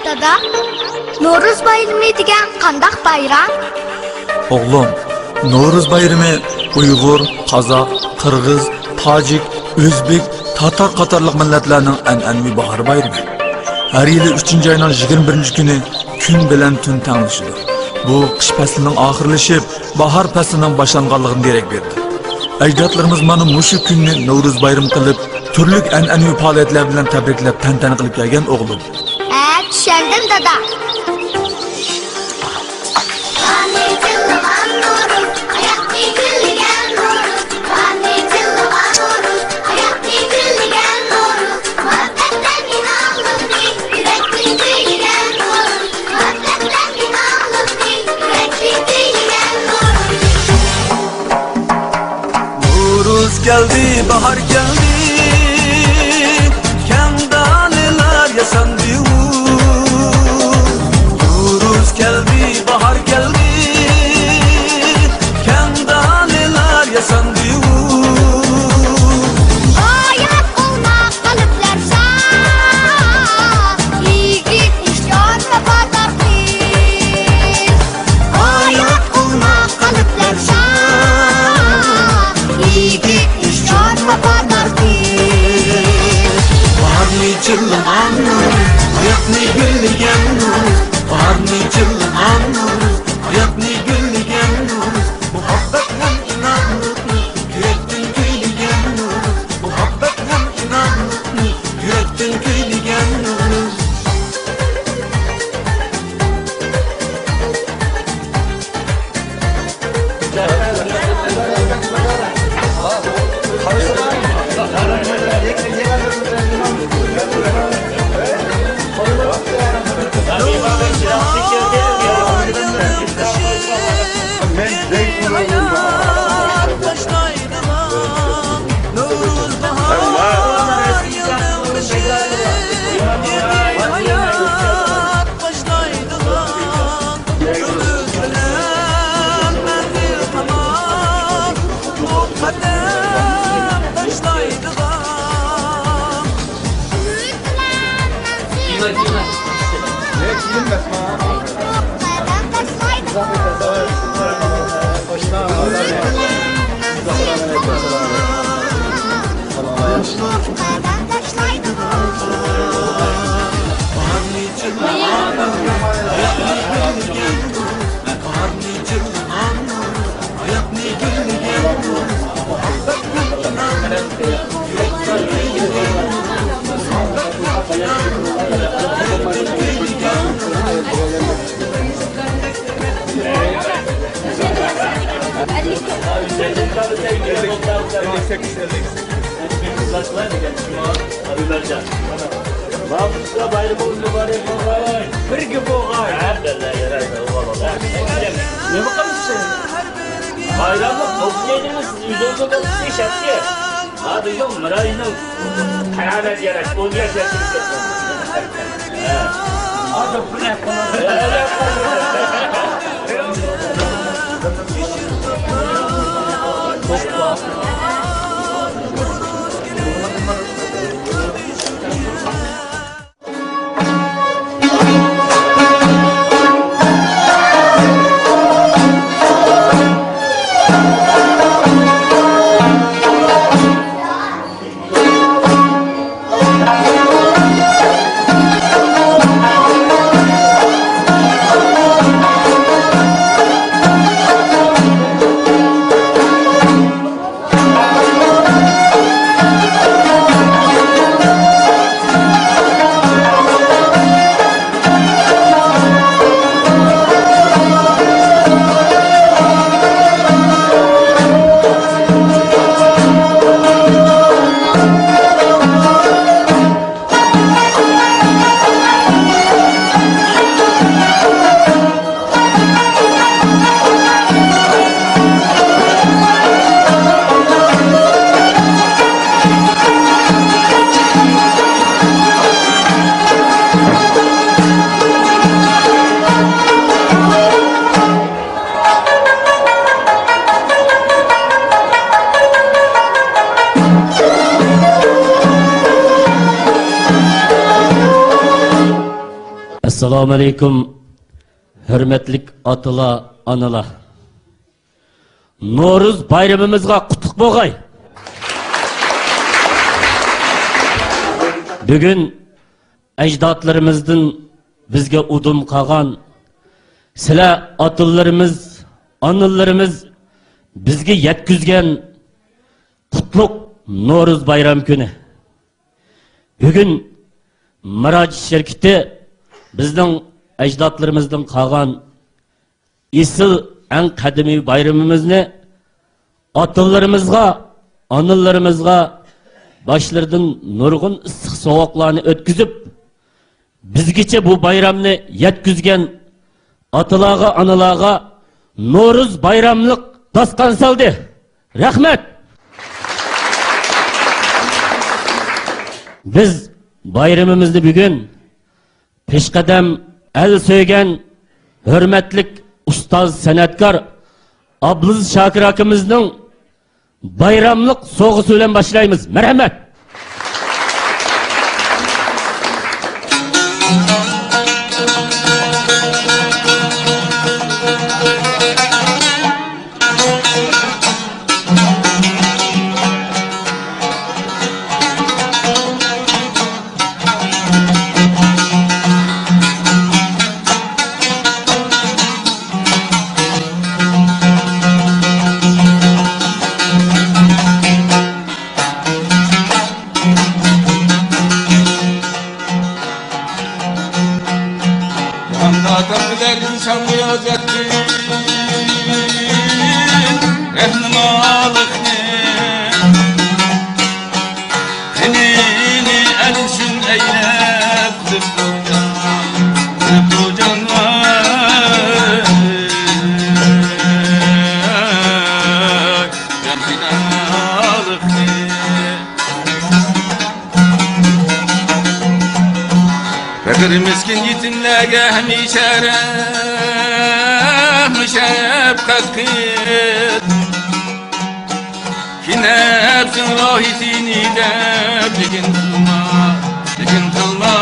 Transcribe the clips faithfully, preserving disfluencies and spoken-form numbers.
دادا، نورۇز بايرىمى دېگەن قانداق بايرام؟ ئوغلۇم، نورۇز بايرىمى ئۇيغۇر، قازاق، قىرغىز، تاجىك، ئۆزبېك، تاتار قاتارلىق مىللەتلەرنىڭ ئەنئەنىۋى باھار بايرىمى. ھەر يىلى ئۈچىنچى ئاينىڭ يىگىرمە بىرىنچى كۈنى كۈن بىلەن تۈن تەڭلىشىدۇ. بۇ قىش پەسلىنىڭ ئاخىرلىشىپ، باھار پەسلىنىڭ باشلانغانلىقىدىن دېرەك بېرىدۇ. ئەجدادلىرىمىز مانا مۇشۇ كۈننى نورۇز بايرىمى قىلىپ، تۈرلۈك ئەنئەنىۋى پائالىيەتلەر بىلەن تەبرىكلەپ، تەنتەنە قىلىپ كەلگەن ئوغلۇم. ھە، چۈشەندىم، دادا. باھارنى جىللىغان نورۇز، ھاياتنى گۈللىگەن نورۇز، باھارنى جىللىغان نورۇز، ھاياتنى گۈللىگەن نورۇز، مۇھەببەتلەر ئىناقلىقى، يۈرەكنى كۈيلىگەن نورۇز، مۇھەببەتلەر ئىناقلىقى، يۈرەكنى كۈيلىگەن نورۇز. نورۇز كەلدى، باھار كەلدى، كەڭ دالىلار ياساندى ئۇ. نورۇز كەلدى، باھار كەلدى، كەڭ دالىلار ياساندى ئۇ. ھايات قىلما قەلبلەر شاد، يىگىت ئىشان ۋاپادار قىز. ھايات قىلما قەلبلەر شاد، يىگىت ئىشان ۋاپادار قىز. باھارنى جىللىغان نورۇز، ھاياتنى گۈللىگەن نورۇز، باھارنى جىللىغان نورۇز، ھاياتنى گۈللىگەن نورۇز، مۇھەببەت ھەم ئىناقلىقنى يۈرەكتىن كۈيلىگەن نورۇز، مۇھەببەت ھەم ئىناقلىقنى يۈرەكتىن كۈيلىگەن نورۇز. Namısqa bayramı mübarek olsun. Birge bolğay. Nima qilasiz? Bayramlıq bolsun dediniz, siz uyda oturıp siz şapçı. Ha, bizim Miray'ın keramet yaraş, on yaş yaşında. ئەسسالامۇئەلەيكۇم، ھۆرمەتلىك ئاتىلار، ئانىلار. نورۇز بايرىمىمىزغا قۇتلۇق بولغاي! بۈگۈن ئەجدادلىرىمىزدىن بىزگە ئۇدۇم قالغان، سىلەر ئاتىلىرىمىز، ئانىلىرىمىز بىزگە يەتكۈزگەن قۇتلۇق نورۇز بايرام كۈنى. بۈگۈن مىراج شىركىتى بىزنىڭ ئەجدادلىرىمىزدىن قالغان ئېسىل، ئەڭ قەدىمىي بايرىمىمىزنى ئاتىلىرىمىزغا، ئانىلىرىمىزغا باشلىرىدىن نۇرغۇن ئىسسىق سوغۇقلارنى ئۆتكۈزۈپ، بىزگىچە بۇ بايرامنى يەتكۈزگەن ئاتىلارغا، ئانىلارغا نورۇز بايراملىق داستىخان سالدى. رەھمەت! بىز بايرىمىمىزنى بۈگۈن پېشقەدەم، ئەل سۆيگەن، ھۆرمەتلىك ئۇستاز سەنئەتكار ئابلىز شاكىر ئاكىمىزنىڭ بايراملىق سوۋغىسى بىلەن باشلايمىز. مەرھەمەت! ئاندا تاپىدەر ئىنسان رىيازەتتىن رەھنىمالىقنى. قېنىنى ئەل ئۈچۈن ئەيلەپ، قىلىپ بۇ جان، قىلىپ بۇ جان، ۋاي، جان پىدالىقنى. پەقىر مىسكىن يېتىملەرگە ھەمىشە رەھمى شەپقەت قىل. كېيىن نەپسىڭ راھىتىنى دەپ، لېكىن قىلما، لېكىن قىلما،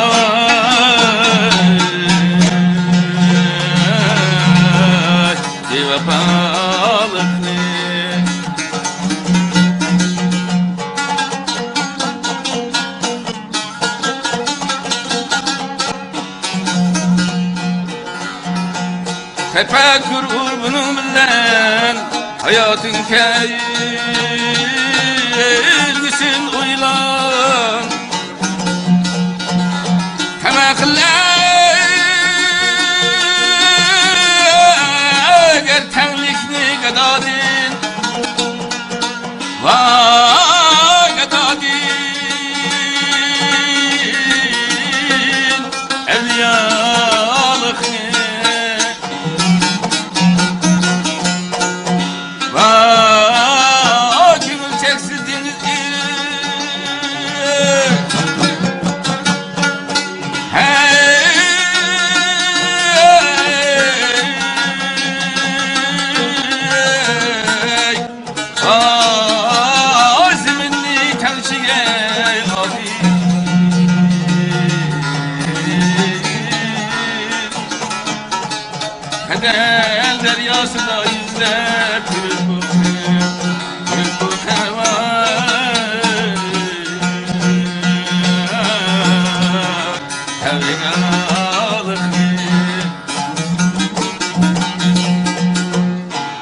بىۋاپالىقنى. تەپەككۇر ئۇر بۇنىڭ بىلەن، ھاياتىڭ كەلگۈسىن ئويلان. تەمە قىل ئەگەر تەڭلىكنى گادادىن، ۋاي گادادىن ئەۋلىيالىقنى. ۋاي كۆڭۈل چەكسىز دېڭىز ئىلى. ھەي، ۋاي زېمىننى تەڭشىگەن ئادىل. قەدەر دەرياسىدا يۈزلەپ يۈرۈپ بۇ قىز، يۈرۈپ بۇ خەۋەر، خەۋىرىڭلىقنى.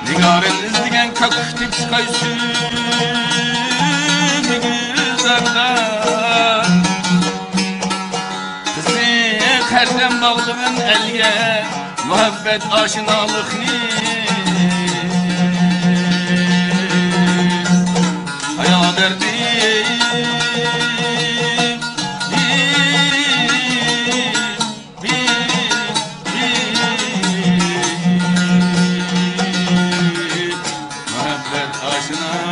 نىگارىم ئىزدىگەن كاككۇك تېپىشقاي سۈيدۈك زاردا. قىزىق ھەردەم باغلىغىن ئەلگە مۇھەببەت ئاشنالىقنى. ھايا دەردىم، مۇھەببەت ئاشنالىقى.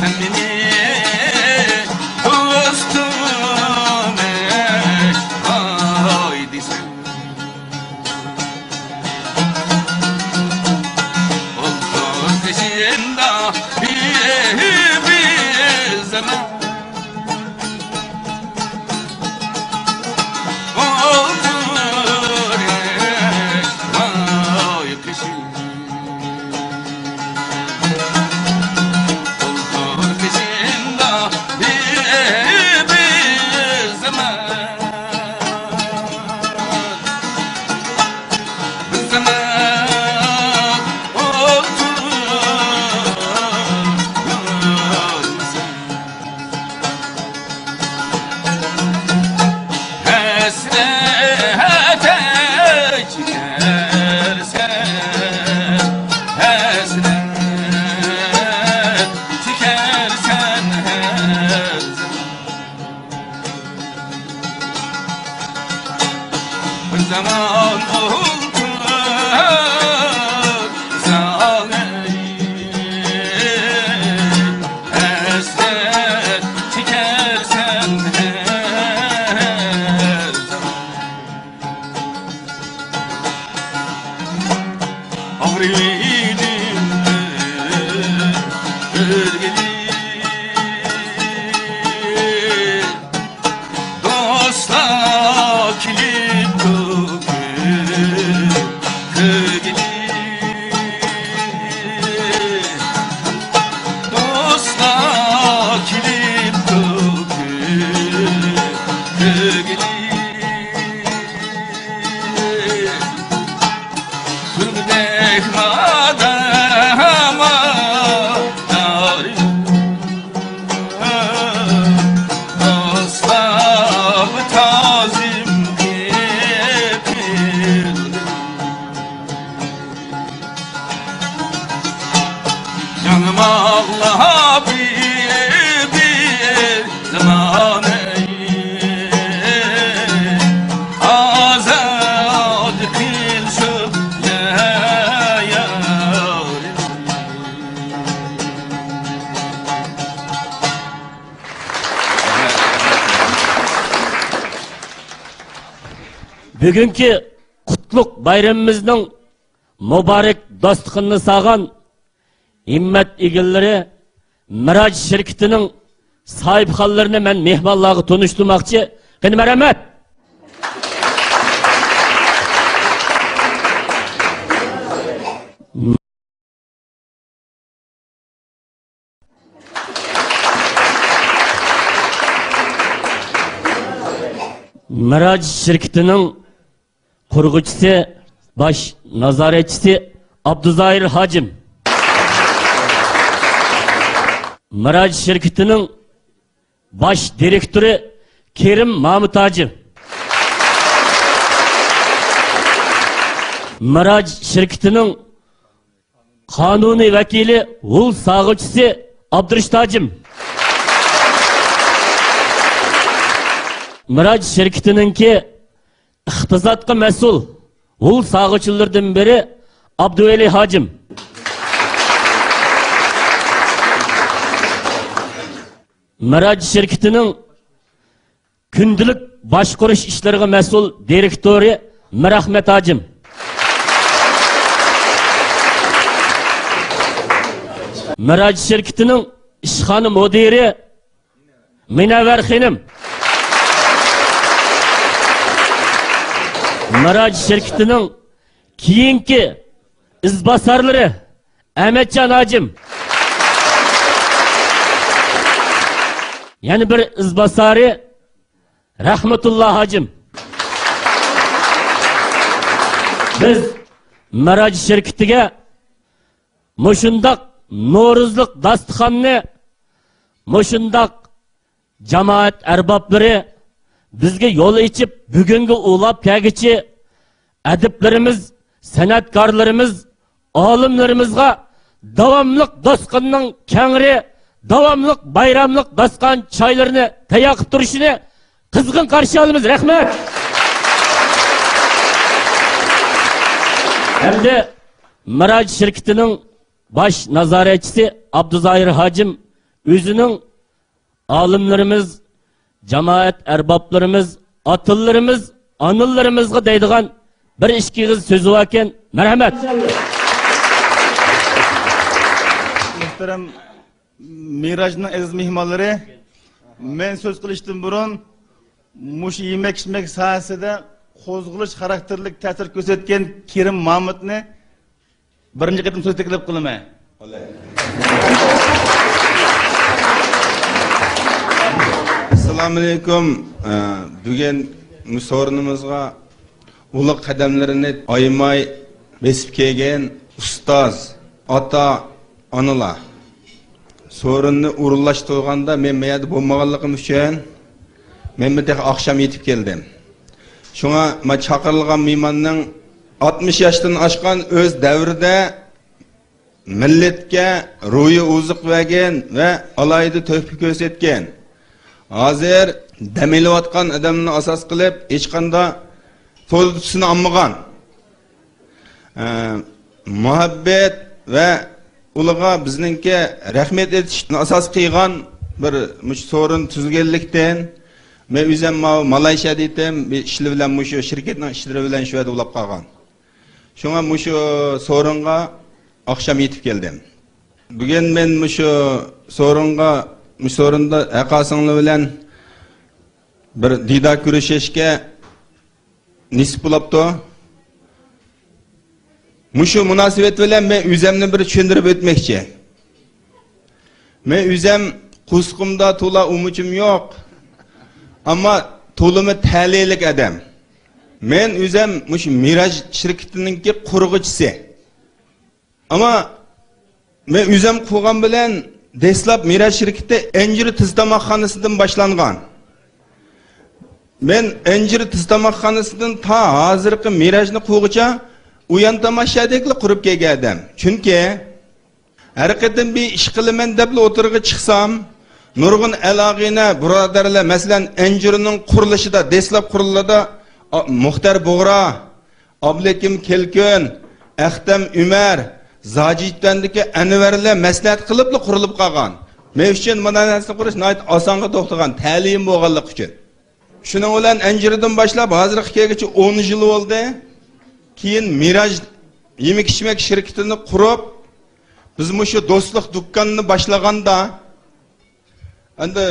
سەن مېنى دوستۇم ئەش ئاي دېسەڭ، ئولتۇر قېشىمدا بىر، بىر زامان. ئولتۇر ئەش ئاي قېشىمدا. ھەسرەت چېكەرسەن، ھەسرەت چېكەرسەن ھەر زامان. بىر زامان ئولتۇر ساغىن، ھەسرەت چېكەرسەن ھەر زامان. ئاغرىۋىدىم ئۆلگىلى. دوستلار كېلىپتۇ كۆرگىلى. دوستلار كېلىپتۇ كۆرگىلى. كۈلكىدەك مادام ئارىم، ئاستا تازىم قېپىلدىم. جانىم ئاغلاپ بىر زامانەي، ئازاد قىلسۇن يا يارىم. بۈگۈنكى قۇتلۇق بايرىمىمىزنىڭ مۇبارەك داستىخىنىنى سالغان ھىممەت ئىگىلىرى، مىراج شىركىتىنىڭ ساھىبخانلىرىنى مەن مېھمانلارغا تونۇشتۇرماقچى. قېنى، مەرھەمەت! مىراج شىركىتىنىڭ قۇرغۇچىسى، باش نازارەتچىسى ئابدۇزاھىر ھاجىم. مىراج شىركىتىنىڭ باش دىرېكتورى كېرىم مامۇت ھاجىم. مىراج شىركىتىنىڭ قانۇنىي ۋەكىلى ھۇل ساغۇچىسى ئابدۇرېشىت ھاجىم. مىراج شىركىتىنىڭكى ئىقتىسادقا مەسئۇل ھۇل ساغۇچىلىرىدىن بىرى ئابدۇۋەلى ھاجىم. مىراج شىركىتىنىڭ كۈندىلىك باشقۇرۇش ئىشلىرىغا مەسئۇل دىرېكتورى مىرئەخمەت ھاجىم. مىراج شىركىتىنىڭ ئىشخانا مۇدىرى مۇنەۋۋەر خېنىم. مىراج شىركىتىنىڭ كېيىنكى ئىزباسارلىرى ئەمەتجان ھاجىم. يەنە بىر ئىزباسارى رەھمەتۇللا ھاجىم. بىز مىراج شىركىتىگە مۇشۇنداق نورۇزلۇق داستىخاننى، مۇشۇنداق جامائەت ئەربابلىرى بىزگە يول ئېچىپ، بۈگۈنگە ئۇلاپ كەلگۈچى ئەدىبلىرىمىز، سەنئەتكارلىرىمىز، ئالىملىرىمىزغا داۋاملىق داستىخاننىڭ كەڭرى، داۋاملىق بايراملىق داستىخان چايلىرىنى تەييار قىلىپ تۇرۇشىنى قىزغىن قارشى ئالىمىز. رەھمەت. ھەمدە مىراج شىركىتىنىڭ باش نازارەتچىسى ئابدۇزاھىر ھاجىم ئۆزىنىڭ ئالىملىرىمىز، جامائەت ئەربابلىرىمىز، ئاتىلىرىمىز، ئانىلىرىمىزغا دەيدىغان بىر ئىككى ئېغىز سۆزى باركەن. مەرھەمەت. مۇھتەرەم مىراجنىڭ ئەزىز مېھمانلىرى، مەن سۆز قىلىشتىن بۇرۇن مۇشۇ يېمەك-ئىچمەك ساھەسىدە قوزغىلىش خاراكتېرلىك تەسىر كۆرسەتكەن كېرىم مامۇتنى بىرىنچى قېتىم سۆز تەكلىپ قىلىمەن. ئەسسالامۇئەلەيكۇم. ئە، بۈگۈن مۇشۇ سورۇنىمىزغا ئۇلۇغ قەدەملىرىنى ئايىماي بېسىپ كەلگەن ئۇستاز، ئاتا، ئانىلار. سورۇننى ئورۇنلاشتۇرغاندا مەن بۇ يەردە بولمىغانلىقىم ئۈچۈن، مەن بۇ تېخى ئاخشام يېتىپ كەلدىم. شۇڭا ما چاقىرىلغان مېھماننىڭ ئاتمىش ياشتىن ئاشقان، ئۆز دەۋرىدە مىللەتكە روھىي ئوزۇق بەرگەن ۋە ئالاھىدە تۆھپە كۆرسەتكەن، ھازىر دەم ئېلىۋاتقان ئادەمنى ئاساس قىلىپ ھېچقانداق سودا تۇتۇشنى ئالمىغان، ئە، مۇھەببەت ۋە ئۇلىغا بىزنىڭكى رەھمەت ئېيتىشنى ئاساس قىلغان بىر مۇشۇ سورۇن تۈزۈلگەنلىكتىن، مەن ئۆزۈم ماۋۇ مالايشىيادا ئىدىم، بىر ئىشلىرى بىلەن، مۇشۇ شىركەتنىڭ ئىشلىرى بىلەن شۇ يەردە ئۇلاپ قالغان. شۇڭا مۇشۇ سورۇنغا ئاخشام يېتىپ كەلدىم. بۈگۈن مەن مۇشۇ سورۇنغا، مۇشۇ سورۇندا ھەققاسىڭلار بىلەن بىر دىدار كۆرۈشۈشكە نېسىپ بولاپتۇ. مۇشۇ مۇناسىۋەت بىلەن مەن ئۆزۈمنى بىر چۈشەندۈرۈپ ئۆتمەكچى. مەن ئۆزۈم قورسىقىمدا تولا ئۇمىچىم يوق. ئەمما تولىمۇ تەلەيلىك ئادەم. مەن ئۆزۈم مۇشۇ مىراج شىركىتىنىڭكى قۇرغۇچىسى. ئەمما مەن ئۆزۈم قۇرغان بىلەن دەسلەپ مىراج شىركىتى ئەنجۈر تېز تاماقخانىسىدىن باشلانغان. مەن ئەنجۈر تېز تاماقخانىسىدىن تا ھازىرقى مىراجنى قۇرغۇچە ئۇيان تاماشادەكلا قۇرۇپ كەلگەن ئادەم. چۈنكى ھەر قېتىم بىر ئىش قىلىمەن دەپلا ئوتتۇرىغا چىقسام، نۇرغۇن ئەل-ئاغىنە، بۇرادەرلەر، مەسىلەن، ئەنجۈرنىڭ قۇرۇلۇشىدا، دەسلەپ قۇرۇلغاندا، ئا، مۇختەر بۇغرا، ئابلىكىم كەلكۈن، ئەختەم ئۆمەر، زاجىتەندىكى ئەنۋەرلەر مەسلىھەت قىلىپلا قۇرۇلۇپ قالغان. مەن ئۈچۈن مانا نەرسىنى قۇرۇش ناھايىتى ئاسانغا توختىغان، تەلىيىم بولغانلىقى ئۈچۈن. شۇنىڭ بىلەن ئەنجۈردىن باشلاپ ھازىرغا كەلگۈچە ئون يىل بولدى. كېيىن مىراج يېمەك-ئىچمەك شىركىتىنى قۇرۇپ، بىز مۇشۇ دوستلۇق دۇكانىنى باشلىغاندا، ئەمدى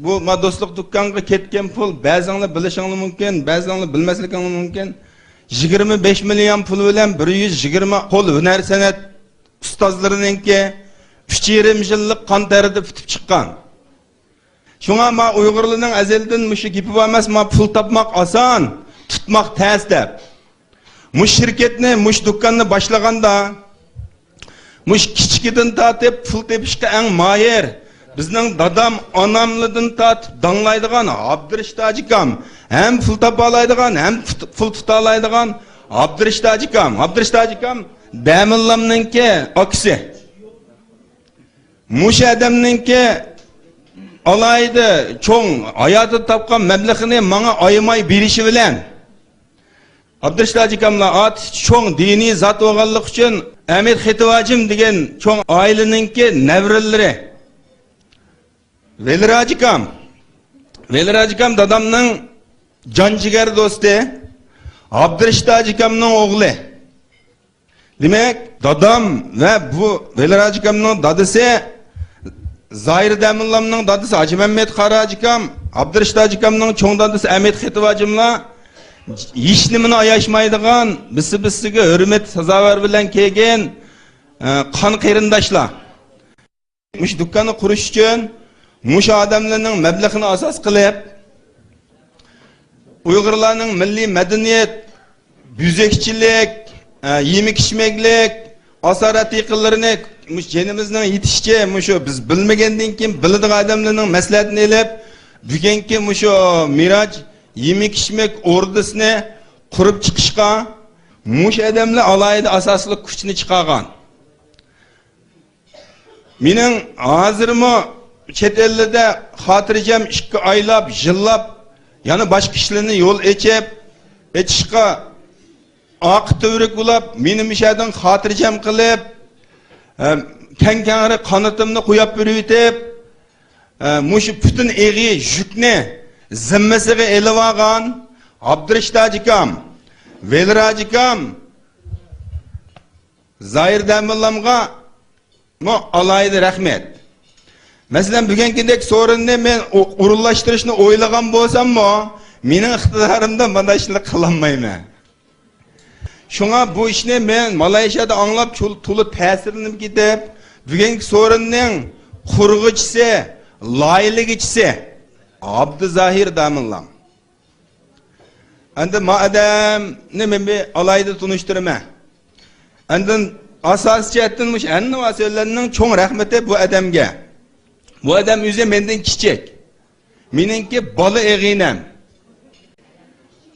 بۇ ما دوستلۇق دۇكانغا كەتكەن پۇل، بەزىڭلار بىلىشىڭلار مۇمكىن، بەزىڭلار بىلمەسلىكىڭلار مۇمكىن. يىگىرمە بەش مىليون پۇل بىلەن بىر يۈز يىگىرمە قول ھۈنەر سەنئەت ئۇستازلىرىنىڭكى ئۈچ يېرىم يىللىق قان تەرىدە پۈتۈپ چىققان. شۇڭا ما ئۇيغۇرلارنىڭ ئەزەلدىن مۇشۇ گېپى بار ئەمەسمۇ، پۇل تاپماق ئاسان، تۇتماق تەس دەپ. مۇشۇ شىركەتنى، مۇشۇ دۇكاننى باشلىغاندا، مۇشۇ كىچىكىدىن تارتىپ پۇل تېپىشقا ئەڭ ماھىر، بىزنىڭ دادام ئاناملىدىن تارتىپ داڭلايدىغان ئابدۇرېشىت ھاجىكام، ھەم پۇل تاپالايدىغان، ھەم پۇت-، پۇل تۇتالايدىغان ئابدۇرېشىت ھاجىكام. ئابدۇرېشىت ھاجىكام دەمىللامنىڭكى ئاكىسى. مۇشۇ ئادەمنىڭكى ئالاھىدە چوڭ ھاياتىدا تاپقان مەبلىغىنى ماڭا ئايىماي بېرىشى بىلەن، ئابدۇرېشىت ھاجىكاملار ئاتىسى چوڭ دىنىي زات بولغانلىقى ئۈچۈن، ئەمىت خېتىۋاجىم دېگەن چوڭ ئائىلىنىڭكى نەۋرىلىرى. ۋېلىر ھاجىكام. ۋېلىر ھاجىكام دادامنىڭ جان جىگەر دوستى. ئابدۇرېشىت ھاجىكامنىڭ ئوغلى. دېمەك، دادام ۋە بۇ ۋېلىر ھاجىكامنىڭ دادىسى، زاھىر دەمىللامنىڭ دادىسى ھاجىمەممەت قارا ھاجىكام، ئابدۇرېشىت ھاجىكامنىڭ چوڭ دادىسى ئەمىت خېتىۋاجىملار ھېچنېمىنى ئاياشمايدىغان، بىسسە-بىسسىگە ھۆرمەت سازاۋەر بىلەن كەلگەن، ئە، قان قېرىنداشلار. مۇشۇ دۇكاننى قۇرۇش ئۈچۈن مۇشۇ ئادەملەرنىڭ مەبلىغىنى ئاساس قىلىپ، ئۇيغۇرلارنىڭ مىللىي مەدەنىيەت، بۆزەكچىلىك، ئە، يېمەك-ئىچمەكلىك، ئاسارەت يېقىنلىرىنى مۇشۇ جېنىمىزنىڭ يېتىشىچە، مۇشۇ بىز بىلمىگەندىن كېيىن بىلىدىغان ئادەملەرنىڭ مەسلىھەتىنى ئېلىپ، بۈگۈنكى مۇشۇ مىراج يېمەك-ئىچمەك ئوردىسىنى قۇرۇپ چىقىشقا مۇشۇ ئادەملەر ئالاھىدە ئاساسلىق كۈچنى چىقارغان. مېنىڭ ھازىرمۇ چەت ئەللىدە خاتىرجەم ئىككى ئايلاپ، يىللاپ، يەنە باشقا ئىشلارنى يول ئېچىپ، ئېچىشقا ئارقا تۈۋرۈك بولاپ، مېنى مۇشۇ يەردىن خاتىرجەم قىلىپ، ئە، كەڭ-كەڭرى قانىتىمنى قويۇپ بېرىۋېتىپ، ئە، مۇشۇ پۈتۈن ئېغىر يۈكنى زىممىسىگە ئېلىۋالغان ئابدۇرېشىت ھاجىكام، ۋېلىر ھاجىكام، زاھىر دەمىللامغا مۇ ئالاھىدە رەھمەت. مەسىلەن، بۈگۈنكىدەك سورۇننى مەن ئو-، ئورۇنلاشتۇرۇشنى ئويلىغان بولساممۇ، مېنىڭ ئىقتىدارىمدا مانا شۇنداق قىلالمايمەن. شۇڭا بۇ ئىشنى مەن مالايشىيادا ئاڭلاپ، چول-، تولا تەسىرلىنىپ كېتىپ، بۈگۈنكى سورۇننىڭ قۇرغۇچىسى، لايىھىلىگۈچىسى ئابدۇزاھىر داموللام. ئەندى ما ئادەمنى مەن بىر ئالاھىدە تونۇشتۇرىمەن. ئاندىن ئاساسىي جەھەتتىن مۇشۇ ھەننىۋا سۆزلەرنىڭ چوڭ رەھمىتى بۇ ئادەمگە. بۇ ئادەم ئۆزى مەندىن كىچىك. مېنىڭكى بالا ئېغىنەم.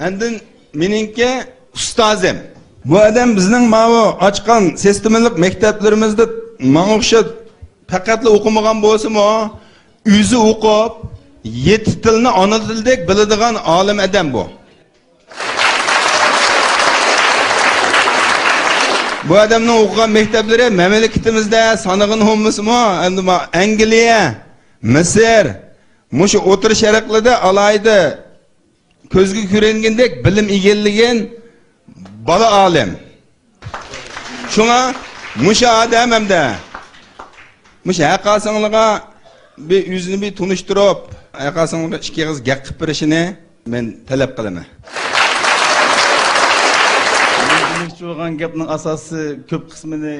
ئاندىن مېنىڭكى ئۇستازىم. بۇ ئادەم بىزنىڭ ماۋۇ ئاچقان سىستېمىلىق مەكتەپلىرىمىزدە ماڭا ئوخشاپ پەقەتلا ئوقۇمىغان بولسىمۇ، ئۆزى ئوقۇپ، يەتتە تىلنى ئانا تىلدەك بىلىدىغان ئالىم ئادەم بۇ. بۇ ئادەمنىڭ ئوقۇغان مەكتەپلىرى مەملىكىتىمىزدە سانىغىنى بولمىسىمۇ، ئەمدى ما-، ئەنگلىيە، مىسىر، مۇشۇ ئوتتۇرا شەرقلىدە ئالاھىدە كۆزگە كۆرۈنگەندەك بىلىم ئىگىلىگەن بالا ئالىم. شۇڭا مۇشۇ ئادەم ھەمدە مۇشۇ ھەققاسىڭلىغا بىر ئۆزىنى بىر تونۇشتۇرۇپ، ھەققاسىڭلىغا ئىككى ئېغىز گەپ قىلىپ بېرىشىنى مەن تەلەپ قىلىمەن. مەن دېمەكچى بولغان گەپنىڭ ئاساسى كۆپ قىسمىنى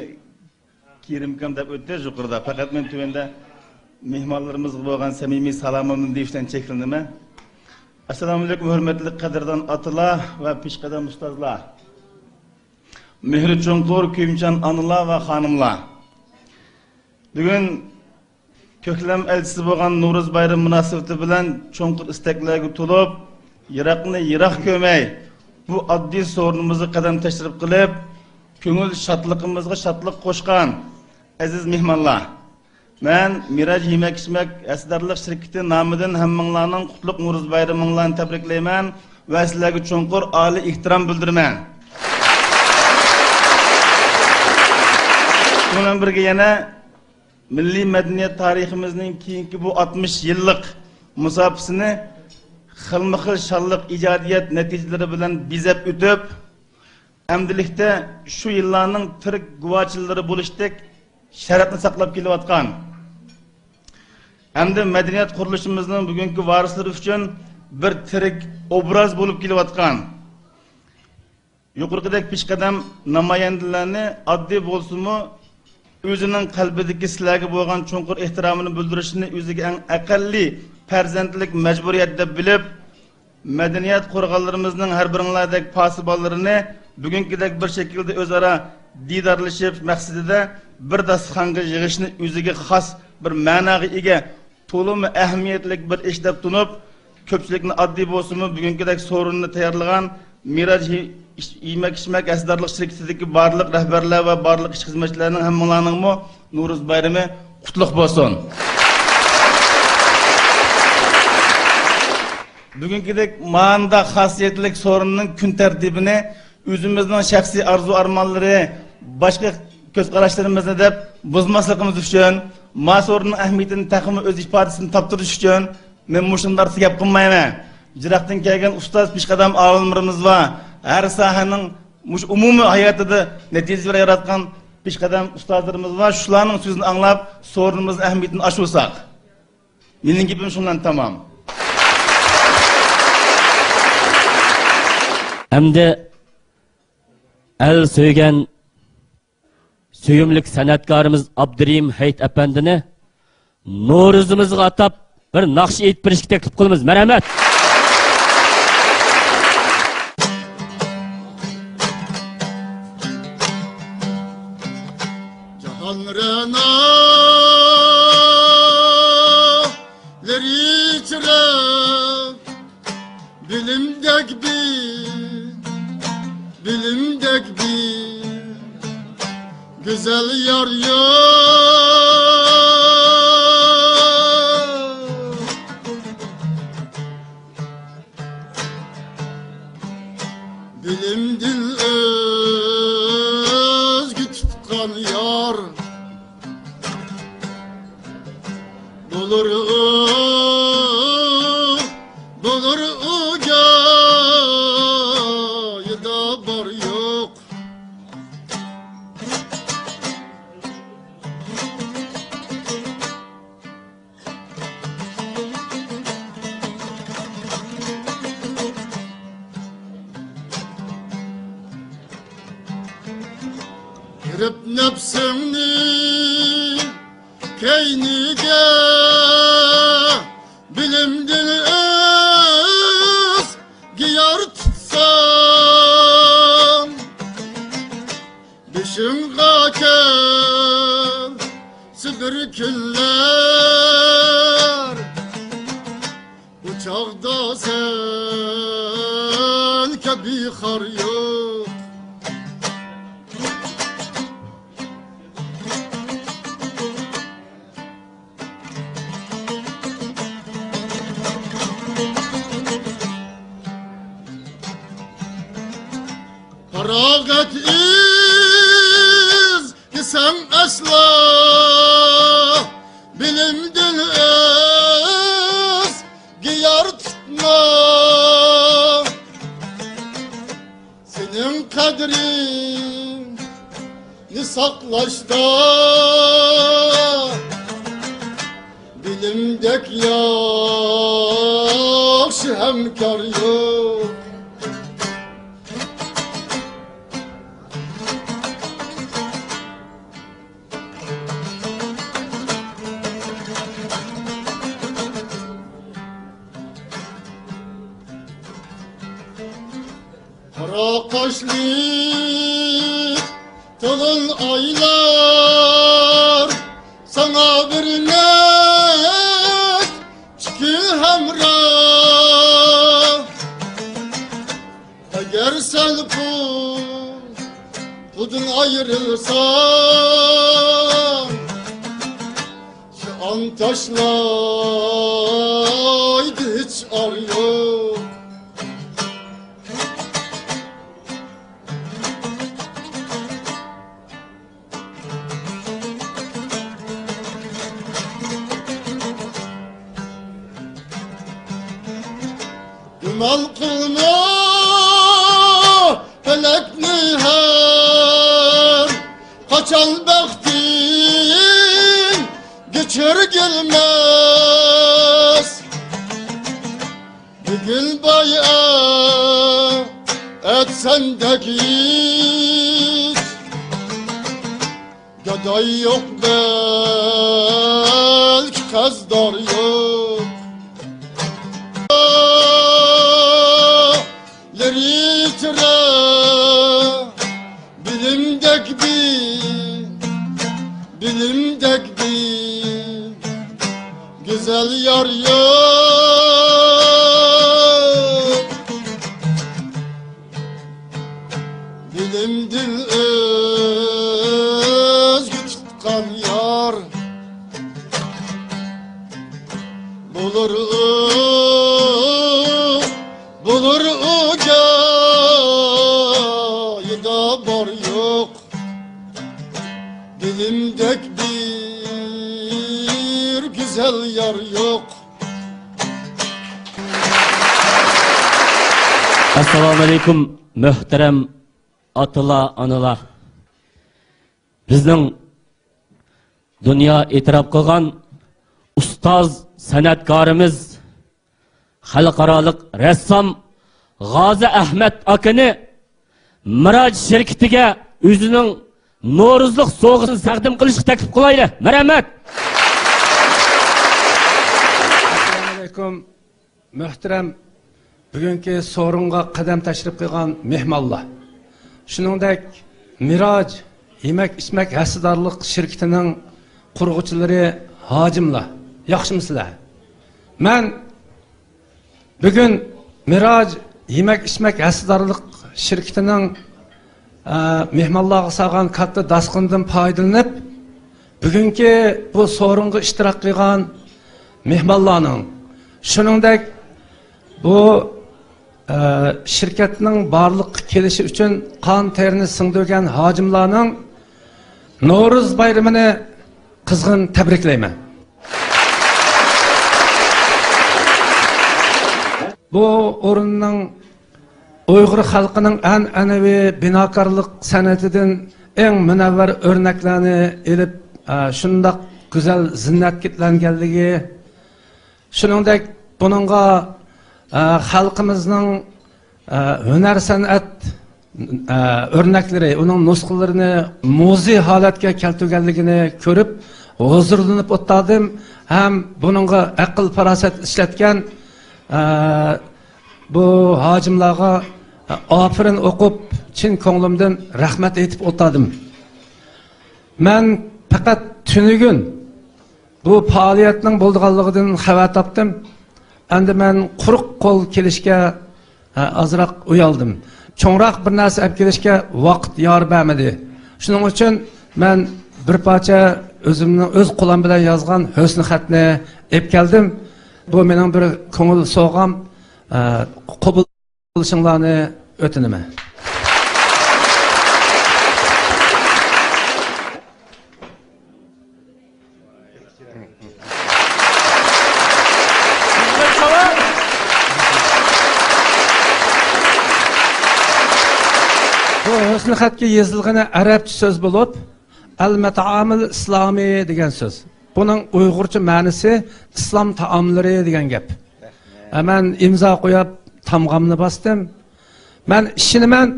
كېرىمكام دەپ ئۆتتى يۇقىرىدا. پەقەت مەن تۆۋەندە مېھمانلىرىمىزغا بولغان سەمىمىي سالامىمنى دېيىش بىلەن چەكلىنىمەن. ئەسسالامۇئەلەيكۇم، ھۆرمەتلىك قەدىردان ئاتىلار ۋە پېشقەدەم ئۇستازلار! مېھرى چوڭقۇر كۆيۈمچان ئانىلار ۋە خانىملار! بۈگۈن كۆكلەم ئەلچىسى بولغان نورۇز بايرىمى مۇناسىۋىتى بىلەن چوڭقۇر ئىستەكلەرگە تولۇپ، يىراقنى يىراق كۆرمەي، بۇ ئاددىي سورۇنىمىزغا قەدەم تەشرىپ قىلىپ، كۆڭۈل شادلىقىمىزغا شادلىق قوشقان ئەزىز مېھمانلار! مەن مىراج يېمەك-ئىچمەك ھەسسىدارلىق شىركىتى نامىدىن ھەممىڭلارنىڭ قۇتلۇق نورۇز بايرىمىڭلارنى تەبرىكلەيمەن ۋە سىلەرگە چوڭقۇر ئالىي ئېھتىرام بىلدۈرىمەن. شۇنىڭ بىلەن بىرگە يەنە مىللىي مەدەنىيەت تارىخىمىزنىڭ كېيىنكى بۇ ئاتمىش يىللىق مۇساپىسىنى خىلمۇ خىل شانلىق ئىجادىيەت نەتىجىلىرى بىلەن بېزەپ ئۆتۈپ، ئەمدىلىكتە شۇ يىللارنىڭ تىرىك گۇۋاھچىلىرى بولۇشتەك شەرەپنى ساقلاپ كېلىۋاتقان، ھەمدە مەدەنىيەت قۇرۇلۇشىمىزنىڭ بۈگۈنكى ۋارىسلىرى ئۈچۈن بىر تىرىك ئوبراز بولۇپ كېلىۋاتقان يۇقىرىقىدەك پېشقەدەم نامايەندىلەرنى ئاددىي بولسىمۇ، ئۆزىنىڭ قەلبىدىكى سىلەرگە بولغان چوڭقۇر ئېھتىرامىنى بىلدۈرۈشنى ئۆزىگە ئەڭ ئەقەللىي پەرزەنتلىك مەجبۇرىيەت دەپ بىلىپ، مەدەنىيەت قورغانلىرىمىزنىڭ ھەر بىرىڭلاردەك پاسىبانلىرىنى بۈگۈنكىدەك بىر شەكىلدە ئۆزئارا دىدارلىشىش مەقسىتىدە بىر داستىخانغا يىغىشنى ئۆزىگە خاس بىر مەناغا ئىگە، تولىمۇ ئەھمىيەتلىك بىر ئىش دەپ تونۇپ، كۆپچىلىكنى ئاددىي بولسىمۇ بۈگۈنكىدەك سورۇننى تەييارلىغان مىراج يېمەك ئىچمەك ئەسلىھەلىك شىركىتىدىكى بارلىق رەھبەرلەر ۋە بارلىق ئىشچى خىزمەتچىلەرنىڭ ھەممىڭلارنىڭمۇ نورۇز بايرىمى قۇتلۇق بولسۇن. بۈگۈنكىدەك ماندا خاسىيەتلىك سورۇننىڭ كۈن تەرتىپىنى ئۆزىمىزنىڭ شەخسىي ئارزۇ ئارمانلىرى، باشقا كۆز قاراشلىرىمىزنى دەپ بۇزماسلىقىمىز ئۈچۈن، ما سورۇننىڭ ئەھمىيىتىنى تېخىمۇ ئۆز ئىپادىسىنى تاپتۇرۇش ئۈچۈن، مەن مۇشۇنداق گەپ قىلمايمەن. يىراقتىن كەلگەن ئۇستاز پېشقەدەم ئالىملىرىمىز بار. ھەر ساھەنىڭ مۇشۇ ئومۇمىي ھاياتىدا نەتىجە ياراتقان پېشقەدەم ئۇستازلىرىمىز بار. شۇلارنىڭ سۆزىنى ئاڭلاپ، سورۇنىمىزنىڭ ئەھمىيىتىنى ئاشۇرساق. مېنىڭ گېپىم شۇ بىلەن تامام. ئەمدى ئەل سۆيگەن سۆيۈملۈك سەنئەتكارىمىز ئابدۇرېھىم ھېيت ئەپەندىنى نورۇزىمىزغا ئاتاپ بىر ناخشا ئېيتىپ بېرىشكە تەكلىپ قىلىمىز. مەرھەمەت! جاھان رەنالىرى ئىچرە بىلىمدەك بىر، بىلىمدەك بىر گۈزەل يار يوق. بىلىمدىن ئۆزگە تۇتقان يار بولۇر ئۇ، بولۇر ئۇ جايىدا بار يوق. كىرىپ نەپسىڭنى كەينىگە، بىلىمدىن ئۆزگە يار تۇتساڭ، بېشىڭغا كەلسە بىر كۈنلەر، ئۇ چاغدا سەن كەبى خار يوق. پاراغەت ئىزدىسەڭ ئەسلا، بىلىمدىن ئۆزگە يار تۇتما. سېنىڭ قەدرىڭنى ساقلاشتا بىلىمدەك ياخشى ھەمكار يوق. قارا قاشلى تولۇن ئايلار ساڭا بىر نەچچە كۈن ھەمراھ. ئەگەر سەن پۇ-، پۇلدىن ئايرىلساڭ، شۇ ئان تاشلايدۇ ھېچ ئار يوق. گۇمان قىلما پەلەكنى ھەر قاچان بەختىڭگە چۆرگۈلمەس. بۈگۈن باي ئەتە سەندەك ھېچ گاداي يوق، بەلكى قەرزدار يوق. لىرىتىرە بىلىمدەك بىر، بىلىمدەك بىر گۈزەل يار يوق، دىلىمدىن ئۆزگە تۇتقان يار. بولۇر ئۇ، بولۇر ئۇ جايىدا بار يوق، بىلىمدەك بىر گۈزەل يار يوق. ئەسسالامۇئەلەيكۇم، مۆھتەرەم ئاتىلار، ئانىلار. بىزنىڭ دۇنيا ئېتىراپ قىلغان ئۇستاز سەنئەتكارىمىز، خەلقئارالىق رەسسام غازى ئەھمەت ئاكىنى مىراج شىركىتىگە ئۆزىنىڭ نورۇزلۇق سوۋغىسىنى تەقدىم قىلىشقا تەكلىپ قىلايلى. مەرھەمەت. ئەسسالامۇئەلەيكۇم. مۆھتەرەم بۈگۈنكى سورۇنغا قەدەم تەشرىپ قىلغان مېھمانلار، شۇنىڭدەك مىراج يېمەك-ئىچمەك ھەسسىدارلىق شىركىتىنىڭ قۇرغۇچىلىرى، ھاجىملار، ياخشىمۇسىلەر؟ مەن بۈگۈن مىراج يېمەك-ئىچمەك ھەسسىدارلىق شىركىتىنىڭ ئە، مېھمانلارغا سالغان كاتتا داستىخىنىدىن پايدىلىنىپ، بۈگۈنكى بۇ سورۇنغا ئىشتىراك قىلغان مېھمانلارنىڭ، شۇنىڭدەك بۇ، ئە، شىركەتنىڭ بارلىققا كېلىشى ئۈچۈن قان تېرىنى سىڭدۈرگەن ھاجىملارنىڭ نورۇز بايرىمىنى قىزغىن تەبرىكلەيمەن. بۇ ئورۇننىڭ ئۇيغۇر خەلقىنىڭ ئەنئەنىۋى بىناكارلىق سەنئىتىدىن ئەڭ مۇنەۋۋەر ئۆرنەكلەرنى ئېلىپ، ئە، شۇنداق گۈزەل زىننەتلەنگەنلىكى، شۇنىڭدەك بۇنىڭغا، ئە، خەلقىمىزنىڭ، ئە، ھۈنەر سەنئەت، ئە، ئۆرنەكلىرى، ئۇنىڭ نۇسخىلىرىنى مۇزېي ھالەتكە كەلتۈرگەنلىكىنى كۆرۈپ ھۇزۇرلىنىپ ئولتۇردۇم ھەم بۇنىڭغا ئەقىل-پاراسەت ئىشلەتكەن، ئە، بۇ ھاجىملارغا ئاپىرىن ئوقۇپ، چىن كۆڭلۈمدىن رەھمەت ئېيتىپ ئولتۇردۇم. مەن پەقەت تۈنۈگۈن بۇ پائالىيەتنىڭ بولىدىغانلىقىدىن خەۋەر تاپتىم. ئەمدى مەن قۇرۇق قول كېلىشكە، ھە، ئازراق ئۇيالدىم. چوڭراق بىر نەرسە ئەپ كېلىشكە ۋاقىت يار بەرمىدى. شۇنىڭ ئۈچۈن مەن بىر پارچە ئۆزۈمنىڭ ئۆز قولۇم بىلەن يازغان ھۆسنى خەتنى ئېپ كەلدىم. بۇ مېنىڭ بىر كۆڭۈل سوۋغام. ئە، قوبۇل قىلىشىڭلارنى ئۆتۈنىمەن. بۇ ھۆسنى خەتكە يېزىلغىنى ئەرەبچە سۆز بولۇپ، ئەل مەتئامىل ئىسلامى دېگەن سۆز. بۇنىڭ ئۇيغۇرچە مەنىسى ئىسلام تائاملىرى دېگەن گەپ. ھە، مەن ئىمزا قويۇپ، تامغامنى باستىم. مەن ئىشىنىمەن،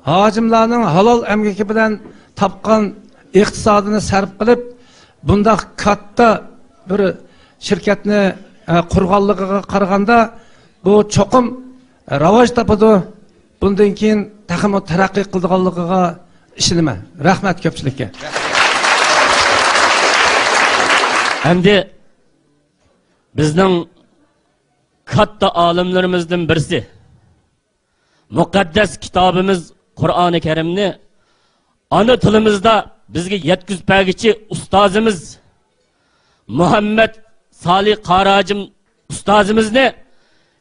ھاجىملارنىڭ ھالال ئەمگىكى بىلەن تاپقان ئىقتىسادىنى سەرپ قىلىپ، بۇنداق كاتتا بىر شىركەتنى، ئە، قۇرغانلىقىغا قارىغاندا، بۇ چوقۇم راۋاج تاپىدۇ. بۇندىن كېيىن تېخىمۇ تەرەققىي قىلىدىغانلىقىغا ئىشىنىمەن. رەھمەت كۆپچىلىككە. ئەمدى بىزنىڭ كاتتا ئالىملىرىمىزدىن بىرسى، مۇقەددەس كىتابىمىز قۇرئانى كەرىمنى ئانا تىلىمىزدا بىزگە يەتكۈزۈپ بەرگۈچى ئۇستازىمىز مۇھەممەد سالى قارى ھاجىم ئۇستازىمىزنى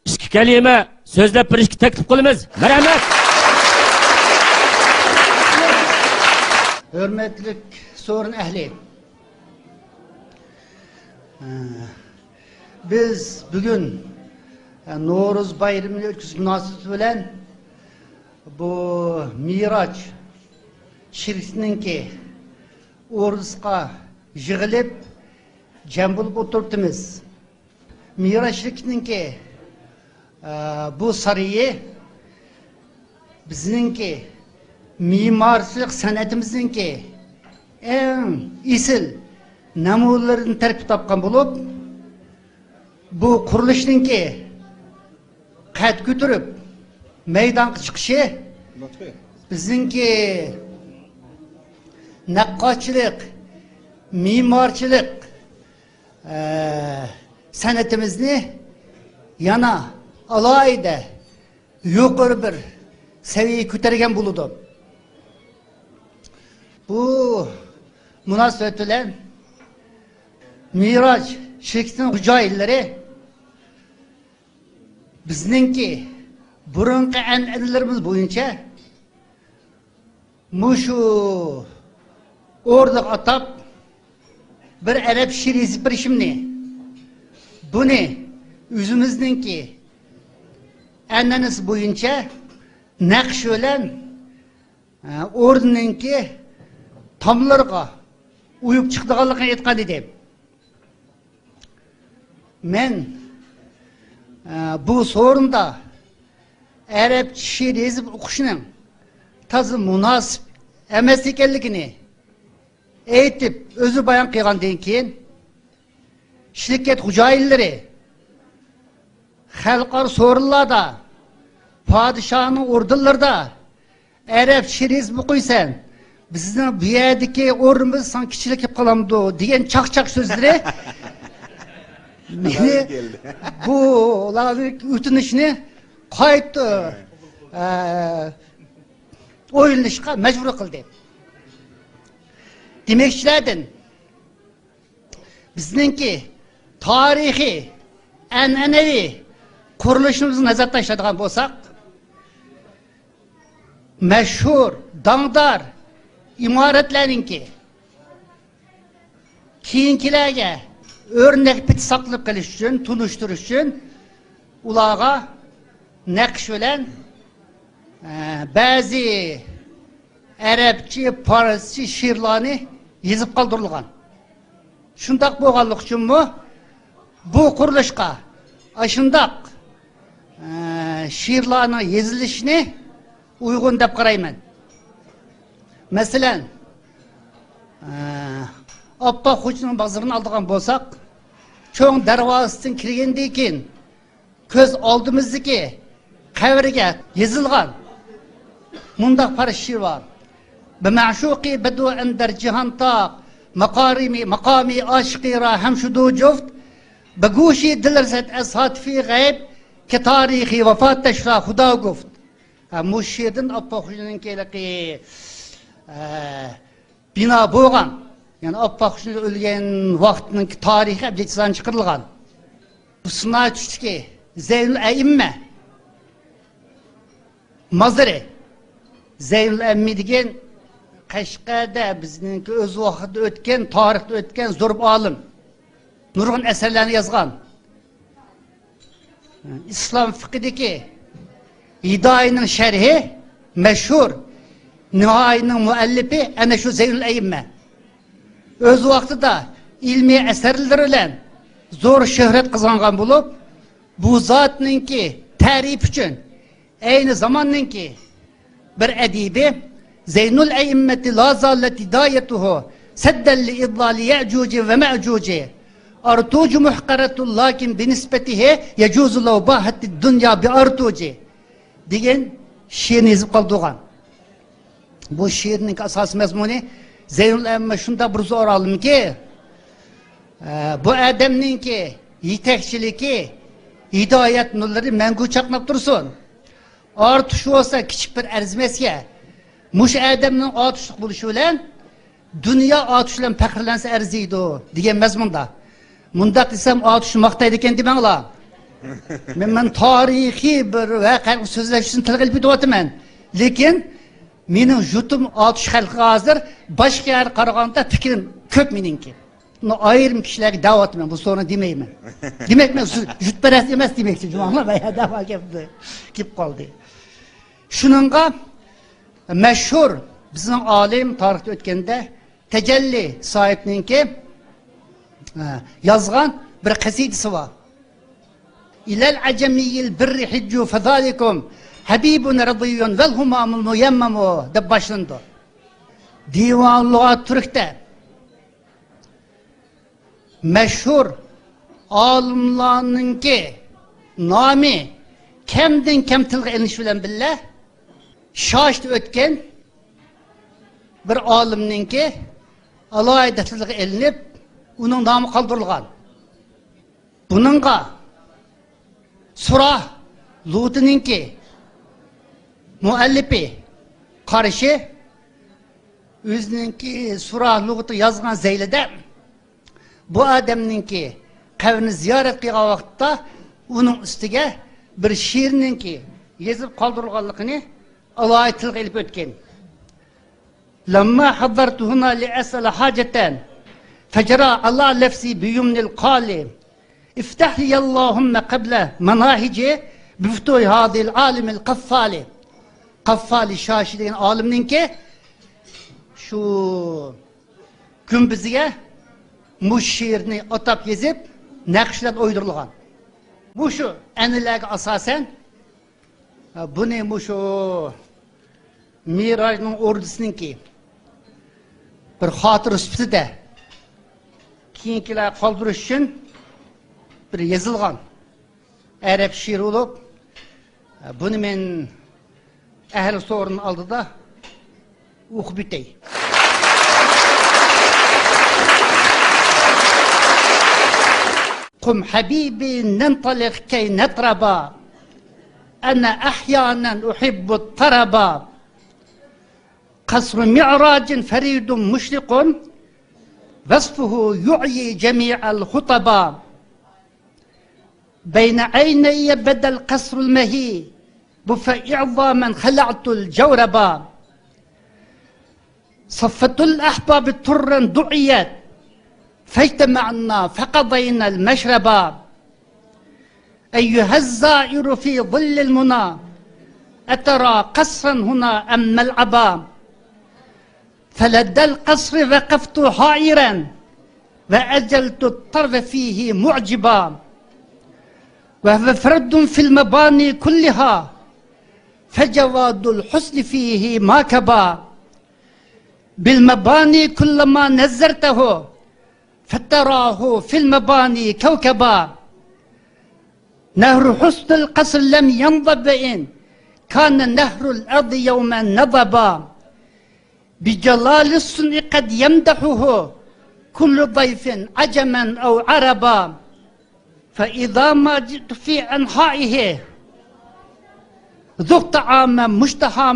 ئىككى كەلىمە سۆزلەپ بېرىشكە تەكلىپ قىلىمىز. مەرھەمەت! ھۆرمەتلىك سورۇن ئەھلى! بىز بۈگۈن نورۇز بايرىمىنى ئۆتكۈزۈش مۇناسىۋىتى بىلەن بۇ مىراج شىركىتىنىڭكى ئوردىسىغا يىغىلىپ جەم بولۇپ ئولتۇرۇپتىمىز. مىراج شىركىتىنىڭكى، ئە، بۇ سارىيى بىزنىڭكى مېمارچىلىق سەنئىتىمىزنىڭكى ئەڭ ئېسىل نەمۇنىلىرىدىن تەركىب تاپقان بولۇپ، بۇ قۇرۇلۇشنىڭكى قەد كۆتۈرۈپ مەيدانغا چىقىشى بىزنىڭكى نەققاشچىلىق، مېمارچىلىق، ئە، سەنئىتىمىزنى يەنە ئالاھىدە يۇقىرى بىر سەۋىيەگە كۆتەرگەن بولىدۇ. بۇ مۇناسىۋەت بىلەن مىراج شىركىتىنىڭ خوجايىنلىرى بىزنىڭكى بۇرۇنقى ئەنئەنىلىرىمىز بويىچە مۇشۇ ئورنىغا ئاتاپ بىر ئەرەب شېئىرى يېزىپ بېرىشىمنى، بۇنى ئۆزىمىزنىڭكى ئەنئەنىسى بويىچە نەقىش بىلەن، ئە، ئورنىنىڭكى تاملىرىغا ئويۇپ چىقىدىغانلىقىنى ئېيتقان ئىدىم. مەن، ئە، بۇ سورۇندا ئەرەبچە شېئىر يېزىپ ئوقۇشنىڭ تازا مۇناسىپ ئەمەس ئىكەنلىكىنى ئېيتىپ، ئۆزى بايان قىلغاندىن كېيىن، شىركەت خوجايىنلىرى خەلقئارا سورۇنلاردا، پادىشاھنىڭ ئوردېنلىرىدا ئەرەب شېئىر يېزىپ ئوقۇيسەن، بىزنىڭ بۇ يەردىكى ئورنىمىز ساڭا كىچىكلىك كېلىپ قالامدۇ؟ دېگەن چاقچاق سۆزلىرى مېنى بۇلارنىڭ ئۆتۈنۈشىنى قايتا، ئە، ئويلىنىشقا مەجبۇر قىلدى. دېمەكچىلەردىن بىزنىڭكى تارىخىي، ئەنئەنىۋى قۇرۇلۇشىمىزغا نەزەر تاشلايدىغان بولساق، مەشھۇر، داڭدار ئىمارەتلەرنىڭكى كېيىنكىلەرگە ئۆرنەك پېتى ساقلىنىپ قېلىش ئۈچۈن، تونۇشتۇرۇش ئۈچۈن ئۇلارغا نەقىش بىلەن، ئە، بەزى ئەرەبچە، پارسچە شېئىرلارنى يېزىپ قالدۇرۇلغان. شۇنداق بولغانلىقى ئۈچۈنمۇ بۇ قۇرۇلۇشقا ئاشۇنداق، ئە، شېئىرلارنىڭ يېزىلىشىنى ئۇيغۇن دەپ قارايمەن. مەسىلەن، ئە، ئاپپاق خوجىنىڭ مازىرىنى ئالىدىغان بولساق، چوڭ دەرۋازىسىدىن كىرگەندىن كېيىن، كۆز ئالدىمىزدىكى قەبرىگە يېزىلغان مۇنداق پارچە شېئىر بار. بە مەشۇقى بەدو ئەندەر جىھان تاق، مەقارىمى، مەقامى ئاشىقى را ھەم شۇدۇ جۇفت، بە گوشی دىل رسد ئەز هاتفی غەیب، کە تاریخی ۋەفاتەش را خۇدا گۇفت. ھە، مۇشۇ شېئىردىن ئاپپاق خوجىنىڭكى ھېلىقى، ئە، بىنا بولغان، يەنى ئاپپاق خوجا ئۆلگەن ۋاقىتنىڭ تارىخى ئەبجەد جىسان چىقىرىلغان. بۇ سىناي چۈشتىكى زەينۇل ئەئىممە مازىرى. زەينۇل ئەئىممە دېگەن قەشقەردە بىزنىڭكى ئۆز ۋاقتىدا ئۆتكەن، تارىختا ئۆتكەن زور بىر ئالىم. نۇرغۇن ئەسەرلەرنى يازغان. ئىسلام فىقھىدىكى ھىدايىنىڭ شەرھى مەشھۇر، نىھايىنىڭ مۇئەللىپى ئەنە شۇ زەينۇل ئەئىممە. ئۆز ۋاقتىدا ئىلمىي ئەسەرلىرى بىلەن زور شۆھرەت قازانغان بولۇپ، بۇ زاتنىڭكى تەرىپى ئۈچۈن ئەينى زاماننىڭكى بىر ئەدىبى، زەينۇل ئەئىممەتى لا زالەت ھىدايەتۇھۇ سەددەن لىئىدلالى يەئجۇجى ۋە مەئجۇجى، ئارتۇجى مۇھقەرەتۇن لاكىن بىنىسبەتىھى يەجۇزۇ لەۋ باھەتتى دۇنيا بىئارتۇجى دېگەن شېئىرنى يېزىپ قالدۇرغان. بۇ شېئىرنىڭ ئاساسىي مەزمۇنى زەينۇل ئەئىممە شۇنداق بىر زور ئالىمكى، ئە، بۇ ئادەمنىڭكى يېتەكچىلىكى، ھىدايەت نۇرلىرى مەڭگۈ چاقناپ تۇرسۇن. ئارتۇش بولسا كىچىك بىر ئەرزىمەسكەن. مۇشۇ ئادەمنىڭ ئاتۇشلۇق بولۇشى بىلەن دۇنيا ئاتۇش بىلەن پەخىرلەنسە ئەرزىيدۇ دېگەن مەزمۇندا. مۇنداق دېسەم ئاتۇشنى ماختايدىكەن دېمەڭلار. مەن، مەن تارىخىي بىر ۋەقەنى سۆزلەش ئۈچۈن تىلغا ئېلىپ كېتىۋاتىمەن. لېكىن مېنىڭ يۇرتۇم ئاتۇش خەلقىگە ھازىر باشقا يەرگە قارىغاندا پىكرىم كۆپ مېنىڭكى. بۇنى ئايرىم كىشىلەرگە دەۋاتىمەن، بۇ سورۇندا دېمەيمەن. دېمەك، مەن سىز يۇرتپەرەس ئەمەس دېمەكچى، جۇمۇڭلار، مەن دەۋا گەپتە كېلىپ قالدى. شۇنىڭغا مەشھۇر بىزنىڭ ئالىم تارىختا ئۆتكەندە تەجەللى ساھىبنىڭكى، ھە، يازغان بىر قەسىدىسى بار. ئىلەل ئەجەمىيىل بىررى ھىججۇ فەزالىكۇم ھەبىبۇن رەزىيۇن ۋەل ھۇمامۇل مۇيەممەمۇ دەپ باشلىنىدۇ. دىۋان لۇغات تۈركتە مەشھۇر ئالىملارنىڭكى نامى كەمدىن كەم تىلغا ئېلىنىش بىلەن بىللە، شاشتا ئۆتكەن بىر ئالىمنىڭكى ئالاھىدە تىلغا ئېلىنىپ، ئۇنىڭ نامى قالدۇرۇلغان. بۇنىڭغا سۇراھ لۇغىتىنىڭكى مۇئەللىپى قارشى، ئۆزىنىڭكى سۇراھ لۇغىتى يازغان زەيلىدە بۇ ئادەمنىڭكى قەبرىنى زىيارەت قىلغان ۋاقىتتا ئۇنىڭ ئۈستىگە بىر شېئىرنىڭكى يېزىپ قالدۇرۇلغانلىقىنى ئالاھىدە تىلغا ئېلىپ ئۆتكەن. لما حضرت هنا لأسأل حاجة فجرى على لفظي بيمن القال افتح لي اللهم قبل مناهجي بفتوح هذا العالم القفال. قاففالى شاشى دېگەن ئالىمنىڭكى شۇ گۈمبىزىگە مۇشۇ شېئىرنى ئاتاپ يېزىپ، نەقىشلەر ئويدۇرۇلغان. مۇشۇ ئەنئەنىلەرگە ئاساسەن، بۇنى مۇشۇ مىراجنىڭ ئوردىسىنىڭكى بىر خاتىرە سۈپىتىدە كېيىنكىلەر قالدۇرۇش ئۈچۈن بىر يېزىلغان ئەرەب شېئىرى بولۇپ، بۇنى مەن ئەھلى سورۇن ئالدىدا ئوقۇپ ئۆتەي. قم حبيبي ننطلق كي نطربا، أنا أحيانا أحب الطربا. قصر معراج فريد مشرق، وصفه يعيي جميع الخطبا. بين عيني بدا القصر المهيب، فإعظاما خلعت الجوربا. صفت الأحباب طرا دعيت، فاجتمعنا فقضينا المشربا. أيها الزائر في ظل المنى، أترى قصرا هنا أم ملعبا؟ فلدى القصر وقفت حائرا، وأزلت الطرف فيه معجبا. وهو فرد في المباني كلها، فجواد الحسن فيه ما كبا. بالمباني كلما نظرته، فتراه في المباني كوكبا. نهر حسن القصر لم ينضب، وإن كان نهر الأرض يوما نضبا. بجلال الصنع قد يمدحه كل ضيف عجما أو عربا. فإذا ما جئت في أنحائه، ذقت طعاما مشتهى،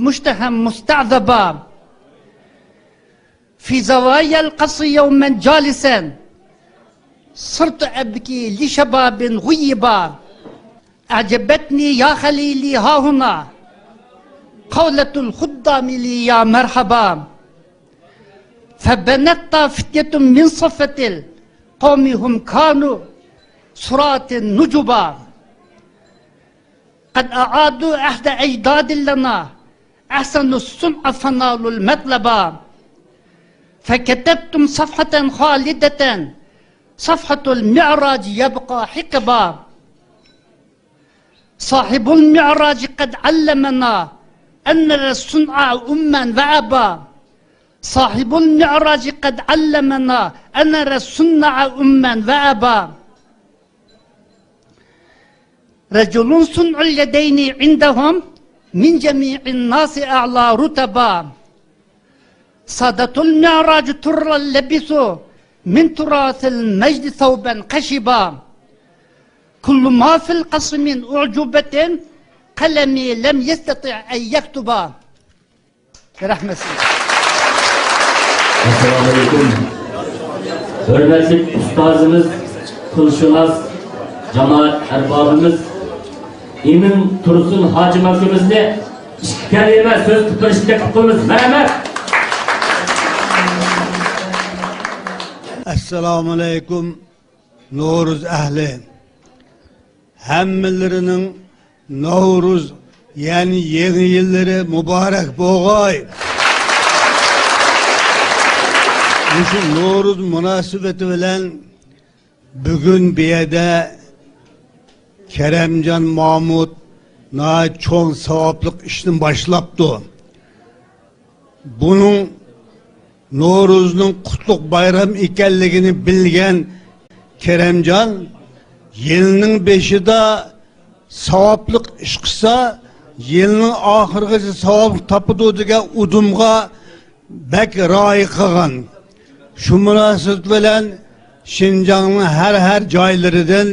مشتهى مستعذبا. في زوايا القصر يوما جالسا، صرت أبكي لشباب غيبا. أعجبتني يا خليلي هاهنا، قولة الخدام لي يا مرحبا. فبنت فتية من صفة القوم هم كانوا صراة نجبا. قد أعادوا عهد أجداد لنا، أحسنوا الصنع فنالوا المطلبا. فكتبتم صفحة خالدة، صفحة المعراج يبقى حقبا. صاحب المعراج قد علمنا أن نرى الصنع أما وأبا. صاحب المعراج قد علمنا أن نرى الصنع أما وأبا. رجل صنع اليدين عندهم من جميع الناس أعلى رتبا. سادة المعراج طرا لبسوا من تراث المجد ثوبا خشبا. كل ما في القصر من أعجوبة قلمي لم يستطع أن يكتبا. رەھمەت سىزگە. ئەسسالامۇئەلەيكۇم. ھۆرمەتلىك ئۇستازىمىز، تىلشۇناس جامائەت ئەربابىمىز ئىمىن تۇرسۇن ھاجىم ئاكىمىزنى ئىككى كەلىمە سۆز قىلىپ بېرىشكە تەكلىپ قىلىمىز. مەرھەمەت. ئەسسالامۇئەلەيكۇم، نورۇز ئەھلى. ھەممىلىرىنىڭ نورۇز، يەنى يېڭى يىللىرى مۇبارەك بولغاي! مۇشۇ نورۇز مۇناسىۋىتى بىلەن بۈگۈن بۇ يەردە كەرەمجان مامۇت ناھايىتى چوڭ ساۋابلىق ئىشنى باشلاپتۇ. بۇنىڭ نورۇزنىڭ قۇتلۇق بايرام ئىكەنلىكىنى بىلگەن كېرەمجان يىلنىڭ بېشىدا ساۋابلىق ئىش قىلسا، يىلنىڭ ئاخىرىغىچە ساۋابلىق تاپىدۇ دېگەن ئۇدۇمغا بەك رىئايە قىلغان. شۇ مۇناسىۋەت بىلەن شىنجاڭنىڭ ھەر، ھەر جايلىرىدىن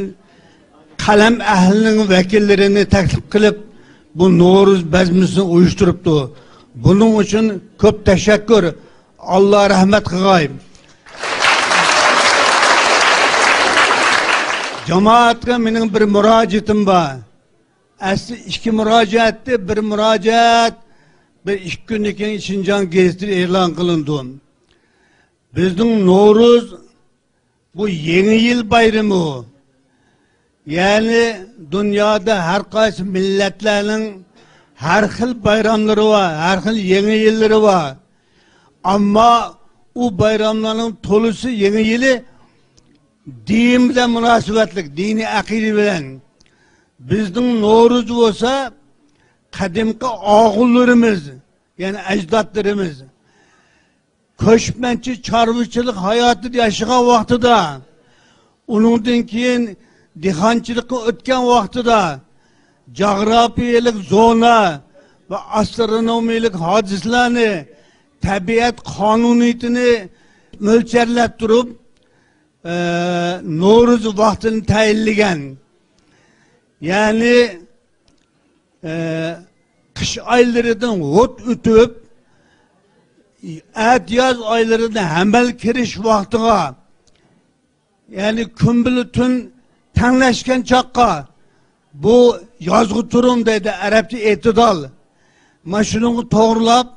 قەلەم ئەھلىنىڭ ۋەكىللىرىنى تەكلىپ قىلىپ، بۇ نورۇز بەزمىسىنى ئۇيۇشتۇرۇپتۇ. بۇنىڭ ئۈچۈن كۆپ تەشەككۈر. ئاللا رەھمەت قىلغاي. جامائەتكە مېنىڭ بىر مۇراجىئىتىم بار. ئەسلى ئىككى مۇراجىئەتتى، بىر مۇراجىئەت بىر ئىككى كۈندىن كېيىن شىنجاڭ گېزىتىدە ئېلان قىلىنىدۇ. بىزنىڭ نورۇز، بۇ يېڭى يىل بايرىمى ئۇ. يەنى دۇنيادا ھەر قايسى مىللەتلەرنىڭ ھەر خىل بايراملىرى بار، ھەر خىل يېڭى يىللىرى بار. ئەمما ئۇ بايراملارنىڭ تولىسى، يېڭى يىلى دىن بىلەن مۇناسىۋەتلىك، دىنىي ئەقىدە بىلەن. بىزنىڭ نورۇز بولسا قەدىمكى ئاغۇنلىرىمىز، يەنى ئەجدادلىرىمىز كۆچمەنچى چارۋىچىلىق ھاياتىدا ياشىغان ۋاقتىدا، ئۇنىڭدىن كېيىن دېھقانچىلىققا ئۆتكەن ۋاقتىدا، جاغراپىيەلىك زونا ۋە ئاسترونومىيەلىك ھادىسىلەرنى، تەبىئەت قانۇنىيىتىنى مۆلچەرلەپ تۇرۇپ، ئە، نورۇز ۋاقتىنى تەيىنلىگەن. يەنى، ئە، قىش ئايلىرىدىن ھۇت ئۆتۈپ، ئەتىياز ئايلىرىدا ھەمەل كىرىش ۋاقتىغا، يەنى كۈن بىلەن تۈن تەڭلەشكەن چاغقا، بۇ يازغۇ تۇرۇم دەيدۇ، ئەرەبچە ئېتىدال. مانا شۇنىڭغا توغرىلاپ،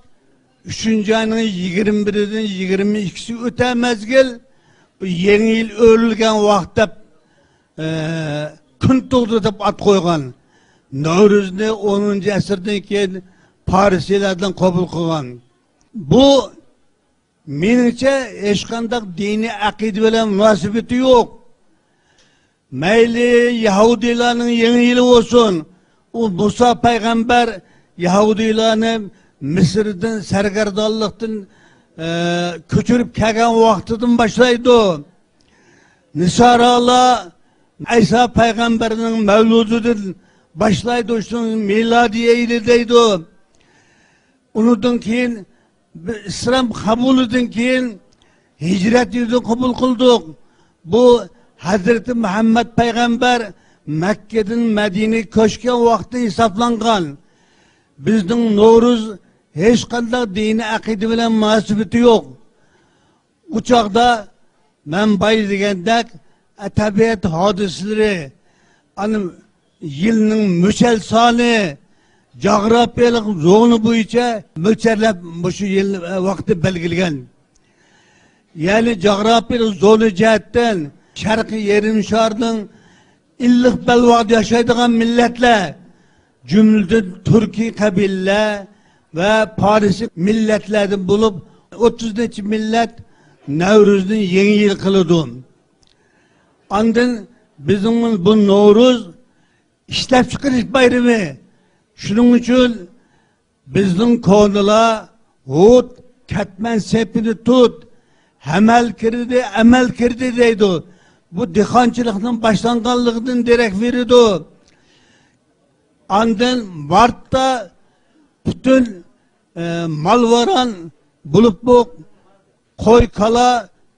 ئۈچىنچى ئاينىڭ يىگىرمە بىرىدىن يىگىرمە ئىككىسى ئۆتە مەزگىل، بۇ يېڭى يىل ئۆرۈلگەن ۋاقىت دەپ، ئە، كۈن تۇغدى دەپ ئات قويغان. نەۋرۇزنى ئونىنچى ئەسىردىن كېيىن پارسىيلارنىڭ قوبۇل قىلغان. بۇ مېنىڭچە، ھېچقانداق دىنىي ئەقىدە بىلەن مۇناسىۋىتى يوق. مەيلى يەھۇدىيلارنىڭ يېڭى يىلى بولسۇن، ئۇ مۇسا پەيغەمبەر يەھۇدىيلارنى مىسىردىن سەرگەردانلىقتىن، ئە، كۆچۈرۈپ كەلگەن ۋاقتىدىن باشلايدۇ. نىسارالار ئەيسا پەيغەمبەرنىڭ مەۋلۇدىدىن باشلايدۇ، شۇنى مىلادىي ھېيت دەيدۇ. ئۇنىڭدىن كېيىن، بىز ئىسلام قوبۇلىدىن كېيىن ھىجرەت يىلىنى قوبۇل قىلدۇق. بۇ ھەزرىتى مۇھەممەد پەيغەمبەر مەككىدىن مەدىنىگە كۆچكەن ۋاقتى ھېسابلانغان. بىزنىڭ نورۇز ھېچقانداق دىنىي ئەقىدە بىلەن مۇناسىۋىتى يوق. ئۇ چاغدا مەن بايا دېگەندەك، تەبىئەت ھادىسىلىرى، ئانا يىلنىڭ مۆچەل سانى، جاغراپىيەلىك زونا بويىچە مۆلچەرلەپ مۇشۇ يىل، ۋاقىتنى بەلگىلىگەن. يەنى جاغراپىيەلىك زونا جەھەتتىن شەرقىي يېرىم شارنىڭ ئىللىق بەلباغدا ياشايدىغان مىللەتلەر، جۈملىدىن تۈركىي قەبىلىلەر ۋە پارسىي مىللەتلەردىن بولۇپ، ئوتتۇز نەچچە مىللەت نەۋرۇزنى يېڭى يىل قىلىدۇ. ئاندىن بىزنىڭ بۇ نورۇز ئىشلەپچىقىرىش بايرىمى. شۇنىڭ ئۈچۈن بىزنىڭ كونىلار، «ھۇت، كەتمەن سېپىنى تۇت، ھەمەل كىردى، ئەمەل كىردى» دەيدۇ. بۇ دېھقانچىلىقنىڭ باشلانغانلىقىدىن دېرەك بېرىدۇ. ئاندىن مارتتا پۈتۈن، ئە، مال ۋاران بولۇپمۇ قوي، كالا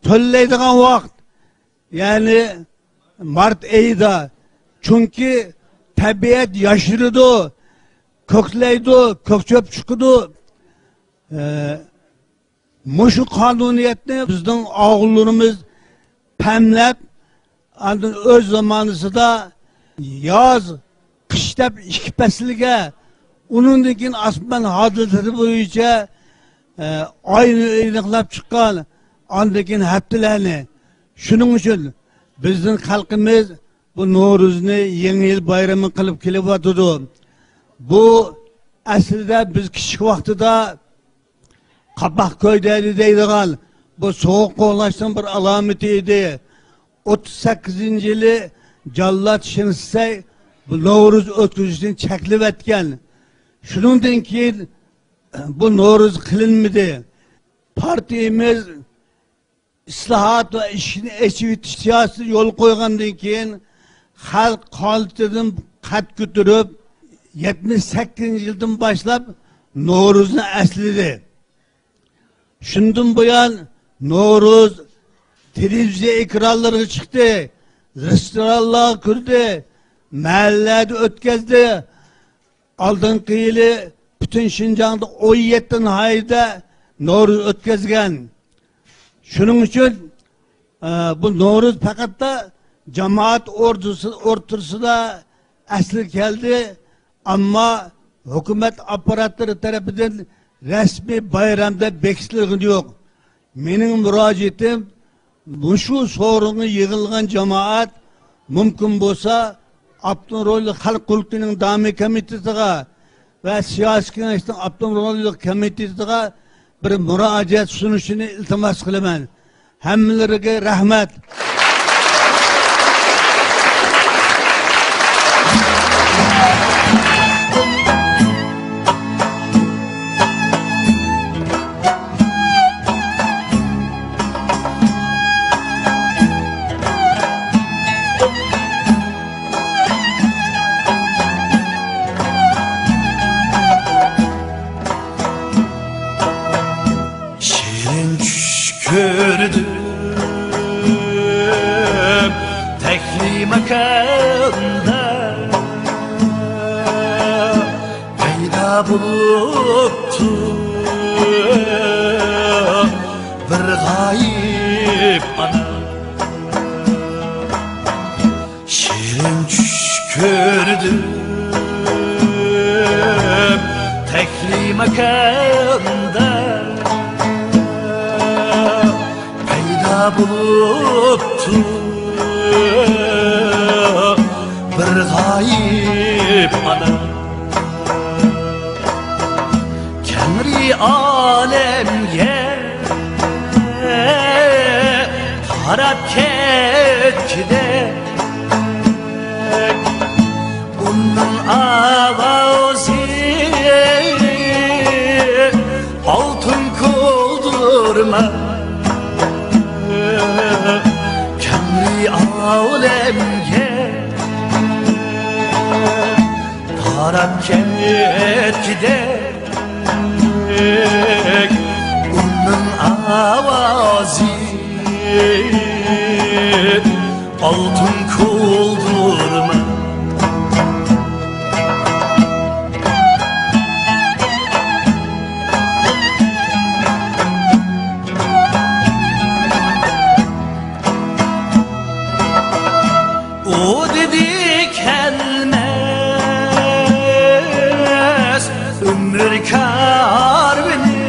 تۆلەيدىغان ۋاقىت. يەنى مارت ئېيىدا. چۈنكى تەبىئەت ياشىرىدۇ، كۆكلەيدۇ، كۆك چۆپ چىقىدۇ. ئە، مۇشۇ قانۇنىيەتنى بىزنىڭ ئاغۇنلىرىمىز پەملەپ، ئاندىن ئۆز زامانىسىدا ياز، قىش دەپ ئىككى پەسىلگە، ئۇنىڭدىن كېيىن ئاسمان ھادىسىلىرى بويىچە، ئە، ئاينى ئېنىقلاپ چىققان، ئاندىن كېيىن ھەپتىلەرنى. شۇنىڭ ئۈچۈن بىزنىڭ خەلقىمىز بۇ نورۇزنى يېڭى يىل بايرىمى قىلىپ كېلىۋاتىدۇ. بۇ ئەسلىدە بىز كىچىك ۋاقتىدا قاپاق كۆيدەيلى دەيدىغان بۇ سوغۇق قوغلاشنىڭ بىر ئالامىتى ئىدى. ئوتتۇز سەككىزىنچى يىلى جاللات شېڭ شىسەي بۇ نورۇز ئۆتكۈزۈشنى چەكلىۋەتكەن. شۇنىڭدىن كېيىن بۇ نورۇز قىلىنمىدى. پارتىيىمىز ئىسلاھات ۋە ئىشىكنى ئېچىۋېتىش سىياسىتىنى يولغا قويغاندىن كېيىن، خەلق قانىتىدىن قەد كۆتۈرۈپ، يەتمىش سەككىزىنچى يىلدىن باشلاپ نورۇزنى ئەسلىدى. شۇندىن بۇيان نورۇز تېلېۋىزىيە ئېكرانلىرىغا چىقتى، رېستورانلارغا كىردى، مەھەللىلەردە ئۆتكۈزدى. ئالدىنقى يىلى پۈتۈن شىنجاڭدا ئون يەتتە ناھىيەدە نورۇز ئۆتكۈزگەن. شۇنىڭ ئۈچۈن، ئە، بۇ نورۇز پەقەتلا جامائەت ئوردىسى-، ئوتتۇرىسىدا ئەسلىگە كەلدى، ئەمما ھۆكۈمەت ئاپپاراتلىرى تەرىپىدىن رەسمىي بايرام دەپ بېكىتىلگىنى يوق. مېنىڭ مۇراجىئىتىم، مۇشۇ سورۇنغا يىغىلغان جامائەت مۇمكىن بولسا ئاپتونوم رايونلۇق خەلق قۇرۇلتىيىنىڭ دائىمىي كومىتېتىغا ۋە سىياسىي كېڭەشنىڭ ئاپتونوم رايونلۇق كومىتېتىغا بىر مۇراجىئەت سۇنۇشىنى ئىلتىماس قىلىمەن. ھەممىلىرىگە رەھمەت. شېرىن چۈش كۆردۈم تەكلىماكاندا، پەيدا بولۇپتۇ بىر غايىب ئانا. شېرىن چۈش كۆردۈم تەكلىماكاندا، پەيدا بولۇپتۇ بىر غايىب ئانا. كەڭرى ئالەمگە تاراپ كەتكۈدەك، ئۇنىڭ ئاۋازى ئالتۇن كولدۇرما. كەڭرى ئالەمگە تاراپ كەتكۈدەك، ئۇنىڭ ئاۋازى ئالتۇن كولدۇرما. ئۇ دېدى كەلمەس ئۆمۈر كارۋىنى،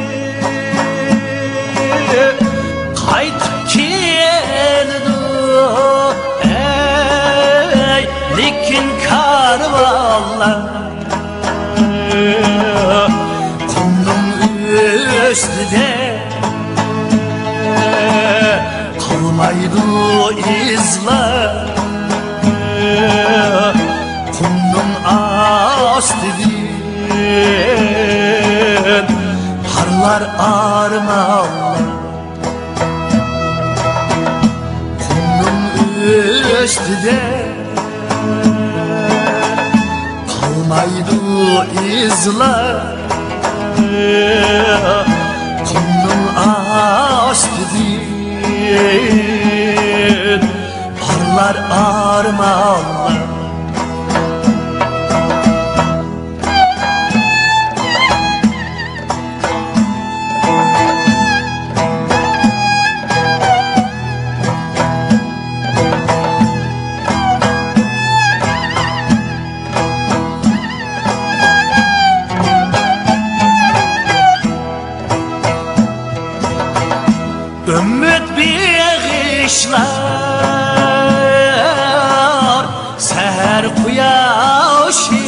قايتىپ كېلىدۇ ئەي لېكىن كارۋانلار. قۇمنىڭ ئۈستىدە قالمايدۇ ئىزلار، قۇمنىڭ ئاستىدىن پارلار ئارمانلار. قۇمنىڭ ئۈستىدە قالمايدۇ ئىزلار، قۇمنىڭ ئاستىدىن پارلار ئارمانلار. ئۈمىد بېغىشلار سەھەر قۇياشى،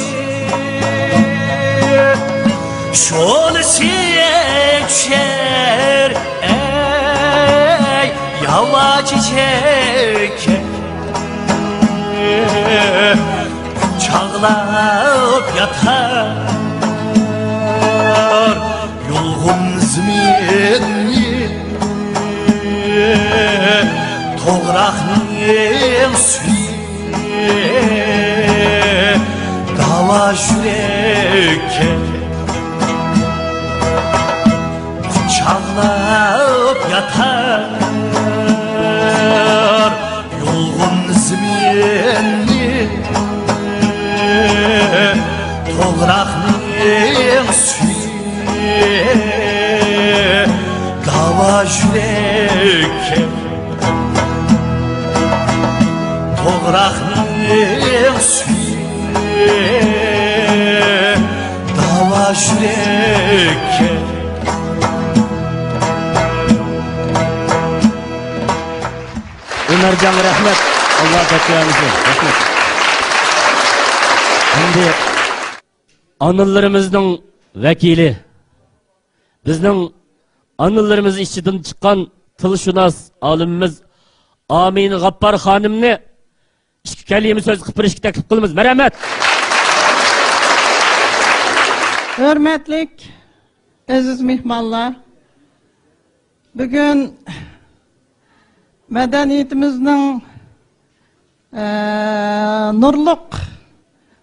شولىسى چۈشەر ئەي ياۋا چېچەككە. قۇچاقلاپ ياتار يۇلغۇن زېمىننى، توغراقنىڭ سۈيى داۋا يۈرەككە. قۇچاقلاپ ياتار توغراقنىڭ سۈيى داۋا يۈرەككە، توغراقنىڭ سۈيى داۋا يۈرەككە. ئۆمەرجانغا رەھمەت. ئاللا بەرىكەت بەرسۇن. رەھمەت. ئەمدى ئانىلىرىمىزنىڭ ۋەكىلى، بىزنىڭ ئانىلىرىمىز ئىچىدىن چىققان تىلشۇناس ئالىمىمىز ئامىنە غاپپار خانىمنى ئىككى كەلىمە سۆز قىلىپ بېرىشكە تەكلىپ قىلىمىز. مەرھەمەت. ھۆرمەتلىك ئەزىز مېھمانلار، بۈگۈن مەدەنىيىتىمىزنىڭ، ئە، نۇرلۇق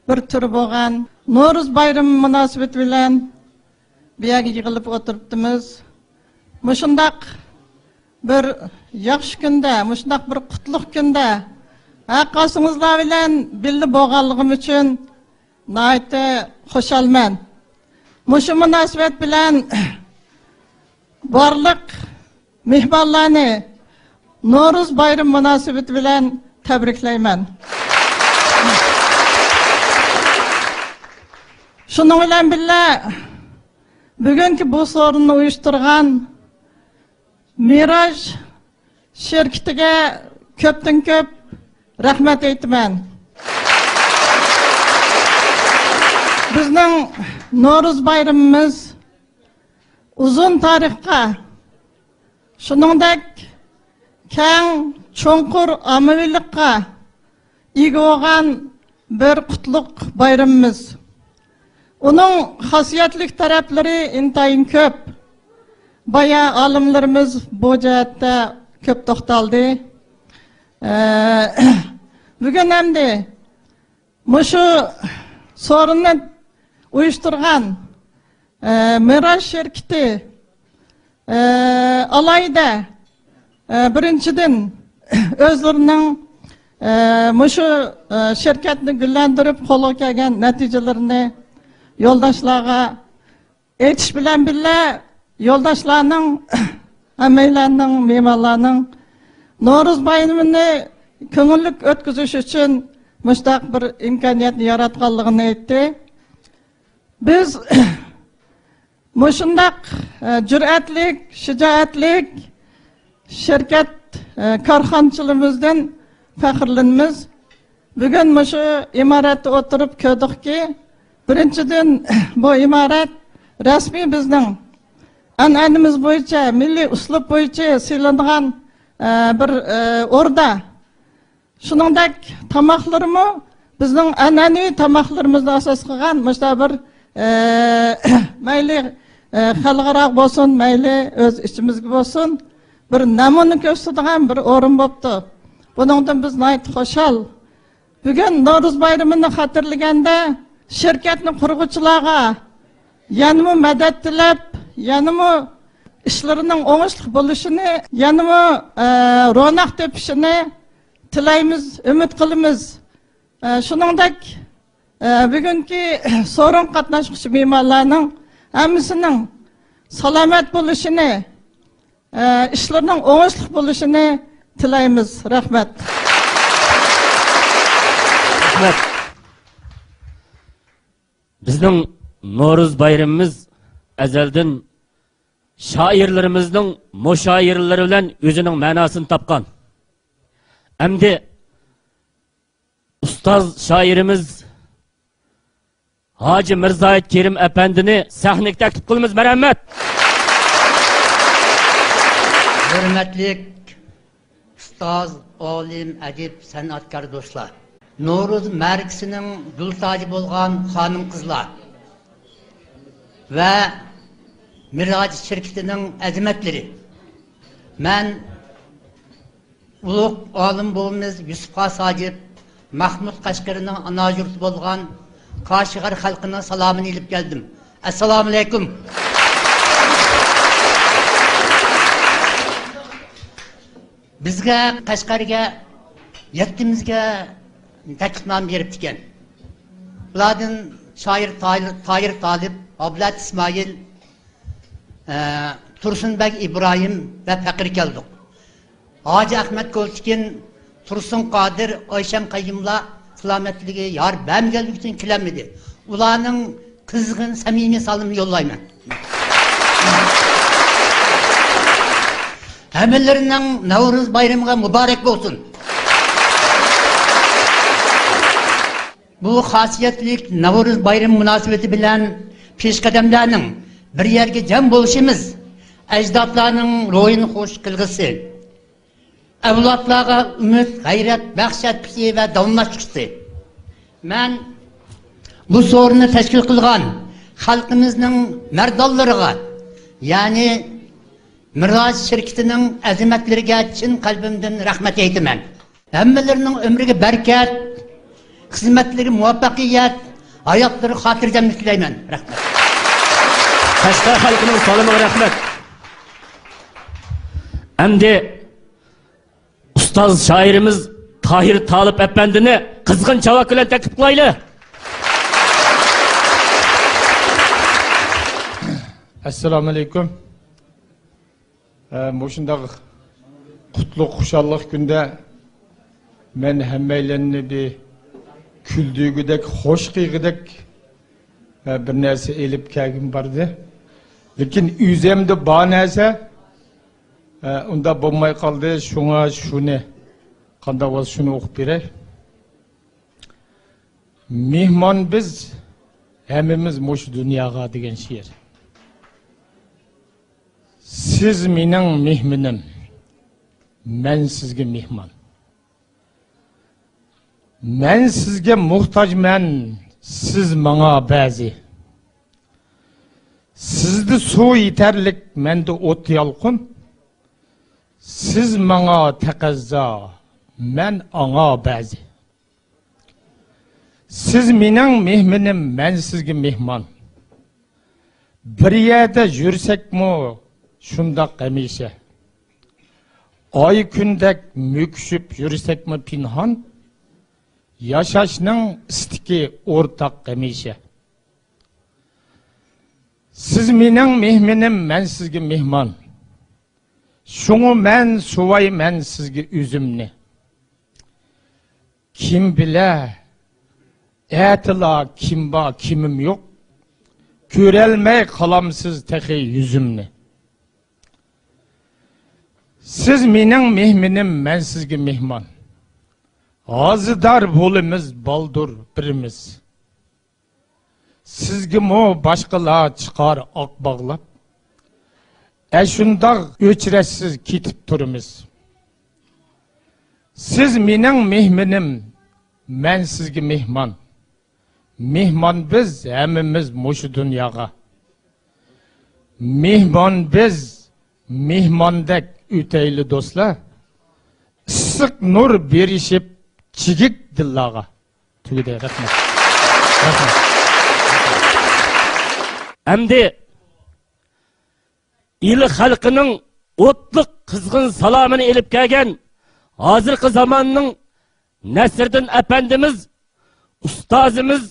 بىر تۈرى بولغان نورۇز بايرىمى مۇناسىۋىتى بىلەن بۇ يەرگە يىغىلىپ ئولتۇرۇپتىمىز. مۇشۇنداق بىر ياخشى كۈندە، مۇشۇنداق بىر قۇتلۇق كۈندە ھەر قايسىڭىزلار بىلەن بىللە بولغانلىقىم ئۈچۈن ناھايىتى خۇشالمەن. مۇشۇ مۇناسىۋەت بىلەن بارلىق مېھمانلارنى نورۇز بايرىمى مۇناسىۋىتى بىلەن تەبرىكلەيمەن. شۇنىڭ بىلەن بىللە، بۈگۈنكى بۇ سورۇننى ئۇيۇشتۇرغان مىراج شىركىتىگە كۆپتىن كۆپ رەھمەت ئېيتىمەن. بىزنىڭ نورۇز بايرىمىمىز ئۇزۇن تارىخقا، شۇنىڭدەك كەڭ، چوڭقۇر ئاممىۋىلىققا ئىگە بولغان بىر قۇتلۇق بايرىمىمىز. ئۇنىڭ خاسىيەتلىك تەرەپلىرى ئىنتايىن كۆپ. بايا ئالىملىرىمىز بۇ جەھەتتە كۆپ توختالدى. ئە، بۈگۈن ئەمدى مۇشۇ سورۇننى ئۇيۇشتۇرغان، ئە، مىراج شىركىتى، ئە، ئالاھىدە، ئە، بىرىنچىدىن، ئۆزلىرىنىڭ، ئە، مۇشۇ، ئە، شىركەتنى گۈللەندۈرۈپ قولغا كەلگەن نەتىجىلىرىنى يولداشلارغا ئېيتىش بىلەن بىللە، يولداشلارنىڭ، ھەممەيلەننىڭ، مېھمانلارنىڭ نورۇز بايرىمىنى كۆڭۈللۈك ئۆتكۈزۈش ئۈچۈن مۇشۇنداق بىر ئىمكانىيەتنى ياراتقانلىقىنى ئېيتتى. بىز مۇشۇنداق، ئە، جۈرئەتلىك، شىجائەتلىك شىركەت، ئە، كارخانىچىلىرىمىزدىن پەخىرلىنىمىز. بۈگۈن مۇشۇ ئىمارەتتە ئولتۇرۇپ كۆردۇقكى، بىرىنچىدىن، بۇ ئىمارەت رەسمىي بىزنىڭ ئەنئەنىمىز بويىچە، مىللىي ئۇسلۇب بويىچە سېلىنغان، ئە، بىر، ئە، ئوردا. شۇنىڭدەك تاماقلىرىمۇ بىزنىڭ ئەنئەنىۋى تاماقلىرىمىزنى ئاساس قىلغان مۇشۇنداق بىر، ئە، مەيلى، ئە، خەلقئارا بولسۇن، مەيلى ئۆز ئىچىمىزگە بولسۇن، بىر نەمۇنە كۆرسىتىدىغان بىر ئورۇن بوپتۇ. بۇنىڭدىن بىز ناھايىتى خۇشال. بۈگۈن نورۇز بايرىمىنى خاتىرىلىگەندە، شىركەتنى قۇرغۇچىلارغا يەنىمۇ مەدەت تىلەپ، يەنىمۇ ئىشلىرىنىڭ ئوڭۇشلۇق بولۇشىنى، يەنىمۇ، ئە، روناق تېپىشىنى تىلەيمىز، ئۈمىد قىلىمىز. ئە، شۇنىڭدەك، ئە، بۈگۈنكى سورۇن قاتناشقۇچى مېھمانلارنىڭ ھەممىسىنىڭ سالامەت بولۇشىنى، ئە، ئىشلىرىنىڭ ئوڭۇشلۇق بولۇشىنى تىلەيمىز. رەھمەت. رەھمەت. بىزنىڭ نورۇز بايرىمىمىز ئەزەلدىن شائىرلىرىمىزنىڭ مۇشائىرىلىرى بىلەن ئۆزىنىڭ مەناسىنى تاپقان. ئەمدى ئۇستاز شائىرىمىز ھاجى مىرزاھىت كېرىم ئەپەندىنى سەھنىگە تەكلىپ قىلىمىز. مەرھەمەت. ھۆرمەتلىك ئۇستاز، ئالىم، ئەدىب، سەنئەتكار دوستلار! نورۇز مەرىكىسىنىڭ گۈل تاجى بولغان خانىم-قىزلار ۋە مىراج شىركىتىنىڭ ئەزىمەتلىرى! مەن ئۇلۇغ ئالىم بوۋىمىز يۈسۈپ خاس ھاجىپ مەخمۇت قەشقىرىنىڭ ئانا يۇرتى بولغان كاشغەر خەلقىنىڭ سالامىنى ئېلىپ كەلدىم. ئەسسالامۇئەلەيكۇم. بىزگە قەشقەرگە يەتتىمىزگە تەكلىپنامە بېرىپتىكەن. بۇلاردىن شائىر تاھىر، تاھىر تالىپ، ئابلەت ئىسمائىل، ئە، تۇرسۇنبەگ ئىبراھىم ۋە پەقىر كەلدۇق. ھاجى ئەخمەت كولچىكىن، تۇرسۇن قادىر، ئايشەم قەييۇملار سالامەتلىكى يار بەرمىگەنلىكى ئۈچۈن كېلەلمىدى. ئۇلارنىڭ قىزغىن، سەمىمىي سالىمىنى يوللايمەن. ھەممىلىرىنىڭ نەۋرۇز بايرىمىغا مۇبارەك بولسۇن! بۇ خاسىيەتلىك نەۋرۇز بايرىمى مۇناسىۋىتى بىلەن پېشقەدەملەرنىڭ بىر يەرگە جەم بولۇشىمىز ئەجدادلارنىڭ روھىنى خۇش قىلغۇسى، ئەۋلادلارغا ئۈمىد، غەيرەت بەخش ئەتكۈسى ۋە داۋاملاشتۇرغۇسى. مەن بۇ سورۇننى تەشكىل قىلغان خەلقىمىزنىڭ مەردانلىرىغا، يەنى مىراج شىركىتىنىڭ ئەزىمەتلىرىگە چىن قەلبىمدىن رەھمەت ئېيتىمەن. ھەممىلىرىنىڭ ئۆمرىگە بەرىكەت، خىزمەتلىرىگە مۇۋەپپەقىيەت، ھاياتلىرىغا خاتىرجەملىك تىلەيمەن. رەھمەت. قەشقەر خەلقىنىڭ سالىمىغا رەھمەت. ئەمدى ئۇستاز شائىرىمىز تاھىر تالىپ ئەپەندىنى قىزغىن چاۋاك بىلەن تەكلىپ قىلايلى. ئەسسالامۇئەلەيكۇم. ئە، مۇشۇنداق قۇتلۇق، خۇشاللىق كۈندە مەن ھەممەيلەننى بىر كۈلدۈرگۈدەك، خوش قىلغۇدەك، ئە، بىر نەرسە ئېلىپ كەلگۈم باردى. لېكىن ئۆزۈمدە بار نەرسە، ئە، ئۇنداق بولماي قالدى. شۇڭا شۇنى قانداق بولسا شۇنى ئوقۇپ بېرەي. مېھمان بىز، ھەممىمىز مۇشۇ دۇنياغا دېگەن شېئىر. سىز مېنىڭ مېھمىنىم، مەن سىزگە مېھمان. مەن سىزگە موھتاجمەن، سىز ماڭا بەزى. سىزدە سۇ يېتەرلىك، مەندە ئوت يالقۇن. سىز ماڭا تەقەززا، مەن ئاڭا بەزى. سىز مېنىڭ مېھمىنىم، مەن سىزگە مېھمان. بىر يەردە يۈرسەكمۇ شۇنداق ھەمىشە. ئاي كۈندەك مۆكۈشۈپ يۈرسەكمۇ پىنھان، ياشاشنىڭ ئىستىكى ئورتاق ھەمىشە. سىز مېنىڭ مېھمىنىم، مەن سىزگە مېھمان. شۇڭا مەن سۇۋايمەن سىزگە ئۈزۈمنى. كىم بىلە، ئەتىلا كىم بار، كىمىم يوق. كۆرەلمەي قالامسىز تېخى يۈزۈمنى. سىز مېنىڭ مېھمىنىم، مەن سىزگە مېھمان. ھازىدار بولىمىز بالدۇر بىرىمىز. سىزگىمۇ باشقىلار چىقار ئاق باغلاپ، ئەشۇنداق ئۆچرەتسىز كېتىپ تۇرىمىز. سىز مېنىڭ مېھمىنىم، مەن سىزگە مېھمان. مېھمان بىز ھەممىمىز مۇشۇ دۇنياغا. مېھمان بىز، مېھماندەك ئۆتەيلى دوستلار. ئىسسىق نۇر بېرىشىپ چىگىك دىللارغا. تۈگىدى. رەھمەت. رەھمەت. ئەمدى ئىلى خەلقىنىڭ ئوتلۇق قىزغىن سالامىنى ئېلىپ كەلگەن ھازىرقى زاماننىڭ نەسىردىن ئەپەندىمىز، ئۇستازىمىز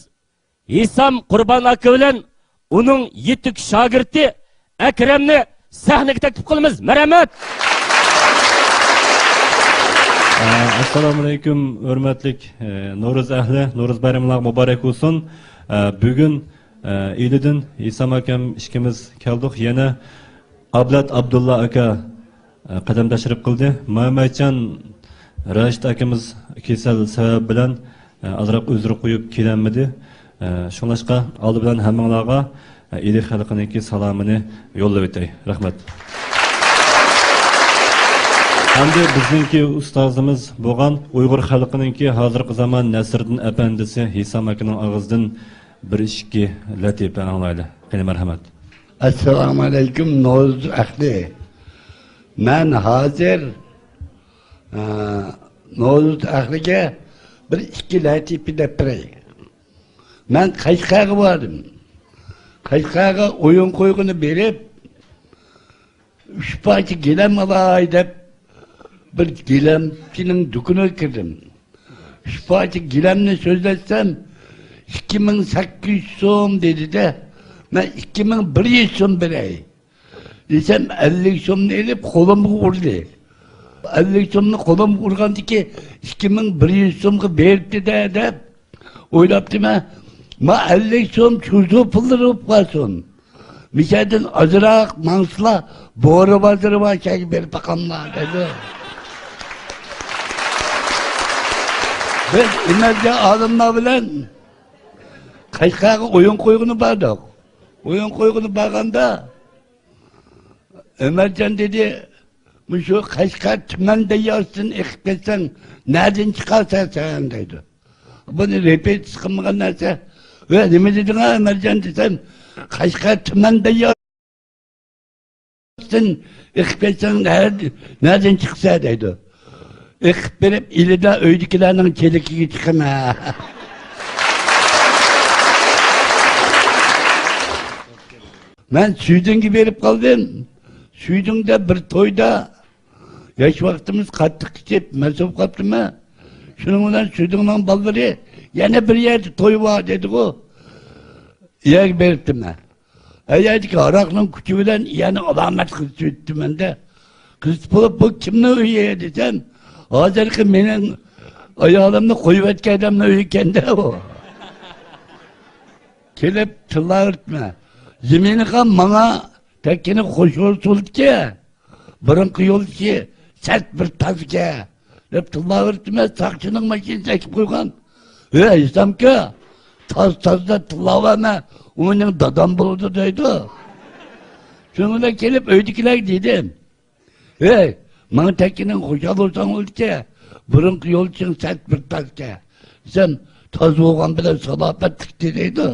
ھېسام قۇربان ئاكا بىلەن ئۇنىڭ يېتىك شاگىرتى ئەكرەمنى سەھنىگە تەكلىپ قىلىمىز. مەرھەمەت! ئەسسالامۇئەلەيكۇم، ھۆرمەتلىك، ئە، نورۇز ئەھلى، نورۇز بايرىمىڭلار مۇبارەك بولسۇن. ئە، بۈگۈن، ئە، ئىلىدىن ھېسام ئاكام ئىككىمىز كەلدۇق. يەنە ئابلەت ئابدۇللا ئاكا، ئە، قەدەم تەشرىپ قىلدى. مەمەتجان راشىت ئاكىمىز كېسەل سەۋەبى بىلەن، ئە، ئازراق ئۆزرە قويۇپ كېلەلمىدى. ئە، شۇڭلاشقا ئالدى بىلەن ھەممىڭلارغا، ئە، ئىلى خەلقىنىڭكى سالامىنى يوللاپ ئۆتەي. رەھمەت. ئەمدى بىزنىڭكى ئۇستازىمىز بولغان ئۇيغۇر خەلقىنىڭكى ھازىرقى زامان نەسىردىن ئەپەندىسى ھېسام ئاكىنىڭ ئاغزىدىن بىر ئىككى لەتىپە ئاڭلايلى. قېنى، مەرھەمەت. ئەسسالامۇئەلەيكۇم، نورۇز ئەھلى. مەن ھازىر، ئە، نورۇز ئەھلىگە بىر ئىككى لەتىپە دەپ بېرەي. مەن قەشقەرگە باردىم. قەشقەرگە ئويۇن قويغىنى بېرىپ، ئۈچ پارچە گىلەم ئالاي دەپ، بىر گىلەمچىنىڭ دۇكىنىغا كىردىم. ئۈچ پارچە گىلەمنى سۆزلەتسەم، «ئىككى مىڭ سەككىز يۈز سوم» دېدى-دە، مەن «ئىككى مىڭ بىر يۈز سوم بېرەي» دېسەم، ئەللىك سومنى ئېلىپ قولۇمغا ئۇردى. ئەللىك سومنى قولۇمغا ئۇرغاندىكى، «ئىككى مىڭ بىر يۈز سومغا بېرىپتۇ-دە» دەپ ئويلاپتىمەن. ما ئەللىك سوم چۇزۇ پۇللىرى بولۇپ قالسۇن. مىشەدىن ئازراق ماڭسىلا، بورا بازىرى بار شەھەرگە بېرىپ باقاملا دەيدۇ. بىز ئىمەرجان ئالىملار بىلەن قەشقەرگە ئويۇن قويغىلى باردۇق. ئويۇن قويغىلى بارغاندا ئۆمەرجان دېدى، «مۇشۇ قەشقەر تۈمەن دەرياسىدىن ئېقىپ كەتسەڭ، نەدىن چىقارسەن سەن؟» دەيدۇ. بۇنى رېپېتىتسىيە قىلمىغان نەرسە. «ۋە نېمە دېدىڭ، ئا، ئۆمەرجان؟» دېسەم، «قەشقەر تۈمەن دەرياسىدىن ئېقىپ كەتسەڭ، نە-، نەدىن چىقىسەن؟» دەيدۇ. ئېقىپ بېرىپ، ئىلىدا ئۆيدىكىلەرنىڭ چېلىكىگە چىقىمەن. مەن سۈيدۈنگە بېرىپ قالدىم. سۈيدۈندە بىر تويدا ياش ۋاقتىمىز قاتتىق ئىچىپ، مەست بولۇپ قاپتىمەن. شۇنىڭ بىلەن سۈيدۈننىڭ بالىلىرى، «يەنە بىر يەردە توي بار» دېدىغۇ. يەرگە بېرىپتىمەن. ئەيەردىكى ھاراقنىڭ كۈچى بىلەن يەنە ئالامەت قىزىتىۋېتىپتىمەن-دە. قىزىتىپ بولۇپ، «بۇ كىمنىڭ ئۆيى؟» دېسەم، «ھازىرقى مېنىڭ ئايالىمنى قويۇۋەتكەن ئادەمنىڭ ئۆيى ئىكەن-دە بۇ.» كېلىپ تىللاۋېرىپتىمەن. زېمىنخان ماڭا تەككىنى خوش بولسۇن دېدىكى، بۇرۇنقى يولدىشى سەت بىر تازىكەن دەپ تىللاۋېرىپتىمەن، ساقچىنىڭ ماشىنىسى ئەكىپ قويغان. «ھەي، ھېسامكا، تاز-تاز دەپ تىللاۋەرمە، ئۇ مېنىڭ دادام بولىدۇ» دەيدۇ. شۇنىڭ بىلەن كېلىپ ئۆيدىكىلەرگە دېدىم. «ھەي، ماڭا تەككىنىڭ خۇشال بولساڭ بولدىكەن، بۇرۇنقى يولدىشىڭ سەت بىر تازكەن» دېسەم، «تاز بولغان بىلەن سالاپەتلىكتە» دەيدۇ.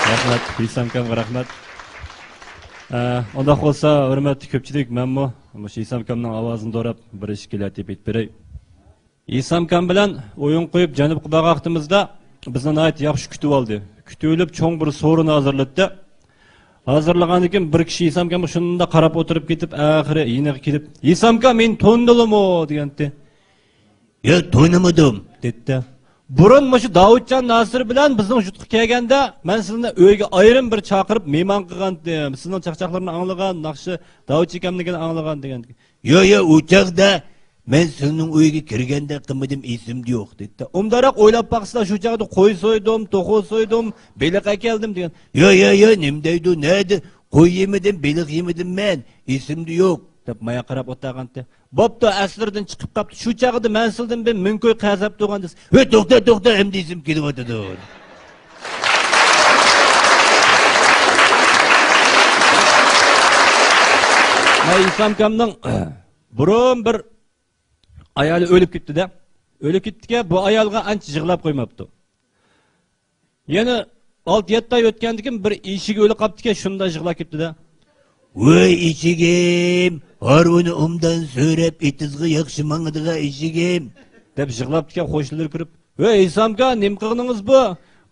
رەھمەت، ھېسامكامغا رەھمەت. ئە، ئۇنداق بولسا، ھۆرمەتلىك كۆپچىلىك، مەنمۇ مۇشۇ ھېسامكامنىڭ ئاۋازىنى دوراپ، بىر ئىككى لەتىپە ئېيتىپ بېرەي. ھېسامكام بىلەن ئويۇن قويۇپ، جەنۇبقا بارغان ۋاقتىمىزدا بىزنى ناھايىتى ياخشى كۈتۈۋالدى. كۈتۈۋېلىپ، چوڭ بىر سورۇن ھازىرلىدى. ھازىرلىغاندىن كېيىن، بىر كىشى ھېسامكامغا شۇنداق قاراپ ئولتۇرۇپ كېتىپ، ئاخىرى يېنىغا كېلىپ، «ھېسامكام، مېنى تونۇدۇڭلىمۇ؟» دېگەنتى. «ياق، تونۇمىدىم» دېدى. «بۇرۇن مۇشۇ داۋۇتجان ناسىر بىلەن بىزنىڭ يۇرتقا كەلگەندە، مەن سىزنى ئۆيگە ئايرىم بىر چاقىرىپ مېھمان قىلغانتىم. سىزنىڭ چاقچاقلىرىنى ئاڭلىغان، ناخشا، داۋۇت چېكەمنىڭكىنى ئاڭلىغان» دېگەن. «ياق، ياق، ئۇ چاغدا مەن سىزنىڭ ئۆيگە كىرگەندەك قىلمىدىم، ئېسىمدە يوق» دېدى. «ئۇنداقراق ئويلاپ باقسىلا، شۇ چاغدا قوي سويدۇم، توخۇ سويدۇم، بېلىق ئەكەلدىم» دېگەن. «ياق، ياق، ياق، نېمە دەيدۇ، نەدە، قوي يېمىدىم، بېلىق يېمىدىم مەن، ئېسىمدە يوق» دەپ مايا قاراپ ئولتۇرغانتى. «بوپتۇ، ئەسلىرىدىن چىقىپ قاپتۇ، شۇ چاغدا مەن سىزدىن بىر مىڭ كوي قەرز ئاپ تۇرغان» دېسە، «ھۆي، توختا، توختا، ئەمدى ئېسىمگە كېلىۋاتىدۇ.» مانا ھېسامكامنىڭ بۇرۇن بىر ئايالى ئۆلۈپ كېتىپتۇ-دە. ئۆلۈپ كېتىپتىكەن، بۇ ئايالغا ئانچە يىغلاپ قويماپتۇ. يەنە ئالتە-يەتتە ئاي ئۆتكەندىن كېيىن بىر ئېشىكى ئۆلۈپ قاپتىكەن، شۇنداق يىغلاپ كېتىپتۇ-دە. «ۋاي ئېشىكىم، ھارۋىنى ئوبدان سۆرەپ، ئېتىزغا ياخشى ماڭىدىغان ئېشىكىم» دەپ يىغلاپتىكەن، قوشنىلىرى كىرىپ، «ۋەي، ھېسامكا، نېمە قىلغىنىڭىز بۇ؟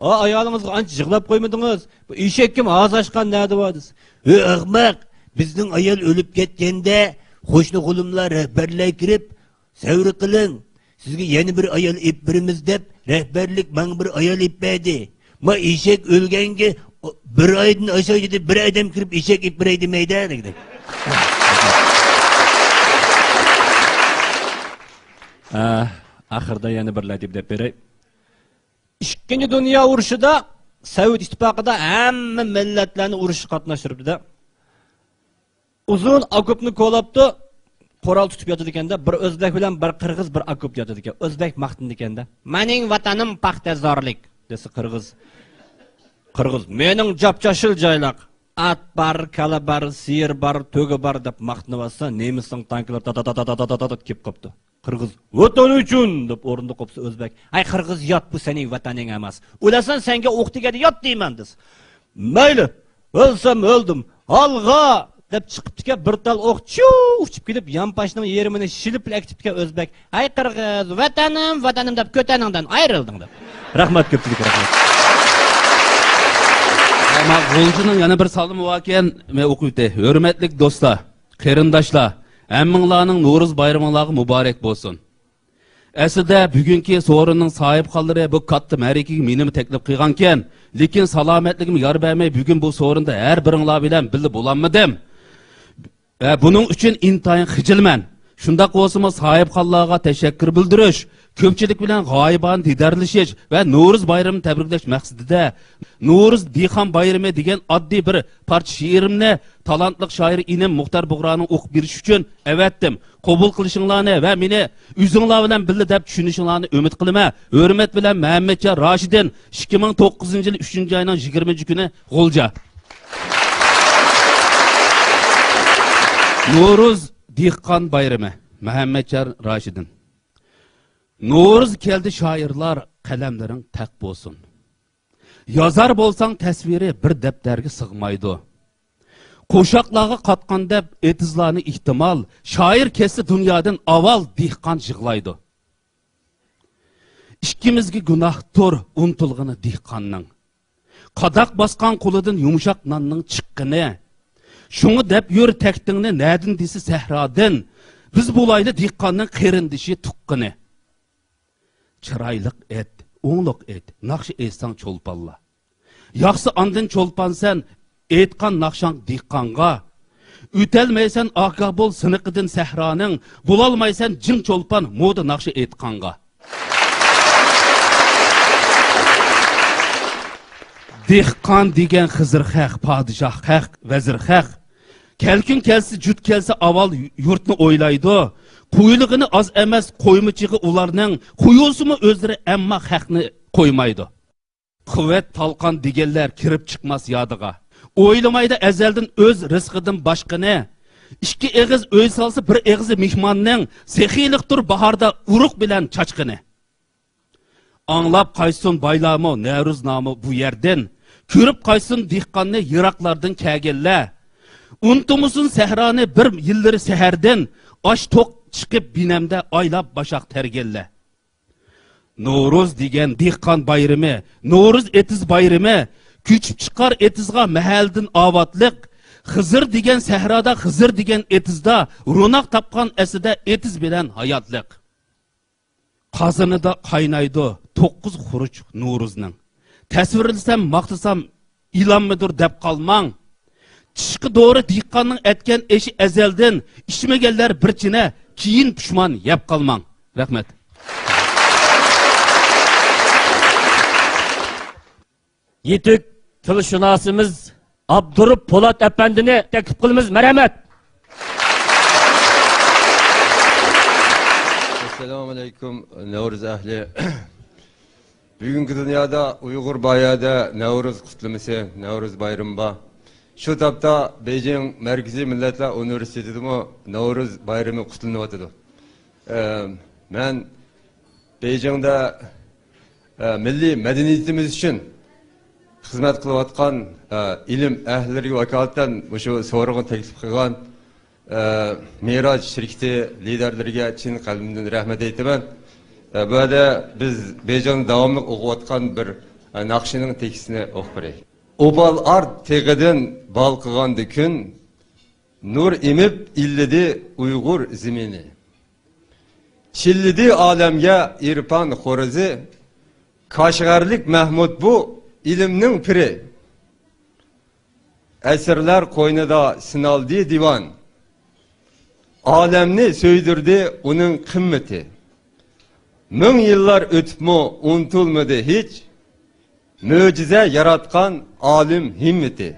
ئا، ئايالىڭىزغا ئانچە يىغلاپ قويمىدىڭىز. بۇ ئېشەك كىم، ھازىر ئاچقان نەدە بار؟» دېسە، «ھۆي، ئەخمەق، بىزنىڭ ئايال ئۆلۈپ كەتكەندە، قوشنا-قولۇملار، رەھبەرلەر كىرىپ، سەۋر قىلىڭ، سىزگە يەنە بىر ئايال ئېلىپ بېرىمىز دەپ، رەھبەرلىك ماڭا بىر ئايال ئېلىپ بەردى. ما ئېشەك ئۆلگەنگە بىر ئايدىن ئاشاي دېدى، بىر ئادەم كىرىپ ئېشەك ئېلىپ بېرەي دېمەيدۇ» دېدى. ئە، ئاخىرىدا يەنە بىر لەتىپە دەپ بېرەي. ئىككىنچى دۇنيا ئۇرۇشىدا سوۋېت ئىتتىپاقىدا ھەممە مىللەتلەرنى ئۇرۇشقا قاتناشتۇرۇپتۇ-دە. ئۇزۇن ئوكوپنى كولاپتۇ، قورال تۇتۇپ ياتىدىكەن-دە، بىر ئۆزبەك بىلەن بىر قىرغىز بىر ئوكوپتا ياتىدىكەن. ئۆزبەك ماختىنىدىكەن-دە، «مېنىڭ ۋەتىنىم پاختەزارلىق» دېسە، قىرغىز، قىرغىز، «مېنىڭ جاپجاشىل جايلاق، ئات بار، كالا بار، سىيىر بار، تۆگە بار» دەپ ماختىنىۋاتسا، نېمىسنىڭ تانكىلىرى تا-تا-تا كېلىپ قاپتۇ. قىرغىز، «ۋەتەن ئۈچۈن!» دەپ ئورنىدا قوپسا، ئۆزبەك، «ھەي قىرغىز، يات، بۇ سېنىڭ ۋەتىنىڭ ئەمەس. ئۆلەسەن، سەنگە ئوق تېگەدە يات دەيمەن» دېسە، «مەيلى، ئۆلسەم ئۆلدۈم، ئالغا» دەپ چىقىپتىكەن، بىر تال ئوق چىۋ ئۇچۇپ كېلىپ، يانپاشنىڭ يېرىمىنى شىلىپلا ئەكېتىپتىكەن ئۆزبەك، «ھەي قىرغىز، ۋەتەنىم، ۋەتەنىم» دەپ كۆتەنىڭدىن ئايرىلدىڭ دەپ. رەھمەت، كۆپچىلىك رەھمەت. ئەمما غۇلجىنىڭ يەنە بىر سالىمى باركەن، مەن ئوقۇۋېتەي. ھۆرمەتلىك دوستلار، قېرىنداشلار، ھەممىڭلارنىڭ نورۇز بايرىمىڭلارغا مۇبارەك بولسۇن. ئەسلىدە بۈگۈنكى سورۇننىڭ ساھىبخانلىرى بۇ كاتتا مەرىكىگە مېنىمۇ تەكلىپ قىلغانىكەن، لېكىن سالامەتلىكىم يار بەرمەي بۈگۈن بۇ سورۇندا ھەر بىرىڭلار بىلەن بىللە بولالمىدىم. ۋە بۇنىڭ ئۈچۈن ئىنتايىن خىجىلمەن. شۇنداق بولسىمۇ ساھىبخانلارغا تەشەككۈر بىلدۈرۈش، كۆپچىلىك بىلەن غايىبانە دىدارلىشىش ۋە نورۇز بايرىمىنى تەبرىكلەش مەقسىتىدە نورۇز دېھقان بايرىمى دېگەن ئاددىي بىر پارچە شېئىرىمنى تالانتلىق شائىر ئىنىم مۇختار بۇغرانىڭ ئوقۇپ بېرىشى ئۈچۈن ئەۋەتتىم. قوبۇل قىلىشىڭلارنى ۋە مېنى ئۆزۈڭلار بىلەن بىللە دەپ چۈشىنىشىڭلارنى ئۈمىد قىلىمەن. ھۆرمەت بىلەن، مەمەتجان راشىدىن، ئىككى مىڭ توققۇزىنچى يىل ئۈچىنچى ئاينىڭ يىگىرمىنچى كۈنى، غۇلجا. نورۇز دېھقان بايرىمى. مەمەتجان راشىدىن. نورۇز كەلدى شائىرلار، قەلەملىرىڭ تەق بولسۇن. يازار بولساڭ تەسۋىرى بىر دەپتەرگە سىغمايدۇ. قوشاقلارغا قاتقان دەپ ئېتىزلارنى ئېھتىمال، شائىر كەتسە دۇنيادىن ئاۋۋال دېھقان يىغلايدۇ. ئىككىمىزگە گۇناھتۇر ئۇنتۇلغىنى دېھقاننىڭ. قاداق باسقان قولىدىن يۇمشاق ناننىڭ چىققىنى. شۇڭا دەپ يۈر تەكتىڭنى نەدىن دېسە سەھرادىن. بىز بولايلى دېھقاننىڭ قېرىندىشى تۇغقىنى. چىرايلىق ئېيت، ئوڭلۇق ئېيت، ناخشا ئېيتساڭ چولپانلار. ياقسا ئاندىن چولپانسەن، ئېيتقان ناخشاڭ دېھقانغا. ئۆتەلمەيسەن ئاگاھ بول سىنىقىدىن سەھرانىڭ، بولالمايسەن جىڭ چولپان مودا ناخشا ئېيتقانغا. دېھقان دېگەن خىزىر خەق، پادىشاھ خەق، ۋەزىر خەق. كەلكۈن كەلسە، جۇت كەلسە ئاۋۋال يۇرتنى ئويلايدۇ. قويۇلغىنى ئاز ئەمەس قويمىچىغا ئۇلارنىڭ، قويۇلسىمۇ ئۆزلىرى ئەمما خەقنى قويمايدۇ. قۇۋۋەت تالقان دېگەنلەر كىرىپ چىقماس يادىغا. ئويلىمايدۇ ئەزەلدىن ئۆز رىزقىدىن باشقىنى. ئىككى ئېغىز ئۆي سالسا بىر ئېغىزى مېھماننىڭ، سېخىيلىقتۇر باھاردا ئۇرۇق بىلەن چاچقىنى. ئاڭلاپ قايتسۇن بايلارمۇ نەۋرۇز نامى بۇ يەردىن. كۆرۈپ قايتسۇن دېھقاننى يىراقلاردىن كەلگەنلەر. ئۇنتۇمىسۇن سەھرانى بىر يىللىرى سەھەردىن. ئاچ توق چىقىپ بىنەمدە ئايلاپ باشاق تەرگەنلەر. نورۇز دېگەن دېھقان بايرىمى، نورۇز ئېتىز بايرىمى. كۆچۈپ چىقار ئېتىزغا مەھەللىدىن ئاۋاتلىق. خىزىر دېگەن سەھرادا، خىزىر دېگەن ئېتىزدا روناق تاپقان ئەسلىدە ئېتىز بىلەن ھاياتلىق. قازىنىدا قاينايدۇ توققۇز خۇرۇچ نورۇزنىڭ. تەسۋىرلىسەم، ماختىسام، ئېلانمىدۇر دەپ قالماڭ. چىشقا دورا دېھقاننىڭ ئەتكەن ئېشى ئەزەلدىن، ئىچمىگەنلەر بىر چىنە، كېيىن پۇشمان يەپ قالماڭ. رەھمەت. يېتىك تىلشۇناسىمىز ئابدۇرۇپ پولات ئەپەندىنى تەكلىپ قىلىمىز. مەرھەمەت. ئەسسالامۇ ئەلەيكۇم، نەۋرۇز ئەھلى. بۈگۈنكى دۇنيادا ئۇيغۇر بار يەردە نەۋرۇز قۇتلىمىسى، نەۋرۇز بايرىمى بار. شۇ تاپتا بېيجىڭ مەركىزىي مىللەتلەر ئۇنىۋېرسىتېتىدىمۇ نەۋرۇز بايرىمى قۇتلىنىۋاتىدۇ. ئە، مەن بېيجىڭدا، ئە، مىللىي مەدەنىيىتىمىز ئۈچۈن خىزمەت قىلىۋاتقان، ئە، ئىلىم ئەھلىلىرىگە ۋاكالىتەن مۇشۇ سورۇنغا تەكلىپ قىلغان، ئە، مىراج شىركىتى لىدەرلىرىگە چىن قەلبىمدىن رەھمەت ئېيتىمەن. ئە، بۇ يەردە بىز بېيجىڭدا داۋاملىق ئوقۇۋاتقان بىر، ئە، ناخشىنىڭ تېكىستىنى ئوقۇپ بېرەي. ئوبال ئارت تېغىدىن بالقىغاندا كۈن، نۇر ئېمىپ ئىللىدى ئۇيغۇر زېمىنى. چىللىدى ئالەمگە ئېرپان خورىزى، كاشغەرلىك مەھمۇد بۇ ئىلىمنىڭ پىرى. ئەسىرلەر قوينىدا سىنالدى دىۋان، ئالەمنى سۆيدۈردى ئۇنىڭ قىممىتى. مىڭ يىللار ئۆتۈپمۇ ئۇنتۇلمىدى ھېچ، مۆجىزە ياراتقان ئالىم ھىممىتى.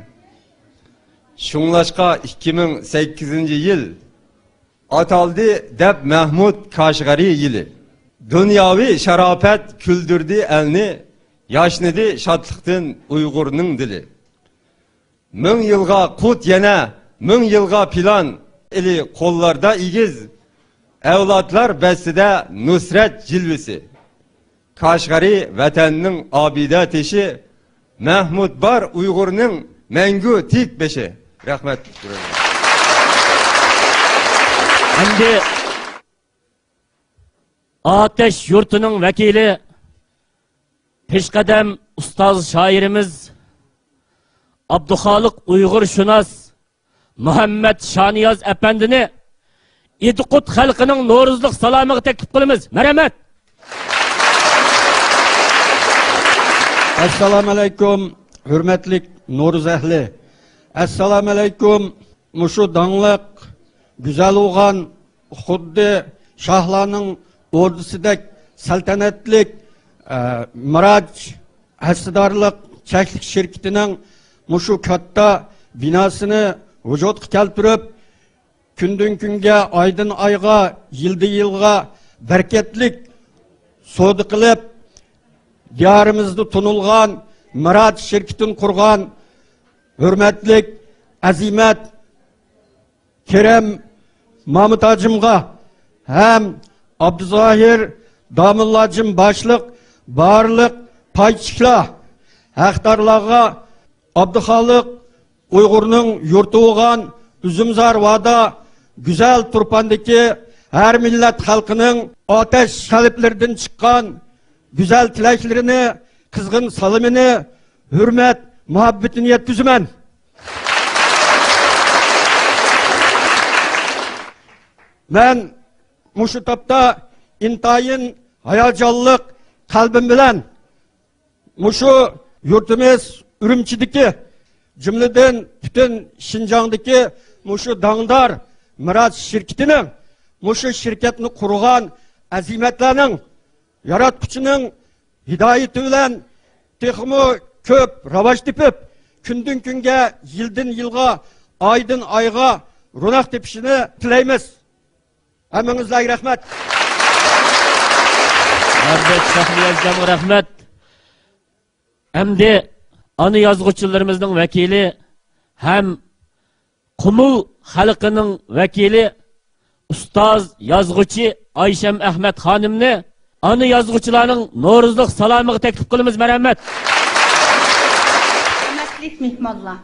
شۇڭلاشقا ئىككى مىڭ سەككىزىنچى يىل ئاتالدى دەپ مەھمۇد كاشغەرى يىلى. دۇنياۋى شاراپەت كۈلدۈردى ئەلنى، ياشنىدى شادلىقتىن ئۇيغۇرنىڭ دىلى. مىڭ يىلغا قۇت يەنە، مىڭ يىلغا پىلان، ئېلى قوللاردا ئېگىز، ئەۋلادلار بەستىدە نۇسرەت جىلۋىسى. كاشغەرى ۋەتەننىڭ ئابىدە تېشى، مەھمۇد بار ئۇيغۇرنىڭ مەڭگۈ تىك بېشى. رەھمەت. ئەمدى ئاتەش يۇرتىنىڭ ۋەكىلى، پېشقەدەم ئۇستاز شائىرىمىز ئابدۇخالىق ئۇيغۇرشۇناس مۇھەممەد شانىياز ئەپەندىنى ئىدىقۇت خەلقىنىڭ نورۇزلۇق سالامىغا تەكلىپ قىلىمىز. مەرھەمەت! ئەسسالامۇئەلەيكۇم، ھۆرمەتلىك نورۇز ئەھلى. ئەسسالامۇئەلەيكۇم، مۇشۇ داڭلىق، گۈزەل بولغان، خۇددى شاھلارنىڭ ئوردىسىدەك سەلتەنەتلىك، ئە، مىراج ھەسسىدارلىق چەكلىك شىركىتىنىڭ مۇشۇ كاتتا بىناسىنى ۋۇجۇدقا كەلتۈرۈپ، كۈندىن كۈنگە، ئايدىن ئايغا، يىلدىن يىلغا بەرىكەتلىك سودا قىلىپ، دىيارىمىزدا تونۇلغان مىراج شىركىتىنى قۇرغان ھۆرمەتلىك ئەزىمەت كېرەم مامۇت ھاجىمغا ھەم ئابدۇزاھىر داموللاجىم باشلىق بارلىق پاي چېكىلەر ھەقدارلارغا، ئابدۇخالىق ئۇيغۇرنىڭ يۇرتى بولغان ئۈزۈمزار ۋادا گۈزەل تۇرپاندىكى ھەر مىللەت خەلقىنىڭ ئاتەش قەلبلىرىدىن چىققان گۈزەل تىلەكلىرىنى، قىزغىن سالىمىنى، ھۆرمەت مۇھەببىتىنى يەتكۈزىمەن. مەن مۇشۇ تاپتا ئىنتايىن ھاياجانلىق قەلبىم بىلەن مۇشۇ يۇرتىمىز ئۈرۈمچىدىكى، جۈملىدىن پۈتۈن شىنجاڭدىكى مۇشۇ داڭدار مىراج شىركىتىنىڭ، مۇشۇ شىركەتنى قۇرغان ئەزىمەتلەرنىڭ، ياراتقۇچىنىڭ ھىدايىتى بىلەن تېخىمۇ كۆپ راۋاج تېپىپ، كۈندىن كۈنگە، يىلدىن يىلغا، ئايدىن ئايغا روناق تېپىشىنى تىلەيمىز. ھەممىڭىزلەرگە رەھمەت. ھەربەت شەھرىيازدىنمۇ رەھمەت. ئەمدى ئانا يازغۇچىلىرىمىزنىڭ ۋەكىلى ھەم قۇمۇل خەلقىنىڭ ۋەكىلى، ئۇستاز يازغۇچى ئايشەم ئەخمەت خانىمنى ئانا يازغۇچىلارنىڭ نورۇزلۇق سالامىغا تەكلىپ قىلىمىز. مەرھەمەت. ھۆرمەتلىك مېھمانلار،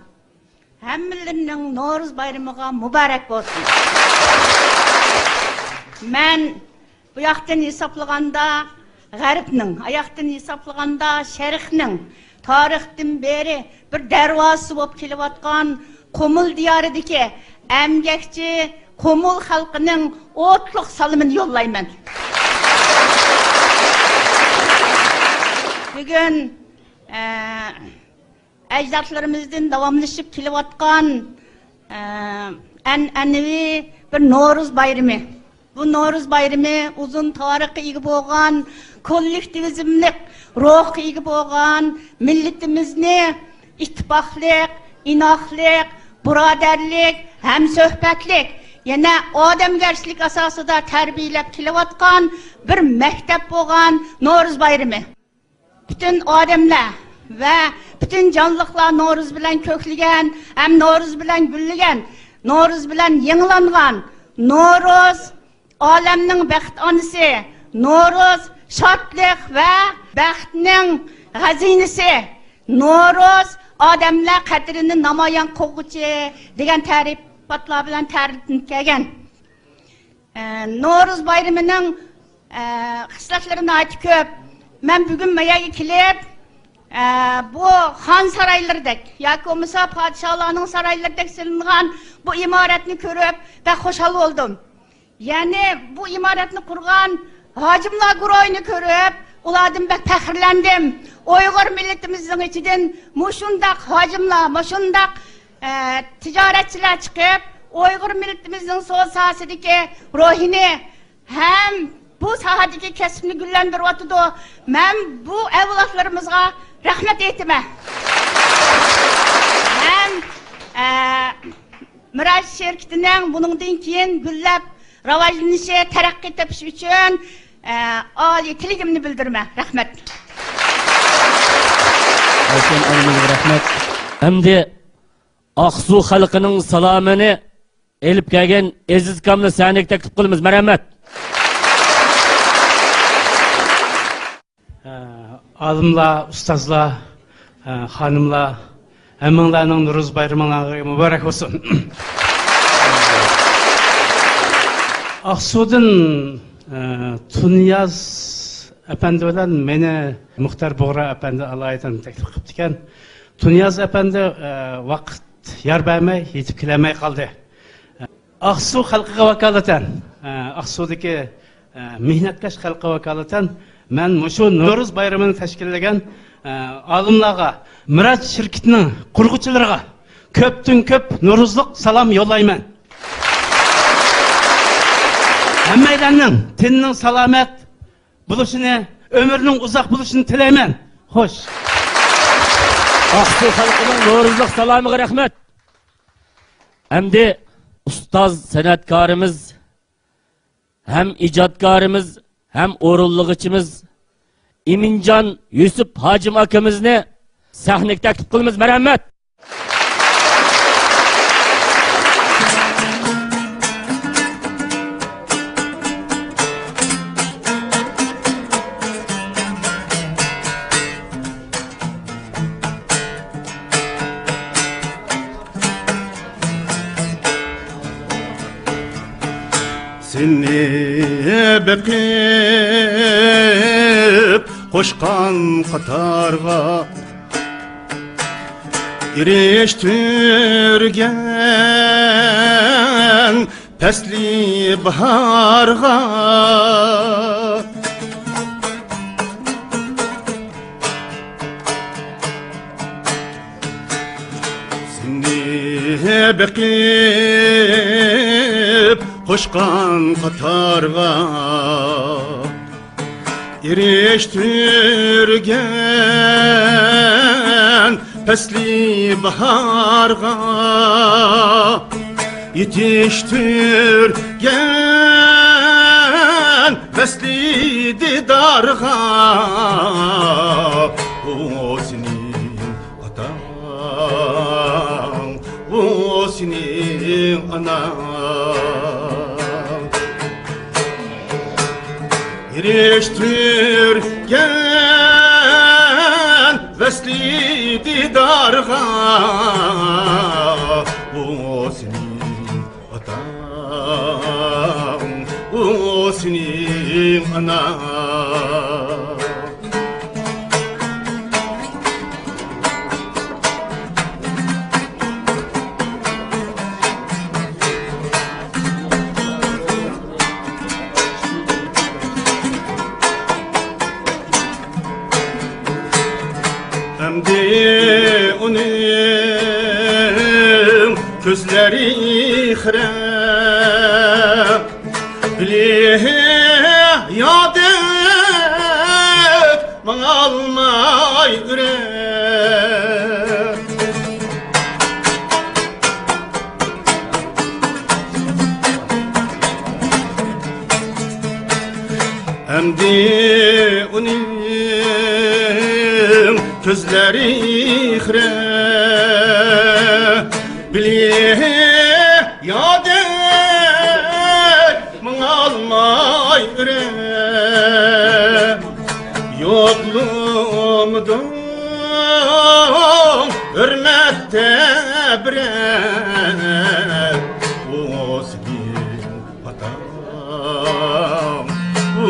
ھەممىلىرىنىڭ نورۇز بايرىمىغا مۇبارەك بولسۇن. مەن بۇ ياقتىن ھېسابلىغاندا غەربنىڭ، ئاياقتىن ھېسابلىغاندا شەرقنىڭ تارىختىن بېرى بىر دەرۋازىسى بولۇپ كېلىۋاتقان قۇمۇل دىيارىدىكى ئەمگەكچى قۇمۇل خەلقىنىڭ ئوتلۇق سالىمىنى يوللايمەن. بۈگۈن، ئە، ئەجدادلىرىمىزدىن داۋاملىشىپ كېلىۋاتقان، ئە، ئەنئەنىۋى بىر نورۇز بايرىمى. بۇ نورۇز بايرىمى ئۇزۇن تارىخقا ئىگە بولغان، كوللېكتىۋىزملىق روھقا ئىگە بولغان مىللىتىمىزنى ئىتتىپاقلىق، ئىناقلىق، بۇرادەرلىك، ھەمسۆھبەتلىك، يەنە ئادەمگەرچىلىك ئاساسىدا تەربىيەلەپ كېلىۋاتقان بىر مەكتەپ بولغان نورۇز بايرىمى. پۈتۈن ئادەملەر ۋە پۈتۈن جانلىقلار نورۇز بىلەن كۆكلىگەن ھەم نورۇز بىلەن گۈللىگەن، نورۇز بىلەن يېڭىلانغان. نورۇز ئالەمنىڭ بەخت ئانىسى، نورۇز شادلىق ۋە بەختنىڭ خەزىنىسى، نورۇز ئادەملەر قەدرىنى نامايان قىلغۇچى دېگەن تەرىپاتلار بىلەن تەرىپلىنىپ كەلگەن. ئە، نورۇز بايرىمىنىڭ، ئە، خىسلەتلىرى ناھايىتى كۆپ. مەن بۈگۈن ما يەرگە كېلىپ، ئە، بۇ خان سارايلىرىدەك ياكى بولمىسا پادىشاھلارنىڭ سارايلىرىدەك سېلىنغان بۇ ئىمارەتنى كۆرۈپ بەك خۇشال بولدۇم. يەنى بۇ ئىمارەتنى قۇرغان ھاجىملار گۇرۇھىنى كۆرۈپ، ئۇلاردىن بەك پەخىرلەندىم. ئۇيغۇر مىللىتىمىزنىڭ ئىچىدىن مۇشۇنداق ھاجىملار، مۇشۇنداق، ئە، تىجارەتچىلەر چىقىپ، ئۇيغۇر مىللىتىمىزنىڭ سودا ساھەسىدىكى روھىنى ھەم بۇ ساھەدىكى كەسىپنى گۈللەندۈرۈۋاتىدۇ. مەن بۇ ئەۋلادلىرىمىزغا رەھمەت ئېيتىمەن. ھەم، ئە، مىراج شىركىتىنىڭ بۇنىڭدىن كېيىن گۈللەپ راۋاجلىنىشى، تەرەققىي تېپىشى ئۈچۈن، ئە، ئالىي تىلىكىمنى بىلدۈرىمەن. رەھمەت. ئايشەم ئانىمىزغا رەھمەت. ئەمدى ئاقسۇ خەلقىنىڭ سالامىنى ئېلىپ كەلگەن ئەزىز ئاكامنى سەھنىگە تەكلىپ قىلىمىز. مەرھەمەت. ئالىملار، ئۇستازلار، خانىملار، ھەممىڭلارنىڭ نورۇز بايرىمىڭلارغا مۇبارەك بولسۇن. ئاقسۇدىن تۇنىياز ئەپەندى بىلەن مېنى مۇختەر بۇغرا ئەپەندى ئالايىتەن تەكلىپ قىپتىكەن. تۇنىياز ئەپەندى ۋاقىت يار بەرمەي يېتىپ كېلەلمەي قالدى. ئاقسۇ خەلقىگە ۋاكالىتەن، ئە، ئاقسۇدىكى، ئە، مېھنەتكەش خەلققە ۋاكالىتەن مەن مۇشۇ نورۇز بايرىمىنى تەشكىللىگەن ئالىملارغا، مىراج شىركىتىنىڭ قۇرغۇچىلىرىغا كۆپتىن كۆپ نورۇزلۇق سالام يوللايمەن. ھەممەيلەننىڭ تېنىنىڭ سالامەت بولۇشىنى، ئۆمرىنىڭ ئۇزاق بولۇشىنى تىلەيمەن. خوش. ئاقسۇ خەلقىنىڭ نورۇزلۇق سالامىغا رەھمەت. ئەمدى ئۇستاز سەنئەتكارىمىز، ھەم ئىجادكارىمىز، ھەم ئورۇنلىغۇچىمىز ئىمىنجان يۈسۈپ ھاجىم ئاكىمىزنى سەھنىگە تەكلىپ قىلىمىز. مەرھەمەت. سېنى بېقىپ قوشقان قاتارغا، ئېرىشتۈرگەن پەسلى باھارغا. سېنى بېقىپ قوشقان قاتارغا، ئېرىشتۈرگەن پەسلى باھارغا، يېتىشتۈرگەن ۋەسلى دىدارغا. ئۇ سېنىڭ ئاتاڭ، ئۇ سېنىڭ ئاناڭ. ئېرىشتۈرگەن ۋەسلى دىدارغا، ئۇ سېنىڭ ئاتاڭ، ئۇ سېنىڭ ئاناڭ. ئەمدى ئۇنىڭ كۆزلىرى خىرە، بىلى يادەك ماڭالماي ئۆرە. ئەمدى ئۇنىڭ كۆزلىرى خىرە، بىلى يادەك ماڭالماي ئۆرە. يوقلىمىدىڭ ھۆرمەتتە بىرە، ئۇ سېنىڭ ئاتاڭ، ئۇ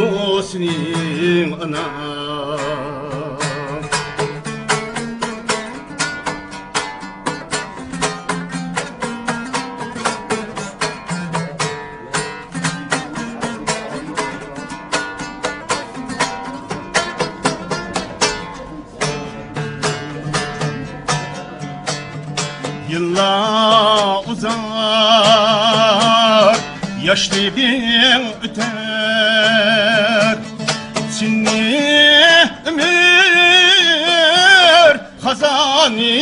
سېنىڭ ئاناڭ. يىللار ئۇزار، ياشلىقىڭ ئۆتەر، سېنى ئۆمۈر خازانى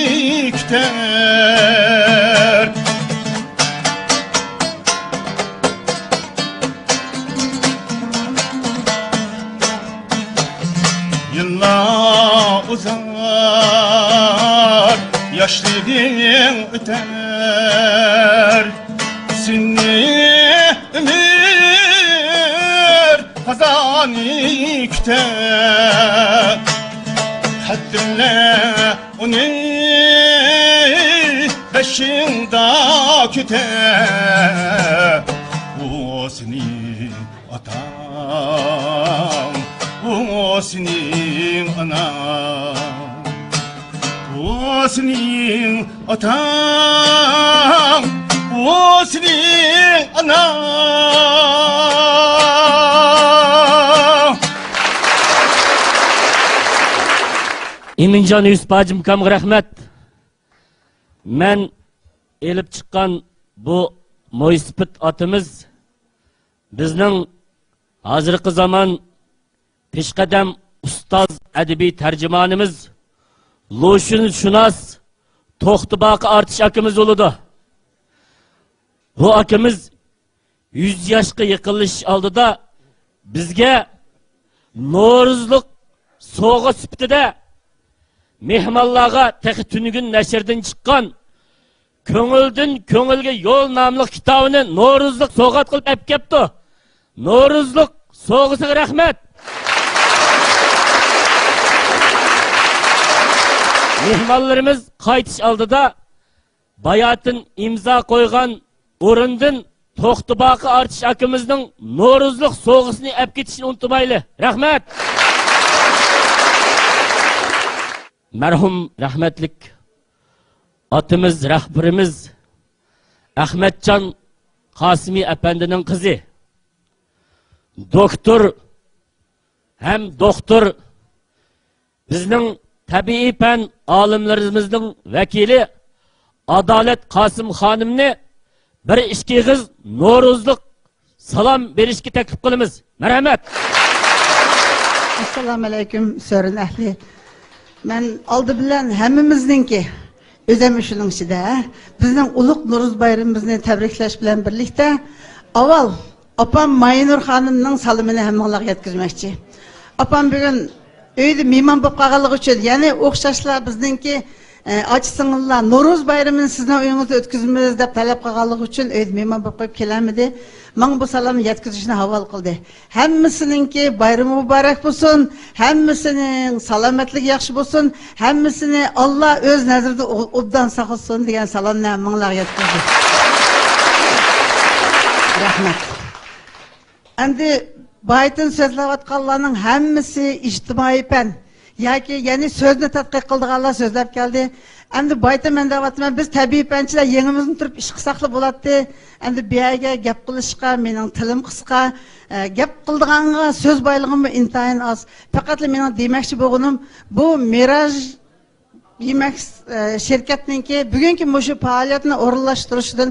كۈتەر. يىللار ئۇزار، ياشلىقىڭ ئۆتەر، سېنى ئۆمۈر خازانى كۈتەر. قەدىرلە ئۇنى بېشىڭدا كۈتەر. ئۇ سېنىڭ ئاتاڭ، ئۇ سېنىڭ ئاناڭ. ئۇ سېنىڭ ئاتاڭ، ئۇ سېنىڭ ئاناڭ. ئىمىنجان يۈسۈپ ھاجىم ئاكامغا رەھمەت. مەن ئېلىپ چىققان بۇ مويسىپىت ئاتىمىز بىزنىڭ ھازىرقى زامان پېشقەدەم ئۇستاز ئەدەبىي تەرجىمانىمىز، لۇشۈنشۇناس توختى باقى ئارتىش ئاكىمىز بولىدۇ. بۇ ئاكىمىز يۈز ياشقا يېقىنلىشىش ئالدىدا بىزگە نورۇزلۇق سوۋغا سۈپىتىدە مېھمانلارغا تېخى تۈنۈگۈن نەشردىن چىققان كۆڭۈلدىن كۆڭۈلگە يول ناملىق كىتابىنى نورۇزلۇق سوۋغات قىلىپ ئەپ كەپتۇ. نورۇزلۇق سوۋغىسىغا رەھمەت. مېھمانلىرىمىز قايتىش ئالدىدا باياتىن ئىمزا قويغان ئورۇندىن توختى باقى ئارتىش ئاكىمىزنىڭ نورۇزلۇق سوۋغىسىنى ئەپ كېتىشنى ئۇنتۇمايلى. رەھمەت! مەرھۇم رەھمەتلىك ئاتىمىز، رەھبىرىمىز ئەخمەتجان قاسىمى ئەپەندىنىڭ قىزى، دوكتور ھەم دوختۇر، بىزنىڭ تەبىئىي پەن ئالىملىرىمىزنىڭ ۋەكىلى ئادالەت قاسىم خانىمنى بىر ئىككى ئېغىز نورۇزلۇق سالام بېرىشكە تەكلىپ قىلىمىز. مەرھەمەت! ئەسسالامۇئەلەيكۇم، سۆرۈن ئەھلى. مەن ئالدى بىلەن ھەممىمىزنىڭكى، ئۆزەم شۇنىڭ ئىچىدە، بىزنىڭ ئۇلۇغ نورۇز بايرىمىمىزنى تەبرىكلەش بىلەن بىرلىكتە، ئاۋۋال ئاپام ماينۇر خانىمنىڭ سالىمىنى ھەممىڭلارغا يەتكۈزمەكچى. ئاپام بۈگۈن ئۆيدە مېھمان بولۇپ قالغانلىقى ئۈچۈن، يەنى ئوخشاشلا بىزنىڭكى، ئە، ئاچا-سىڭىللار نورۇز بايرىمىنى سىزنىڭ ئۆيىڭىزدە ئۆتكۈزىمىز دەپ تەلەپ قىلغانلىقى ئۈچۈن ئۆيدە مېھمان بولۇپ قېلىپ كېلەلمىدى. ماڭا بۇ سالامنى يەتكۈزۈشنى ھاۋالە قىلدى. ھەممىسىنىڭكى بايرىمى مۇبارەك بولسۇن، ھەممىسىنىڭ سالامەتلىكى ياخشى بولسۇن، ھەممىسىنى ئاللا ئۆز نەزىرىدە ئو-، ئوبدان ساقلىسۇن دېگەن سالامنى ھەممىڭلارغا يەتكۈزدى. رەھمەت. ئەمدى بايىتىن سۆزلەۋاتقانلارنىڭ ھەممىسى ئىجتىمائىي پەن ياكى يەنى سۆزنى تەتقىق قىلىدىغانلار سۆزلەپ كەلدى. ئەمدى بايىتىن مەن دەۋاتىمەن، بىز تەبىئىي پەنچىلەر يېڭىمىزنى تۇرۇپ ئىش قىلساقلا بولاتتى. ئەمدى بۇ يەرگە گەپ قىلىشقا مېنىڭ تىلىم قىسقا، ئە، گەپ قىلىدىغانغا سۆز بايلىقىممۇ ئىنتايىن ئاز. پەقەتلا مېنىڭ دېمەكچى بولغىنىم، بۇ مىراج يېمەك، ئە، شىركەتنىڭكى بۈگۈنكى مۇشۇ پائالىيەتنى ئورۇنلاشتۇرۇشىدىن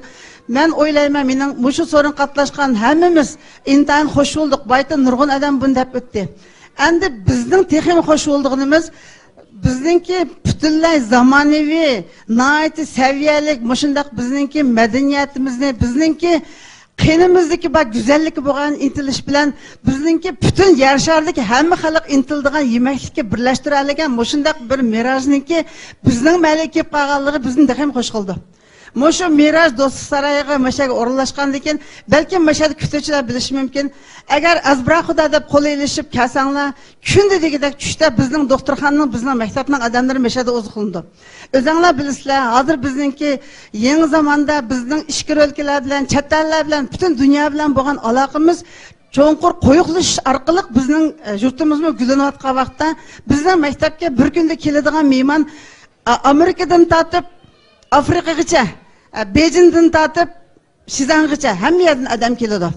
مەن ئويلايمەن، مېنىڭ مۇشۇ سورۇنغا قاتناشقان ھەممىمىز ئىنتايىن خوش بولدۇق. بايىتىن نۇرغۇن ئادەم بۇنى دەپ ئۆتتى. ئەمدى بىزنىڭ تېخىمۇ خوش بولىدىغىنىمىز، بىزنىڭكى پۈتۈنلەي زامانىۋى، ناھايىتى سەۋىيەلىك، مۇشۇنداق بىزنىڭكى مەدەنىيىتىمىزنى، بىزنىڭكى قېنىمىزدىكى بار گۈزەللىككە بولغان ئىنتىلىش بىلەن بىزنىڭكى پۈتۈن يەر شارىدىكى ھەممە خەلق ئىنتىلىدىغان يېمەكلىككە بىرلەشتۈرەلىگەن مۇشۇنداق بىر مىراجنىڭكى بىزنىڭ مەھەللىگە كېلىپ قالغانلىقى بىزنى تېخىمۇ خوش قىلىدۇ. مۇشۇ مىراج دوستلۇق سارىيىغا مۇشۇ يەرگە ئورۇنلاشقاندىن كېيىن، بەلكىم مۇشۇ يەردە كۈتۈۋچىلەر بىلىشى مۇمكىن. ئەگەر ئەزبىرا خۇدا دەپ قول ئېلىشىپ كەلسەڭلار، كۈندە دېگۈدەك چۈشتە بىزنىڭ دوختۇرخانىنىڭ، بىزنىڭ مەكتەپنىڭ ئادەملىرى مۇشۇ يەردە ئوزۇقلىنىدۇ. ئۆزۈڭلار بىلىسىلەر، ھازىر بىزنىڭكى يېڭى زاماندا بىزنىڭ ئىچكىرى ئۆلكىلەر بىلەن، چەت ئەللەر بىلەن، پۈتۈن دۇنيا بىلەن بولغان ئالاقىمىز چوڭقۇر قويۇقلىشىش ئارقىلىق بىزنىڭ، ئە، يۇرتىمىزمۇ گۈللىنىۋاتقان ۋاقىتتا، بىزنىڭ مەكتەپكە بىر كۈندە كېلىدىغان مېھمان، ئا-، ئامېرىكىدىن تارتىپ ئافرىقىغىچە، ئە، بېيجىڭدىن تارتىپ شىزاڭغىچە ھەممە يەردىن ئادەم كېلىدۇ.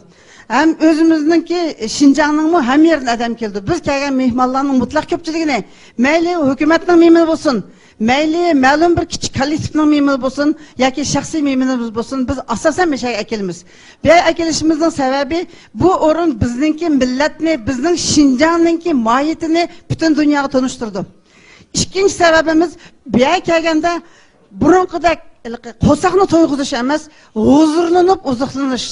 ھەم ئۆزىمىزنىڭكى شىنجاڭنىڭمۇ ھەممە يېرىدىن ئادەم كېلىدۇ. بىز كەلگەن مېھمانلارنىڭ مۇتلەق كۆپچىلىكىنى، مەيلى ھۆكۈمەتنىڭ مېھمىنى بولسۇن، مەيلى مەلۇم بىر كىچىك كوللېكتىپنىڭ مېھمىنى بولسۇن ياكى شەخسىي مېھمىنىمىز بولسۇن، بىز ئاساسەن مۇشۇ يەرگە ئەكېلىمىز. بۇ يەرگە ئەكېلىشىمىزنىڭ سەۋەبى، بۇ ئورۇن بىزنىڭكى مىللەتنى، بىزنىڭ شىنجاڭنىڭكى ماھىيىتىنى پۈتۈن دۇنياغا تونۇشتۇرىدۇ. ئىككىنچى سەۋەبىمىز، بۇ يەرگە كەلگەندە بۇرۇنقىدەك ھېلىقى قورساقنى تويغۇزۇش ئەمەس، ھۇزۇرلىنىپ ئوزۇقلىنىش.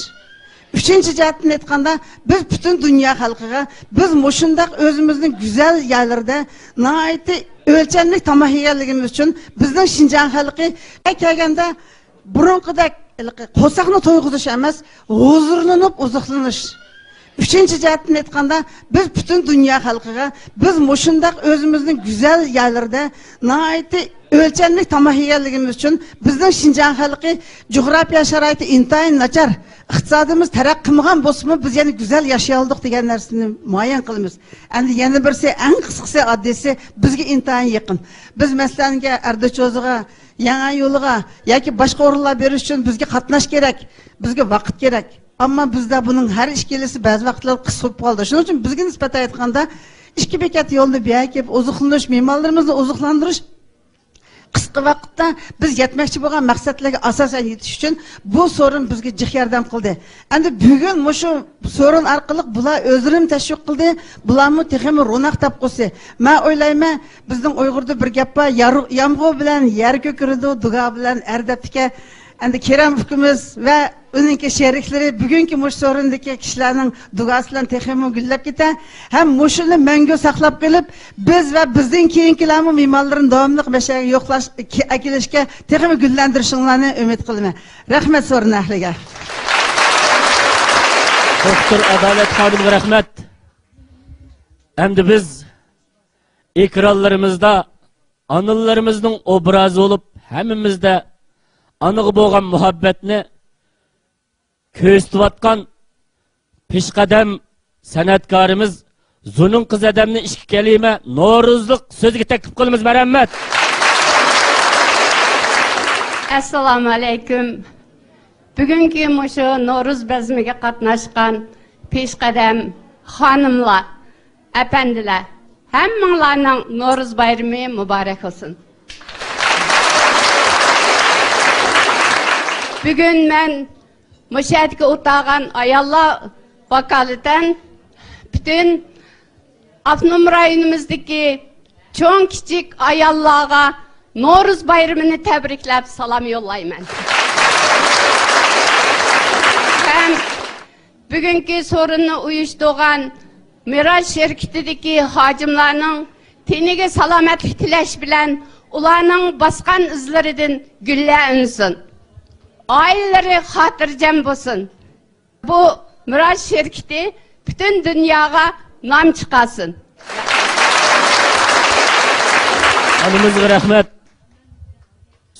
ئۈچىنچى جەھەتتىن ئېيتقاندا، بىز پۈتۈن دۇنيا خەلقىگە، بىز مۇشۇنداق ئۆزىمىزنىڭ گۈزەل يەرلىرىدە ناھايىتى ئۆلچەملىك تاماق يېگەنلىكىمىز ئۈچۈن، بىزنىڭ شىنجاڭ خەلقى كەلگەندە بۇرۇنقىدەك ھېلىقى قورساقنى تويغۇزۇش ئەمەس، ھۇزۇرلىنىپ ئوزۇقلىنىش. ئۈچىنچى جەھەتتىن ئېيتقاندا، بىز پۈتۈن دۇنيا خەلقىگە، بىز مۇشۇنداق ئۆزىمىزنىڭ گۈزەل يەرلىرىدە ناھايىتى ئۆلچەملىك تاماق يېگەنلىكىمىز ئۈچۈن، بىزنىڭ شىنجاڭ خەلقى جۇغراپىيە شارائىتى ئىنتايىن ناچار، ئىقتىسادىمىز تەرەققىي قىلمىغان بولسىمۇ، بىز يەنە گۈزەل ياشىيالىدۇق دېگەن نەرسىنى مۇئەييەن قىلىمىز. ئەمدى يەنە بىرسى، ئەڭ قىسقىسى، ئاددىيسى، بىزگە ئىنتايىن يېقىن. بىز، مەسىلەنگە، ئەردىچوزىغا، يەڭەن يولىغا ياكى باشقا ئورۇنلار بېرىش ئۈچۈن بىزگە قاتناش كېرەك، بىزگە ۋاقىت كېرەك. ئەمما بىزدە بۇنىڭ ھەر ئىككىلىسى بەزى ۋاقىتلاردا قىسقا بولۇپ قالىدۇ. شۇنىڭ ئۈچۈن بىزگە نىسبەتەن ئېيتقاندا، ئىككى بېكەت يولنى بىر يەرگە كېلىپ ئوزۇقلىنىش، مېھمانلىرىمىزنى ئوزۇقلاندۇرۇش، قىسقا ۋاقىتتا بىز يەتمەكچى بولغان مەقسەتلەرگە ئاساسەن يېتىش ئۈچۈن بۇ سورۇن بىزگە جىق ياردەم قىلدى. ئەمدى بۈگۈن مۇشۇ سورۇن ئارقىلىق بۇلار ئۆزلىرىمۇ تەشۋىق قىلدى، بۇلارمۇ تېخىمۇ روناق تاپقۇسى. مەن ئويلايمەن، بىزنىڭ ئۇيغۇردا بىر گەپ بار، يار-، يامغۇر بىلەن يەر كۆكىرىدۇ، دۇگا بىلەن ئەر دەپتىكەن. ئەمدى كېرەم ئۇكىمىز ۋە ئۇنىڭكى شېرىكلىرى بۈگۈنكى مۇشۇ سورۇندىكى كىشىلەرنىڭ دۇگاسى بىلەن تېخىمۇ گۈللەپ كېتە. ھەم مۇشۇنى مەڭگۈ ساقلاپ قېلىپ، بىز ۋە بىزدىن كېيىنكىلەرمۇ مېھمانلىرىنى داۋاملىق مەشەگە يوقلاش، كە-، ئەكېلىشكە تېخىمۇ گۈللەندۈرۈشۈڭلارنى ئۈمىد قىلىمەن. رەھمەت سورۇن ئەھلىگە. دوكتور ئادالەت خانىمغا رەھمەت. ئەمدى بىز ئېكرانلىرىمىزدا ئانىلىرىمىزنىڭ ئوبرازى بولۇپ، ھەممىمىزدە ئانىغا بولغان مۇھەببەتنى كۆرسىتىۋاتقان پېشقەدەم سەنئەتكارىمىز زۇنۇن قىزەدەمنى ئىككى كەلىمە نورۇزلۇق سۆزىگە تەكلىپ قىلىمىز. مەرھەمەت. ئەسسالامۇئەلەيكۇم. بۈگۈنكى مۇشۇ نورۇز بەزمىگە قاتناشقان پېشقەدەم خانىملار، ئەپەندىلەر، ھەممىڭلارنىڭ نورۇز بايرىمى مۇبارەك بولسۇن. بۈگۈن مەن مۇشۇ يەردىكى ئولتۇرغان ئاياللار ۋاكالىتەن پۈتۈن ئاپتونوم رايونىمىزدىكى چوڭ كىچىك ئاياللارغا نورۇز بايرىمىنى تەبرىكلەپ سالام يوللايمەن. ھەم بۈگۈنكى سورۇننى ئۇيۇشتۇرغان مىراج شىركىتىدىكى خادىملارنىڭ تېنىگە سالامەتلىك تىلەش بىلەن، ئۇلارنىڭ باسقان ئىزلىرىدىن گۈللەر ئۈنسۇن. ئائىلىلىرى خاتىرجەم بولسۇن. بۇ مىراج شىركىتى پۈتۈن دۇنياغا نام چىقارسۇن. ئانىمىزغا رەھمەت.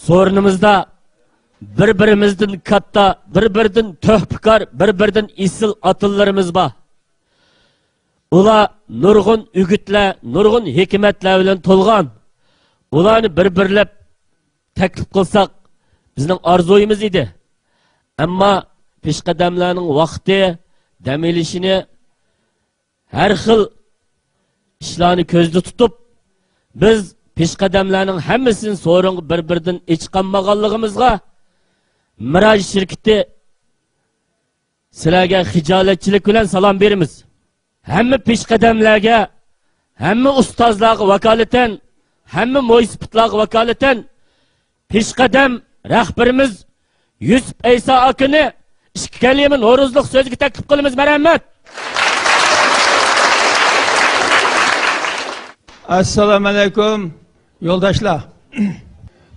سورۇنىمىزدا بىر-بىرىمىزدىن كاتتا، بىر-بىرىدىن تۆھپىكار، بىر-بىرىدىن ئېسىل ئاتىلىرىمىز بار. ئۇلار نۇرغۇن ئۈگۈتلەر، نۇرغۇن ھېكمەتلەر بىلەن تولغان. ئۇلارنى بىر-بىرلەپ تەكلىپ قىلساق، بىزنىڭ ئارزۇيىمىز ئىدى. ئەمما پېشقەدەملەرنىڭ ۋاقتى، دەم ئېلىشىنى، ھەر خىل ئىشلارنى كۆزدە تۇتۇپ، بىز پېشقەدەملەرنىڭ ھەممىسىنى سورۇنغا بىر-بىردىن ئېچىقالمىغانلىقىمىزغا مىراج شىركىتى سىلەرگە خىجالەتچىلىك بىلەن سالام بېرىمىز. ھەممە پېشقەدەملەرگە، ھەممە ئۇستازلارغا ۋاكالىتەن، ھەممە مويسىپىتلارغا ۋاكالىتەن پېشقەدەم رەھبىرىمىز يۈسۈپ ئەيسا ئاكىنى ئىككى كەلىمە نورۇزلۇق سۆزگە تەكلىپ قىلىمىز. مەرھەمەت. ئەسسالامۇئەلەيكۇم، يولداشلار.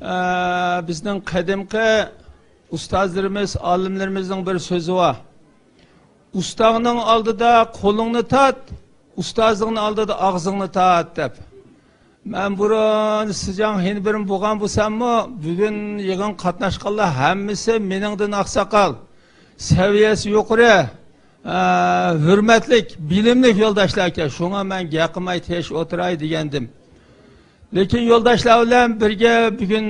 ئە، بىزنىڭ قەدىمكى ئۇستازلىرىمىز، ئالىملىرىمىزنىڭ بىر سۆزى بار. «ئۇستاڭنىڭ ئالدىدا قولۇڭنى تارت، ئۇستازىڭنىڭ ئالدىدا ئاغزىڭنى تارت» دەپ. مەن بۇرۇن سىجاڭ خېنبىرىم بولغان بولساممۇ، بۈگۈن يىغىن قاتناشقانلار ھەممىسى مېنىڭدىن ئاقساقال، سەۋىيەسى يۇقىرى، ئە، ھۆرمەتلىك، بىلىملىك يولداشلار ئىكەن. شۇڭا مەن گەپ قىلماي تىنچ ئولتۇراي دېگەنىدىم. لېكىن يولداشلار بىلەن بىرگە بۈگۈن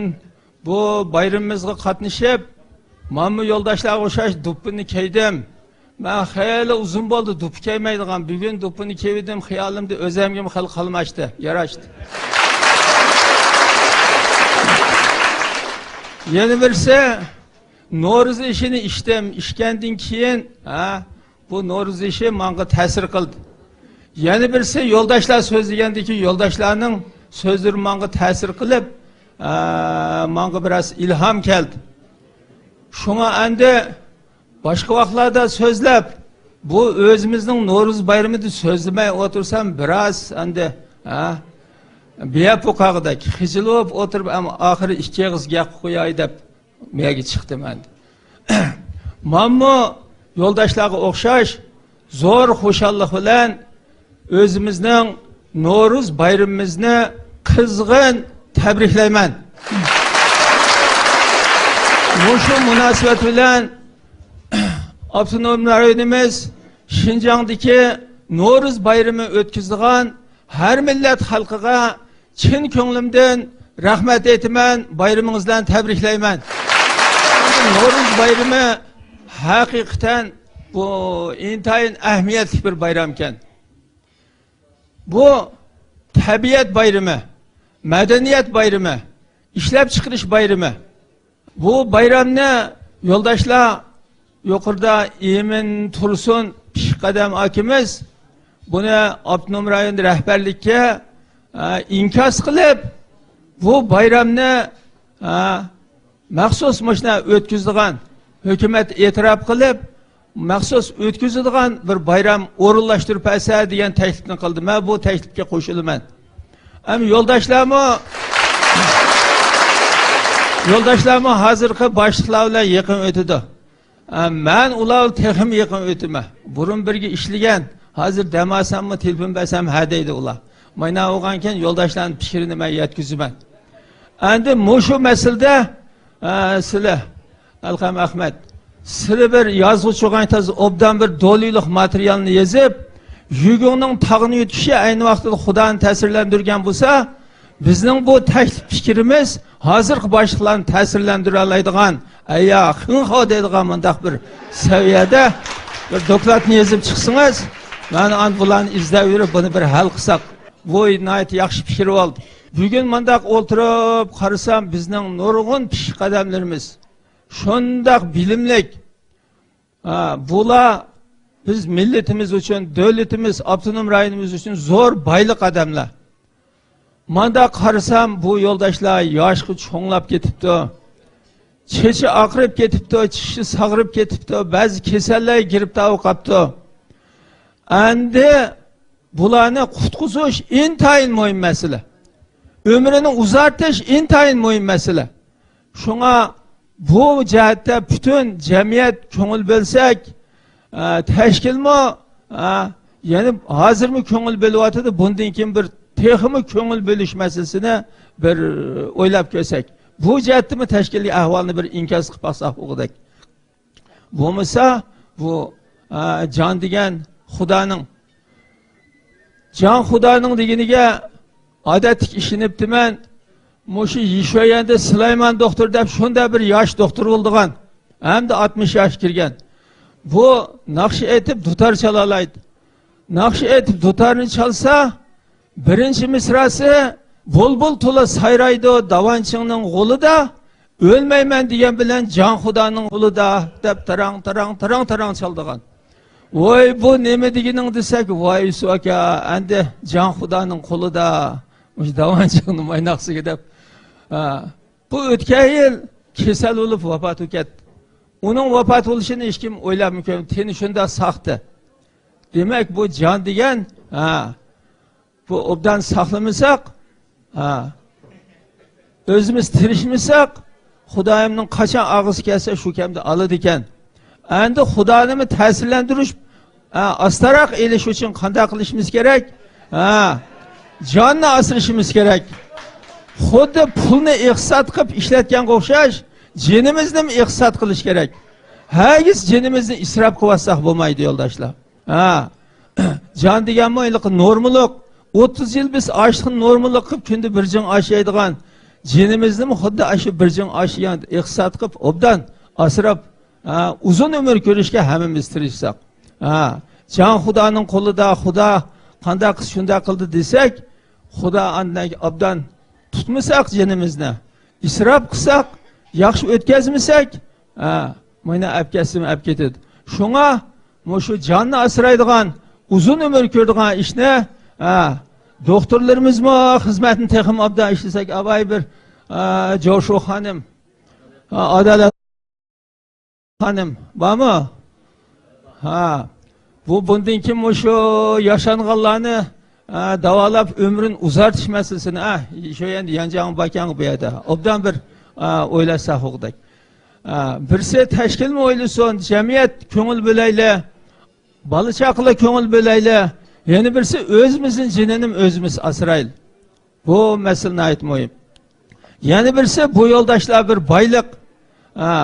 بۇ بايرىمىمىزغا قاتنىشىپ، مانا يولداشلارغا ئوخشاش دۇپپىنى كىيدىم. مەن خېلى ئۇزۇن بولدى دۇپپا كىيمەيدىغان. بۈگۈن دۇپپىنى كىيدىم، خىيالىمدا ئۆزەمگىمۇ خېلى قاملاشتى، ياراشتى. يەنە بىرسى، نورۇز ئېشىنى ئىچتىم. ئىچكەندىن كېيىن، ھە، بۇ نورۇز ئېشى ماڭا تەسىر قىلدى. يەنە بىرسى، يولداشلار سۆزلىگەندىكى يولداشلارنىڭ سۆزلىرى ماڭا تەسىر قىلىپ، ئە، ماڭا بىراز ئىلھام كەلدى. شۇڭا ئەمدى باشقا ۋاقىتلاردا سۆزلەپ، بۇ ئۆزىمىزنىڭ نورۇز بايرىمىدا سۆزلىمەي ئولتۇرسام، بىراز ئەمدى، ھە، بىيەپ بولغاندەك، خىجىل بولۇپ ئولتۇرۇپ، ئەمما ئاخىرى ئىككى ئېغىز گەپ قوياي دەپ، مەگە چىقتىم ئەمدى. مەنمۇ يولداشلارغا ئوخشاش زور خۇشاللىق بىلەن ئۆزىمىزنىڭ نورۇز بايرىمىمىزنى قىزغىن تەبرىكلەيمەن. مۇشۇ مۇناسىۋەت بىلەن ئاپتونوم رايونىمىز شىنجاڭدىكى نورۇز بايرىمى ئۆتكۈزىدىغان ھەر مىللەت خەلقىگە چىن كۆڭلۈمدىن رەھمەت ئېيتىمەن، بايرىمىڭىز بىلەن تەبرىكلەيمەن. نورۇز بايرىمى ھەقىقەتەن بۇ ئىنتايىن ئەھمىيەتلىك بىر بايرامكەن. بۇ تەبىئەت بايرىمى، مەدەنىيەت بايرىمى، ئىشلەپچىقىرىش بايرىمى. بۇ بايرامنى يولداشلار، يۇقىرىدا ئىمىن تۇرسۇن پىشقادەم ئاكىمىز بۇنى ئاپتونوم رايون رەھبەرلىككە، ئە، ئىنكاس قىلىپ، بۇ بايرامنى، ئە، مەخسۇس مۇشۇنداق ئۆتكۈزىدىغان، ھۆكۈمەت ئېتىراپ قىلىپ، مەخسۇس ئۆتكۈزىدىغان بىر بايرام ئورۇنلاشتۇرۇپ بەرسە دېگەن تەكلىپنى قىلدى. مەن بۇ تەكلىپكە قوشۇلىمەن. ئەمما يولداشلارمۇ، يولداشلارمۇ ھازىرقى باشلىقلار بىلەن يېقىن ئۆتىدۇ. ئە، مەن ئۇلار بىلەن تېخىمۇ يېقىن ئۆتىمەن. بۇرۇن بىرگە ئىشلىگەن، ھازىر دەم ئالساممۇ، تېلېفون بەرسەم، ھە دەيدۇ ئۇلار. مانا بولغانكەن، يولداشلارنىڭ پىكرىنى مەن يەتكۈزىمەن. ئەمدى مۇشۇ مەسىلىدە، ئە، سىلى، ئەلقەم ئەخمەت، سىلى بىر يازغۇچى بولغان تازا ئوبدان بىر دولىلىق ماتېرىيالنى يېزىپ، يۈگۈڭنىڭ تاغنى يۇتۇشى ئەينى ۋاقتىدا خۇدانى تەسىرلەندۈرگەن بولسا، بىزنىڭ بۇ تەكلىپ پىكرىمىز ھازىرقى باشلىقلارنى تەسىرلەندۈرەلەيدىغان، ئەييا، خىڭخاۋ دەيدىغان مۇنداق بىر سەۋىيەدە بىر دوكلاتنى يېزىپ چىقسىڭىز، مەن ئاندىن بۇلارنى ئىزدەۋېرىپ، بۇنى بىر ھەل قىلساق، بۇ ناھايىتى ياخشى پىكىر بولدى. بۈگۈن مۇنداق ئولتۇرۇپ قارىسام، بىزنىڭ نۇرغۇن پىششىق ئادەملىرىمىز شۇنداق بىلىملىك، ھە، بۇلار بىز مىللىتىمىز ئۈچۈن، دۆلىتىمىز، ئاپتونوم رايونىمىز ئۈچۈن زور بايلىق ئادەملەر. ماندا قارىسام، بۇ يولداشلار ياشقا چوڭلاپ كېتىپتۇ. چېچى ئاقىرىپ كېتىپتۇ، چىشى ساغىرىپ كېتىپتۇ، بەزى كېسەللەرگە گىرىپتار بولۇپ قاپتۇ. ئەمدى بۇلارنى قۇتقۇزۇش ئىنتايىن مۇھىم مەسىلە. ئۆمرىنى ئۇزارتىش ئىنتايىن مۇھىم مەسىلە. شۇڭا بۇ جەھەتتە پۈتۈن جەمئىيەت كۆڭۈل بۆلسەك، ئە، تەشكىلمۇ، ئە، يەنە ھازىرمۇ كۆڭۈل بۆلۈۋاتىدۇ. بۇندىن كېيىن بىر تېخىمۇ كۆڭۈل بۆلۈش مەسىلىسىنى بىر ئويلاپ كۆرسەك. بۇ جەھەتتىمۇ تەشكىلىي ئەھۋالنى بىر ئىنكاس قىلىپ باقساق بولغۇدەك. بولمىسا، بۇ، ئە، جان دېگەن خۇدانىڭ، جان خۇدانىڭ دېگىنىگە ئادەتتىكى ئىشىنىپتىمەن. مۇشۇ يىشۆيەندە سۇلايمان دوختۇر دەپ شۇنداق بىر ياش دوختۇر بولىدىغان. ئەمدى ئاتمىش ياش كىرگەن. بۇ ناخشا ئېيتىپ دۇتار چالالايدۇ. ناخشا ئېيتىپ دۇتارنى چالسا، بىرىنچى مىسراسى، بۇلبۇل تولا سايرايدۇ داۋانچىڭنىڭ غولىدا، ئۆلمەيمەن دېگەن بىلەن جان خۇدانىڭ قولىدا، دەپ تاراڭ، تاراڭ، تاراڭ، تاراڭ چالىدىغان. ۋاي، بۇ نېمە دېگىنىڭ دېسەك، ۋاي، يۈسۈپ ئاكا، ئەمدى جان خۇدانىڭ قولىدا، مۇشۇ داۋانچىڭنى مايناقسىغا دەپ. ھە، بۇ ئۆتكەن يىل كېسەل بولۇپ ۋاپات بولۇپ كەتتى. ئۇنىڭ ۋاپات بولۇشىنى ھېچكىم ئويلاپمۇ كۆرمىدى. تېنى شۇنداق ساقتى. دېمەك، بۇ جان دېگەن، ھە، بۇ ئوبدان ساقلىمىساق، ھە، ئۆزىمىز تىرىشمىساق، خۇدايىمنىڭ قاچان ئاغزى كەلسە، شۇ كەمدە ئالىدىكەن. ئەمدى خۇدانىمۇ تەسىرلەندۈرۈش، ھە، ئاستاراق ئېلىش ئۈچۈن قانداق قىلىشىمىز كېرەك؟ ھە، جاننى ئاسرىشىمىز كېرەك. خۇددى پۇلنى ئىقتىساد قىلىپ ئىشلەتكەنگە ئوخشاش، جېنىمىزنىمۇ ئىقتىساد قىلىش كېرەك. ھەرگىز جېنىمىزنى ئىسراپ قىلىۋاتساق بولمايدۇ، يولداشلار. ھە. جان دېگەنمۇ ھېلىقى نورمىلىق. ئوتتۇز يىل بىز ئاشلىقنى نورمىلىق قىلىپ، كۈندە بىر جىڭ ئاش يەيدىغان جېنىمىزنىمۇ خۇددى ئاشۇ بىر جىڭ ئاش يېگەن ئىقتىساد قىلىپ، ئوبدان ئاسراپ، ھە، ئۇزۇن ئۆمۈر كۆرۈشكە ھەممىمىز تىرىشساق. ھە. جان خۇدانىڭ قولىدا، خۇدا قانداق قىلسا شۇنداق قىلدى دېسەك، خۇدا ئاندىن ئوبدان تۇتمىساق جېنىمىزنى، ئىسراپ قىلساق، ياخشى ئۆتكەزمىسەك، ھە، مانا ئەپ كەتسىمۇ ئەپ كېتىدۇ. شۇڭا مۇشۇ جاننى ئاسرايدىغان، ئۇزۇن ئۆمۈر كۆرىدىغان ئىشنى، ھە، دوختۇرلىرىمىزمۇ خىزمەتنى تېخىمۇ ئوبدان ئىشلىسەك، ئاۋاي بىر، ھە، جوشۇ خانىم، ھە، ئادالەت خانىم بارمۇ؟ ھا، بۇ بۇندىن كېيىن مۇشۇ ياشانغانلارنى، ھە، داۋالاپ ئۆمرىنى ئۇزارتىش مەسىلىسىنى، ھە، شۇ يەردە يانجاڭ باكاڭ بۇ يەردە ئوبدان بىر، ھە، ئويلاشساق بولغۇدەك. ھە، بىرسى تەشكىلمۇ ئويلىسۇن، جەمئىيەت كۆڭۈل بۆلەيلى، بالا چاقىلار كۆڭۈل بۆلەيلى، يەنە بىرسى ئۆزىمىزنىڭ جېنىنىمۇ ئۆزىمىز ئاسرايلى. بۇ مەسىلە ناھايىتى مۇھىم. يەنە بىرسى، بۇ يولداشلار بىر بايلىق. ھە.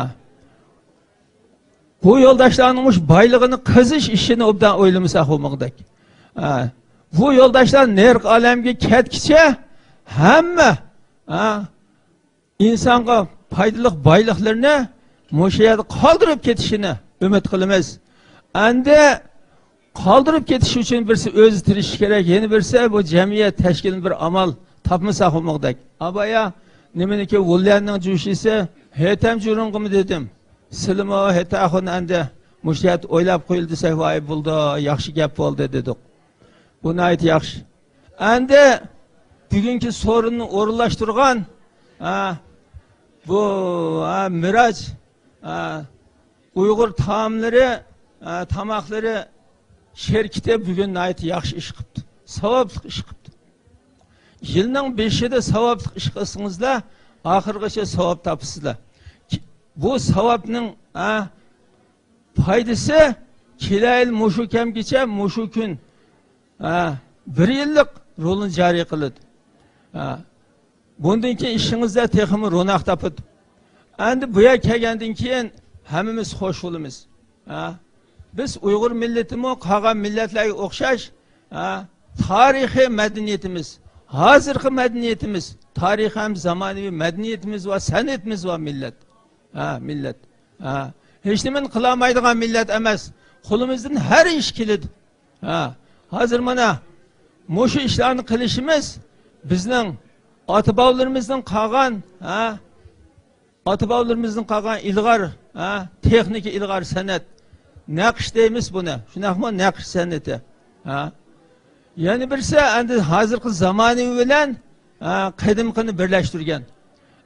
بۇ يولداشلارنىڭ مۇشۇ بايلىقىنى قېزىش ئىشىنى ئوبدان ئويلىمىساق بولمىغۇدەك. ھە. بۇ يولداشلار نېرىقى ئالەمگە كەتكىچە ھەممە، ھە، ئىنسانغا پايدىلىق بايلىقلىرىنى مۇشۇ يەردە قالدۇرۇپ كېتىشىنى ئۈمىد قىلىمىز. ئەمدى قالدۇرۇپ كېتىش ئۈچۈن بىرسى ئۆزى تىرىشىشى كېرەك، يەنە بىرسى بۇ جەمئىيەت تەشكىلىنىپ بىر ئامال تاپمىساق بولمىغۇدەك. ئابايا نېمىنىڭكى، ۋۇليەننىڭ جۇشىسى ھېتەم جۇرۇڭغىمۇ دېدىم. سىلىمۇ ھېتەخۇن ئەندى مۇشۇ يەردە ئويلاپ قويۇل دېسەك، ۋاي بولدى، ياخشى گەپ بولدى دېدۇق. بۇ ناھايىتى ياخشى. ئەندى بۈگۈنكى سورۇننى ئورۇنلاشتۇرغان، ھە، بۇ، ھە، مىراج، ھە، ئۇيغۇر تائاملىرى، ھە، تاماقلىرى شىركىتى بۈگۈن ناھايىتى ياخشى ئىش قىپتۇ. ساۋابلىق ئىش قىپتۇ. يىلنىڭ بېشىدا ساۋابلىق ئىش قىلسىڭىزلا، ئاخىرغىچە ساۋاب تاپىسىزلا. كى-، بۇ ساۋابنىڭ، ھە، پايدىسى كېلەر يىل مۇشۇ كەمگىچە، مۇشۇ كۈن، ھە، بىر يىللىق رولىنى جارى قىلىدۇ. ھە. بۇندىن كېيىن ئىشىڭىزدا تېخىمۇ روناق تاپىدۇ. ئەندى بۇ يەرگە كەلگەندىن كېيىن ھەممىمىز خوش بولىمىز. ھە. بىز ئۇيغۇر مىللىتىمۇ قالغان مىللەتلەرگە ئوخشاش، ھە، تارىخىي مەدەنىيىتىمىز، ھازىرقى مەدەنىيىتىمىز، تارىخىي ھەم زامانىۋى مەدەنىيىتىمىز ۋە سەنئىتىمىز بار مىللەت. ھە، مىللەت. ھە. ھېچنېمىنى قىلالمايدىغان مىللەت ئەمەس. قولىمىزدىن ھەر ئىش كېلىدۇ. ھە، ھازىر مانا مۇشۇ ئىشلارنى قىلىشىمىز بىزنىڭ ئاتا-بابىلىرىمىزدىن قالغان، ھە، ئاتا-بابىلىرىمىزدىن قالغان ئىلغار، ھە، تېخنىكا، ئىلغار سەنئەت. نەقىش دەيمىز بۇنى. شۇنداقمۇ؟ نەقىش سەنئىتى. ھە. يەنە بىرسى، ئەندى ھازىرقى زامانىۋى بىلەن، ھە، قەدىمكىنى بىرلەشتۈرگەن.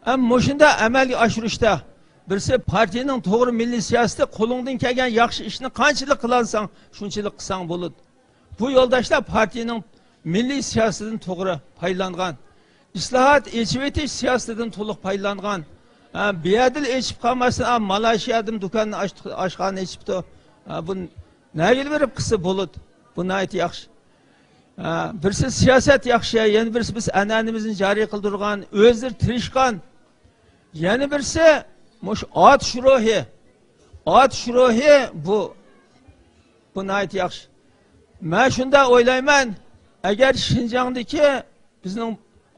ئەم، مۇشۇنداق ئەمەلگە ئاشۇرۇشتا بىرسى پارتىيىنىڭ توغرا مىللىي سىياسىتى، قولۇڭدىن كەلگەن ياخشى ئىشنى قانچىلىك قىلالىساڭ، شۇنچىلىك قىلساڭ بولىدۇ. بۇ يولداشلار پارتىيىنىڭ مىللىي سىياسىتىدىن توغرا پايدىلانغان. ئىسلاھات، ئېچىۋېتىش سىياسىتىدىن تولۇق پايدىلانغان. ھە، بۇ يەردىلا ئېچىپ قالماستىن، ھە، مالايشىيادىمۇ دۇكاننى ئاچتى، ئاشخانا ئېچىپتۇ. ھە، بۇ نەگىلا بېرىپ قىلسا بولىدۇ. بۇ ناھايىتى ياخشى. ھە، بىرسى سىياسەت ياخشى، يەنە بىرسى بىز ئەنئەنىمىزنى جارى قىلدۇرغان، ئۆزلىرى تىرىشقان. يەنە بىرسى مۇشۇ ئاتۇش روھى. ئاتۇش روھى بۇ، بۇ ناھايىتى ياخشى. مەن شۇنداق ئويلايمەن، ئەگەر شىنجاڭدىكى بىزنىڭ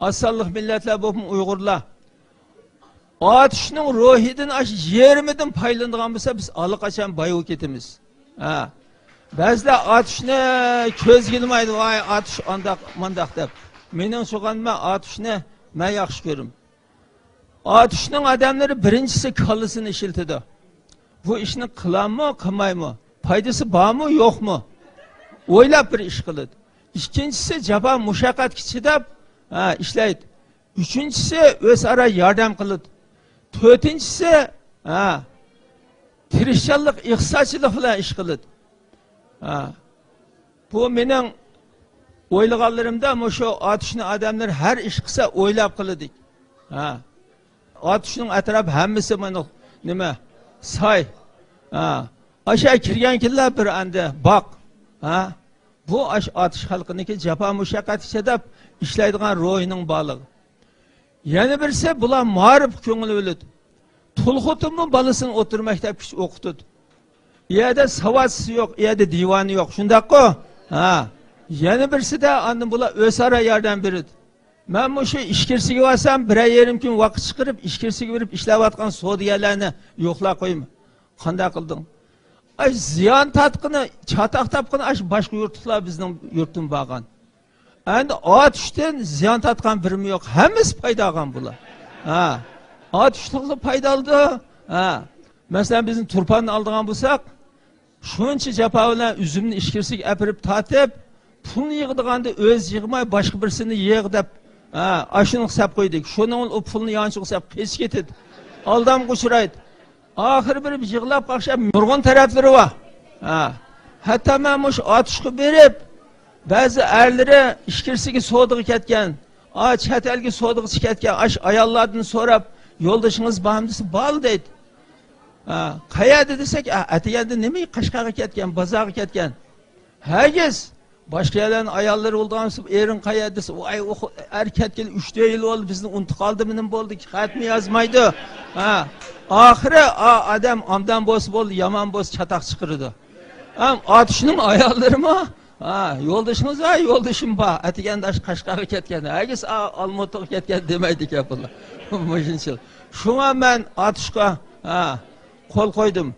ئاز سانلىق مىللەتلەر بولۇپمۇ ئۇيغۇرلار ئاتۇشنىڭ روھىدىن ئاشۇ يېرىمىدىن پايدىلىنىدىغان بولسا، بىز ئاللىقاچان باي بولۇپ كېتىمىز. ھە. بەزىلەر ئاتۇشنى كۆزگە ئىلمايدۇ، ۋاي، ئاتۇش ئانداق، مانداق دەپ. مېنىڭچە، مەن ئاتۇشنى مەن ياخشى كۆرىمەن. ئاتۇشنىڭ ئادەملىرى بىرىنچىسى كاللىسىنى ئىشلىتىدۇ. بۇ ئىشنى قىلاممۇ، قىلمايمۇ؟ پايدىسى بارمۇ، يوقمۇ؟ ئويلاپ بىر ئىش قىلىدۇ. ئىككىنچىسى جاپا مۇشەققەتكە چىداپ، ھە، ئىشلەيدۇ. ئۈچىنچىسى ئۆزئارا ياردەم قىلىدۇ. تۆتىنچىسى، ھە، تىرىشچانلىق، ئىقتىسادچىلىق بىلەن ئىش قىلىدۇ. ھە. بۇ مېنىڭ ئويلىغانلىرىمدا مۇشۇ ئاتۇشنى ئادەملەر ھەر ئىش قىلسا ئويلاپ قىلىدۇ. ھە. ئاتۇشنىڭ ئەتراپى ھەممىسى مانا نېمە؟ ساي. ھە. ئاشۇ كىرگەنكىنلا بىر ئەندى باق. ھە. بۇ ئاش-، ئاتۇش خەلقىنىڭكى جاپا مۇشەققەتكە چىداپ ئىشلەيدىغان روھىنىڭ بارلىقى. يەنە بىرسى، بۇلار مائارىپقا كۆڭۈل بۆلىدۇ. تۇلخۇتىمۇ بالىسىنى ئوتتۇرا مەكتەپكىچە ئوقۇتىدۇ. ئۇ يەردە ساۋاتسىز يوق، ئۇ يەردە دىۋانە يوق، شۇنداققۇ؟ ھە. يەنە بىرسىدە، ئاندىن بۇلار ئۆزئارا ياردەم بېرىدۇ. مەن مۇشۇ ئىچكىرىسىگە بارسام، بىرەر يېرىم كۈن ۋاقىت چىقىرىپ، ئىچكىرىسىگە بېرىپ ئىشلەۋاتقان سودىگەرلەرنى يوقلاپ قويىمەن. قانداق قىلدىڭ؟ ئاي، زىيان تارتقىنى، چاتاق تاپقىنى ئاش باشقا يۇرتلۇقلار بىزنىڭ يۇرتتىن بارغان. ئەندى ئاتۇشتىن زىيان تارتقان بىرىمۇ يوق، ھەممىسى پايدا ئالغان بۇلار. ھە. ئاتۇشلۇقلا پايدا ئالىدۇ. ھە. مەسىلەن، بىزنى تۇرپاننى ئالىدىغان بولساق، شۇنچە جاپا بىلەن ئۈزۈمنى ئىچكىرىسىگە ئەپىرىپ تارتىپ، پۇلنى يىغىدىغاندا ئۆزى يىغماي، باشقا بىرسىنى يىغ دەپ، ھە، ئاشۇنى قىلساپ قويدى. شۇنىڭ ئۇ پۇلنى يانچۇققا سەپ قېچىپ كېتىدۇ. ئالدامغا ئۇچرايدۇ. ئاخىرى بېرىپ يىغلاپ قاقشاپ نۇرغۇن تەرەپلىرى بار. ھە. ھەتتا مەن مۇشۇ ئاتۇشقا بېرىپ، بەزى ئەرلىرى ئىچكىرىسىگە سودىغا كەتكەن، ئا، چەت ئەلگە سودىغا كەتكەن، ئاش ئاياللاردىن سوراپ، يولدىشىڭىز بارمۇ دېسە، بار دەيدۇ. ھە. قەيەردە دېسەك، ئا، ئەتىگەندە نېمە قەشقەرگە كەتكەن، بازارغا كەتكەن. ھەرگىز باشقا يەرلەرنىڭ ئاياللىرى بولىدىغان بولسا، ئېرىڭ قەيەردە دېسە، ۋاي، ئۇ خو-، ئەر كەتكىلى ئۈچ يىل بولدى، بىزنى ئۇنتۇپ قالدىمۇ نېمە بولدى، خەتمۇ يازمايدۇ. ھە. ئاخىرى، ئا، ئادەم ئامدان بولسا بولدى، يامان بولسا چاتاق چىقىرىدۇ. ھەم ئاتۇشنىڭ ئاياللىرىمۇ، ھە، يولدىشىڭىز، ھە، يولدىشىم بار، ئەتىگەندە ئاشۇ قەشقەرگە كەتكەن، ھەرگىز، ئا، ئالمۇتىغا كەتكەن دېمەيدىكەن بۇلار. مۇشۇنچىلىك. شۇڭا مەن ئاتۇشقا، ھە، قول قويدۇم.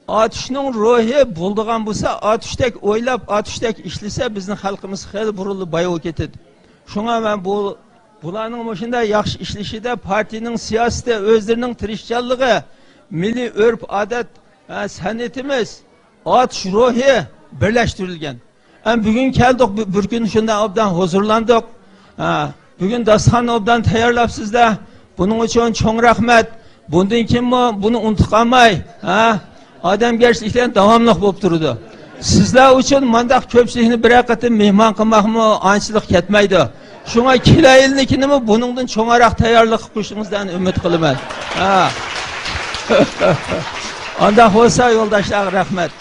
ئاتۇشنىڭ روھى بولىدىغان بولسا، ئاتۇشتەك ئويلاپ، ئاتۇشتەك ئىشلىسە، بىزنىڭ خەلقىمىز خېلى بۇرۇنلا باي بولۇپ كېتىدۇ. شۇڭا مەن بۇ، بۇلارنىڭ مۇشۇنداق ياخشى ئىشلىشىدە پارتىيىنىڭ سىياسىتى، ئۆزلىرىنىڭ تىرىشچانلىقى، مىللىي ئۆرپ-ئادەت، ھە، سەنئىتىمىز، ئاتۇش روھى بىرلەشتۈرۈلگەن. ھەم بۈگۈن كەلدۇق، بىر، بىر كۈن شۇنداق ئوبدان ھۇزۇرلاندۇق. ھە، بۈگۈن داستىخاننى ئوبدان تەييارلاپسىزلەر. بۇنىڭ ئۈچۈن چوڭ رەھمەت. بۇندىن كېيىنمۇ بۇنى ئۇنتۇپ قالماي، ھە، ئادەمگەرچىلىكلەر داۋاملىق بولۇپ تۇرىدۇ. سىزلەر ئۈچۈن مانداق كۆپچىلىكنى بىرەر قېتىم مېھمان قىلماقمۇ ئانچىلىق كەتمەيدۇ. شۇڭا كېلەر يىلنىڭكىنىمۇ بۇنىڭدىن چوڭراق تەييارلىق قىلىپ قويۇشىڭىزدىن ئۈمىد قىلىمەن. ھە. ئانداق بولسا يولداشلارغا رەھمەت.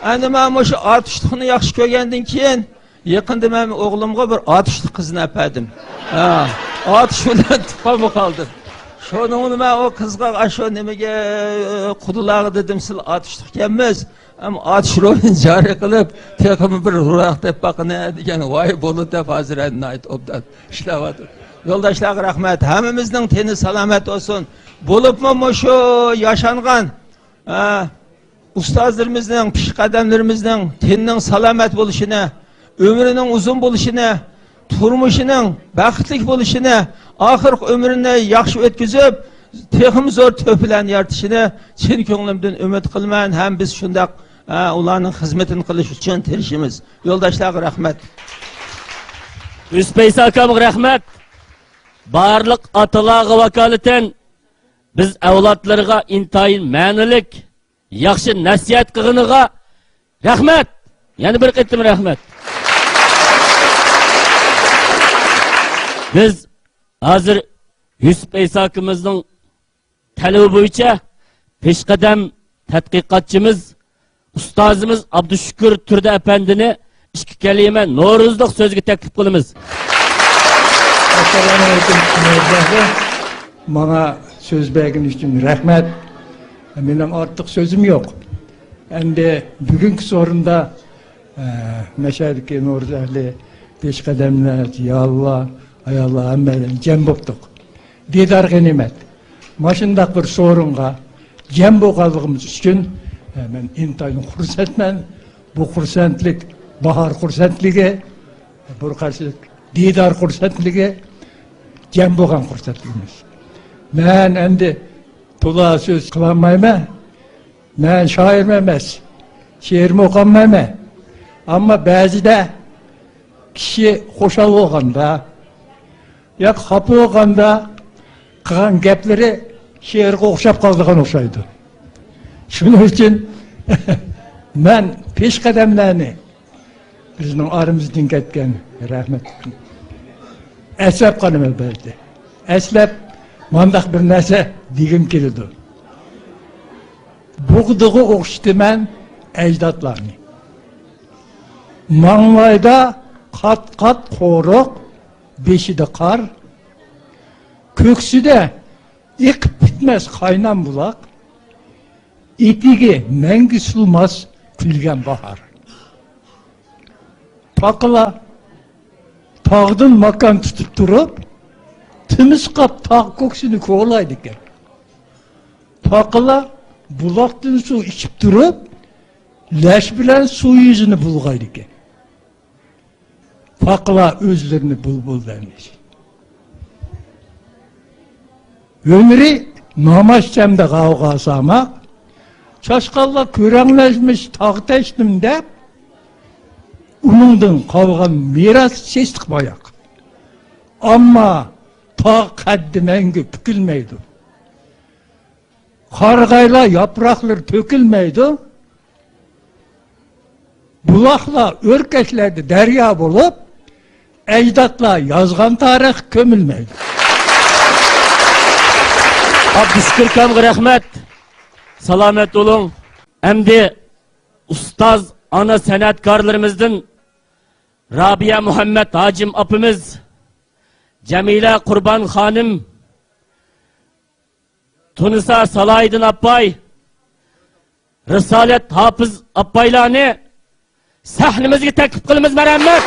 ئەمدى مەن مۇشۇ ئاتۇشلۇقنى ياخشى كۆرگەندىن كېيىن، يېقىندا مەن ئوغلۇمغا بىر ئاتۇشلۇق قىزنى ئەپەردىم. ھە، ئاتۇش بىلەن تۇغقانمۇ قالدىم. شۇنىڭ بىلەن مەن ئۇ قىزغا، ئاشۇ نېمىگە، قۇدىلارغا دېدىم، سىلەر ئاتۇشلۇق ئىكەنمىز. ئەمما ئاتۇش روھىنى جارى قىلىپ، تېخىمۇ بىر روھراق دەپ باقىنە دېگەن، ۋاي بولدى دەپ، ھازىر ئەنە ناھايىتى ئوبدان ئىشلەۋاتىدۇ. يولداشلارغا رەھمەت. ھەممىمىزنىڭ تېنى سالامەت بولسۇن. بولۇپمۇ مۇشۇ ياشانغان، ھە، ئۇستازلىرىمىزنىڭ، پېشقەدەملىرىمىزنىڭ تېنىنىڭ سالامەت بولۇشىنى، ئۆمرىنىڭ ئۇزۇن بولۇشىنى، تۇرمۇشىنىڭ بەختلىك بولۇشىنى، ئاخىرقى ئۆمرىنى ياخشى ئۆتكۈزۈپ، تېخىمۇ زور تۆھپىلەرنى يارىتىشىنى چىن كۆڭلۈمدىن ئۈمىد قىلىمەن ھەم بىز شۇنداق، ھە، ئۇلارنىڭ خىزمىتىنى قىلىش ئۈچۈن تىرىشىمىز. يولداشلارغا رەھمەت. يۈسۈپ ئەيسا ئاكامغا رەھمەت. بارلىق ئاتىلارغا ۋاكالىتەن بىز ئەۋلادلىرىغا ئىنتايىن مەنىلىك ياخشى نەسىھەت قىلغىنىغا رەھمەت! يەنە بىر قېتىم رەھمەت! بىز ھازىر يۈسۈپ ئەيسا ئاكىمىزنىڭ تەلىپى بويىچە پېشقەدەم تەتقىقاتچىمىز، ئۇستازىمىز ئابدۇشۈكۈر تۇردى ئەپەندىنى ئىككى كەلىمە نورۇزلۇق سۆزگە تەكلىپ قىلىمىز. ئەسسالامۇئەلەيكۇم، نورۇز ئەھلى. ماڭا سۆز بەرگىنى ئۈچۈن رەھمەت. مېنىڭ ئارتۇق سۆزۈم يوق. ئەمدى بۈگۈنكى سورۇندا، ئە، مەشەدىكى نورۇز ئەھلى، پېشقەدەملەر، زىيالىيلار، ئاياللار، ھەممەيلەن جەم بوپتۇق. دىدار غەنىيمەت. ماشۇنداق بىر سورۇنغا جەم بولغانلىقىمىز ئۈچۈن، ئە، مەن ئىنتايىن خۇرسەنمەن. بۇ خۇرسەنلىك باھار خۇرسەنلىكى، بىر قارىسا دىدار خۇرسەنلىكى، جەم بولغان خۇرسەنلىكىمىز. مەن ئەمدى تولا سۆز قىلالمايمەن. مەن شائىرمۇ ئەمەس، شېئىرمۇ ئوقۇالمايمەن. ئەمما بەزىدە كىشى خۇشال بولغاندا ياكى خاپا بولغاندا قىلغان گەپلىرى شېئىرغا ئوخشاپ قالىدىغان ئوخشايدۇ. شۇنىڭ ئۈچۈن مەن پېشقەدەملەرنى، بىزنىڭ ئارىمىزدىن كەتكەن، رەھمەت، ئەسلەپ قالىمەن بەزىدە. ئەسلەپ مانداق بىر نەرسە دېگۈم كېلىدۇ. بۇغدىغا ئوخشىتىمەن ئەجدادلارنى. ماڭلايدا قات-قات قورۇق، بېشىدا قار، كۆكسىدە ئېقىپ پۈتمەس قاينام بۇلاق، ئېتىكى مەڭگۈ سۇلماس كۈلگەن باھار. پاقىلار تاغدىن ماكان تۇتۇپ تۇرۇپ، تىمىسقاپ تاغ كۆكسىنى كولايدىكەن. پاقىلار بۇلاقتىن سۇ ئىچىپ تۇرۇپ، لەش بىلەن سۇ يۈزىنى بۇلغايدىكەن. پاقىلار ئۆزلىرىنى بۇلبۇل دەيمىش. ھۈنىرى ناماز چەمدە غاۋغا سالماق، چاشقانلار كۆرەڭلەشمىش تاغ تەشتىم دەپ، ئۇنىڭدىن قالغان مىراس سېسىق باياق. ئەمما تاغ قەددى مەڭگۈ پۈكۈلمەيدۇ. قارىغايلار ياپراقلىرى تۆكۈلمەيدۇ. بۇلاقلار ئۆركەشلەردە دەريا بولۇپ، ئەجدادلار يازغان تارىخ كۆمۈلمەيدۇ. ئابدۇشۈكۈر ئاكامغا رەھمەت. سالامەت بولۇڭ. ئەمدى ئۇستاز ئانا سەنئەتكارلىرىمىزدىن رابىيە مۇھەممەت ھاجىم ئاپىمىز، جەمىلە قۇربان خانىم، تۇنىسا سالاھىدىن ئاپاي، رىسالەت ھاپىز ئاپايلارنى سەھنىمىزگە تەكلىپ قىلىمىز. مەرھەمەت.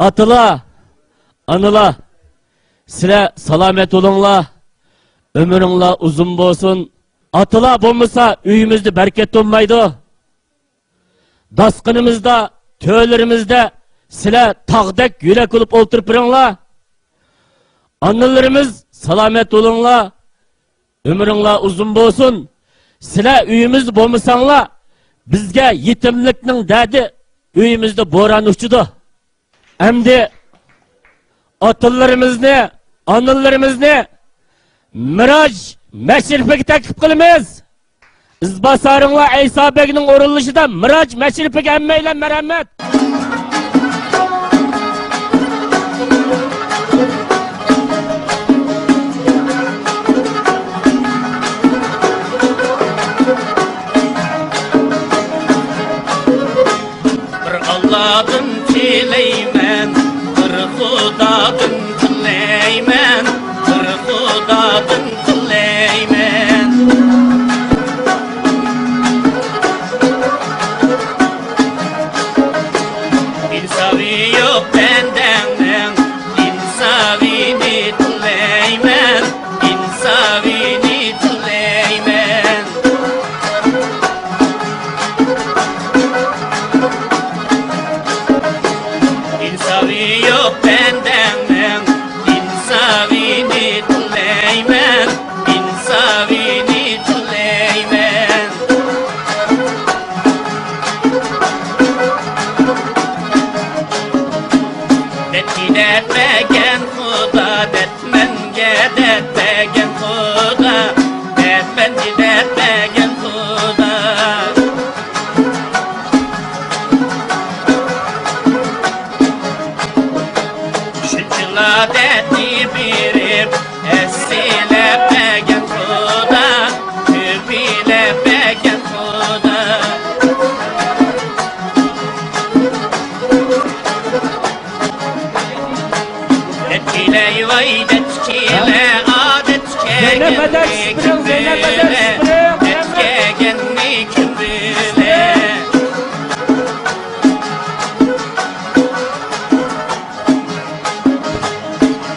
ئاتىلار، ئانىلار، سىلەر سالامەت بولۇڭلار، ئۆمرۈڭلار ئۇزۇن بولسۇن. ئاتىلار بولمىسا، ئۆيىمىزدە بەرىكەت بولمايدۇ. داسقىنىمىزدا، تۆرلىرىمىزدە سىلەر تاغدەك يۆلەك بولۇپ ئولتۇرۇپ بېرىڭلار. ئانىلىرىمىز، سالامەت بولۇڭلار. ئۆمرۈڭلار ئۇزۇن بولسۇن. سىلەر ئۆيىمىزدە بولمىساڭلار، بىزگە يېتىملىكنىڭ دەردى، ئۆيىمىزدە بوران ئۇچىدۇ. ئەمدى ئاتىلىرىمىزنى، ئانىلىرىمىزنى مىراج مەشرىپىگە تەكلىپ قىلىمىز. ئىزباسارىڭلار ئەيسا بەگنىڭ ئورۇنلىشىدا مىراج مەشرىپىگە ھەممەيلەن مەرھەمەت. بىر ئاللادىن تىلەيمەن، بىر خۇدادىن تىلەيمەن، بىر خۇدادىن تىلەيمەن. ئىنساۋى يوق بەندەڭنىڭ ئىنساۋىنى تىلەيمەن، ئىنساۋىنى تىلەيمەن. ئىنساۋى يوق بەندەڭنىڭ ئىنساۋىنى تىلەيمەن، ئىنساۋىنى تىلەيمەن. دەتكىدە بەرگەن خۇدا، دەتمەنگە دەت بەرگەن خۇدا، دەتمەنگە دەت بەرگەن خۇدا. شۇنچىلا دەتنى بېرىپ، ئەسلىلەپ بەرگەن خۇدا، كۆپىلەپ بەرگەن خۇدا. دەتكىلەي ۋاي دەتكىلە، ئادەتكە زەينەپ ھەدەپ كىم بىلە، دەتكەگەننى كىم بىلە.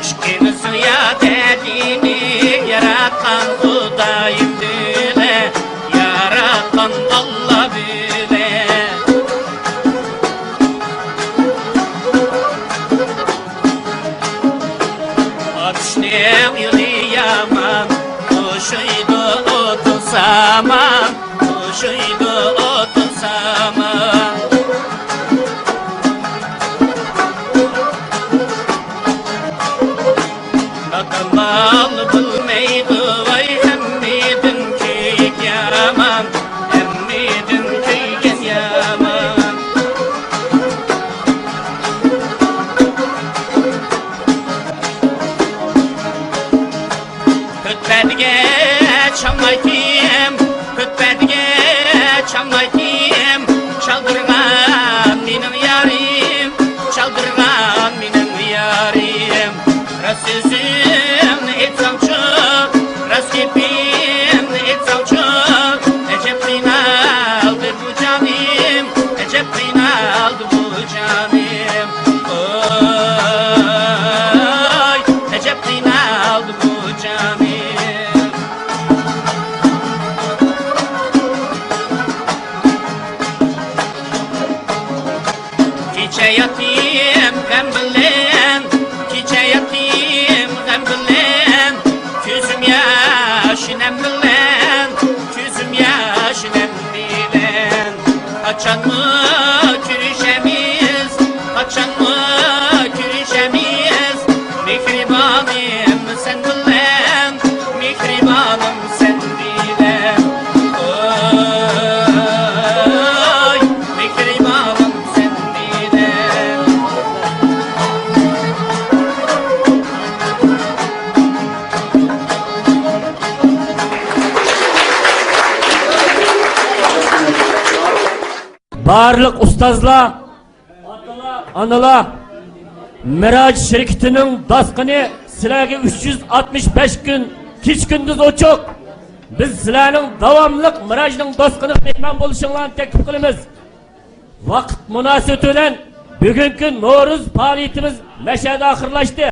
ئىككىمىزنىڭ يا دەردىنى ياراتقان خۇدايىم بىلە، ياراتقان ئاللا بىلە. ئاتۇشنىڭ يولى يامان، توشۇيدۇ ئوتۇن سامان، توشۇيدۇ ئوتۇن سامان. نادان بال بىلمەيدۇ ۋاي، ھەممىدىن كۆيۈك يامان، ھەممىدىن كۆيگەن يامان. كۆتبەتكە چاملايتتىم، كۆتبەتكە چاملايتتىم، چالدۇرغان مېنىڭ يارىم، چالدۇرغان مېنىڭ يارىم. راست سۆزۈمنى ئېيتساڭچۇ، راست گېپىمنى ئېيتساڭچۇ، ئەجەب قىينالدى بۇ جانىم، ئەجەب قىينالدى بۇ جانىم. ئوي، ئەجەب قىينالدى بۇ جانىم. كېچە ياتتىم غەم بىلەن، كېچە ياتتىم غەم بىلەن، كۆزۈم ياش نەم بىلەن، كۆزۈم ياش نەم بىلەن. قاچانمۇ كۆرۈشەمىز، قاچانمۇ كۆرۈشەمىز، مېھرىبانىم سەن بىلەن، مېھرىبانىم سەن بىلەن. ئوي، مېھرىبانىم سەن بىلەن. بارلىق ئۇستازلار، ئانىلار، مىراج شىركىتىنىڭ داسقىنى سىلەرگە ئۈچ يۈز ئاتمىش بەش كۈن كېچە-كۈندۈز ئوچۇق. بىز سىلەرنىڭ داۋاملىق مىراجنىڭ داسقىنىغا مېھمان بولۇشۇڭلارنى تەكلىپ قىلىمىز. ۋاقىت مۇناسىۋىتى بىلەن بۈگۈنكى نورۇز پائالىيىتىمىز مەشەدە ئاخىرلاشتى.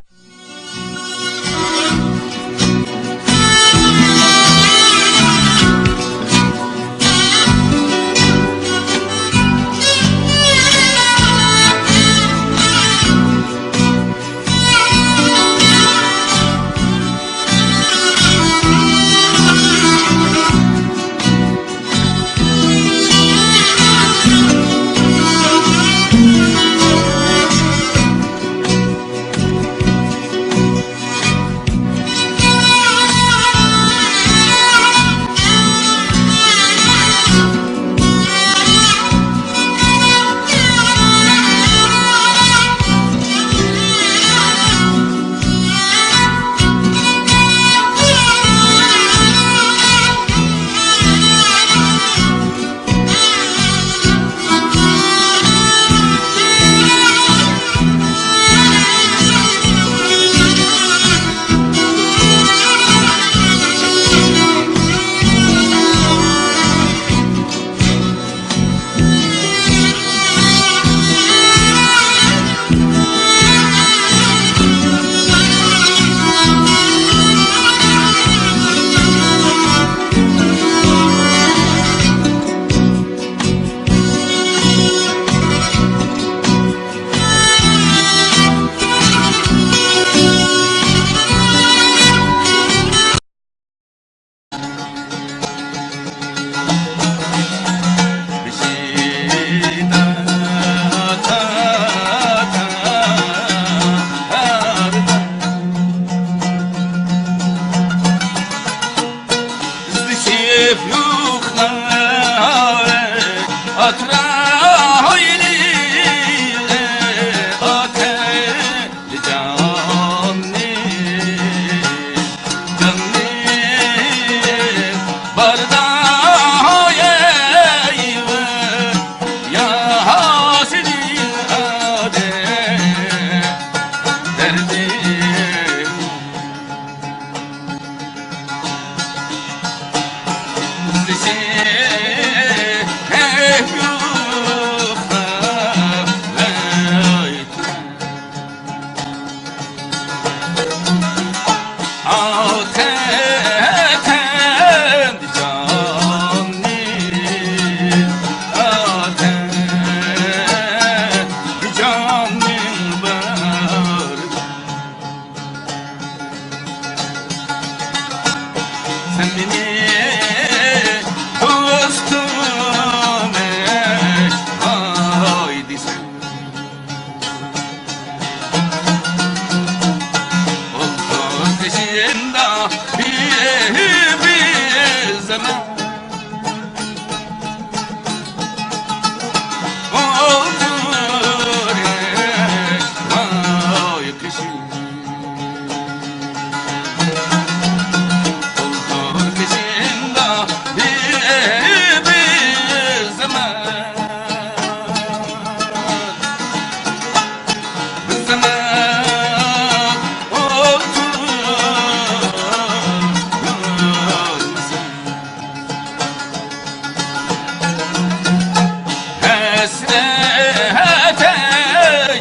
سەن مېنى دوستۇم ئەي، ھاي دېسەڭ. ئولتۇر قېشىمدا بىر، بىر زامان. ئولتۇر، ۋاي قېشىم. ئولتۇر قېشىمدا بىر، بىر زامان. بىر زامان ئولتۇر. ھەسرەت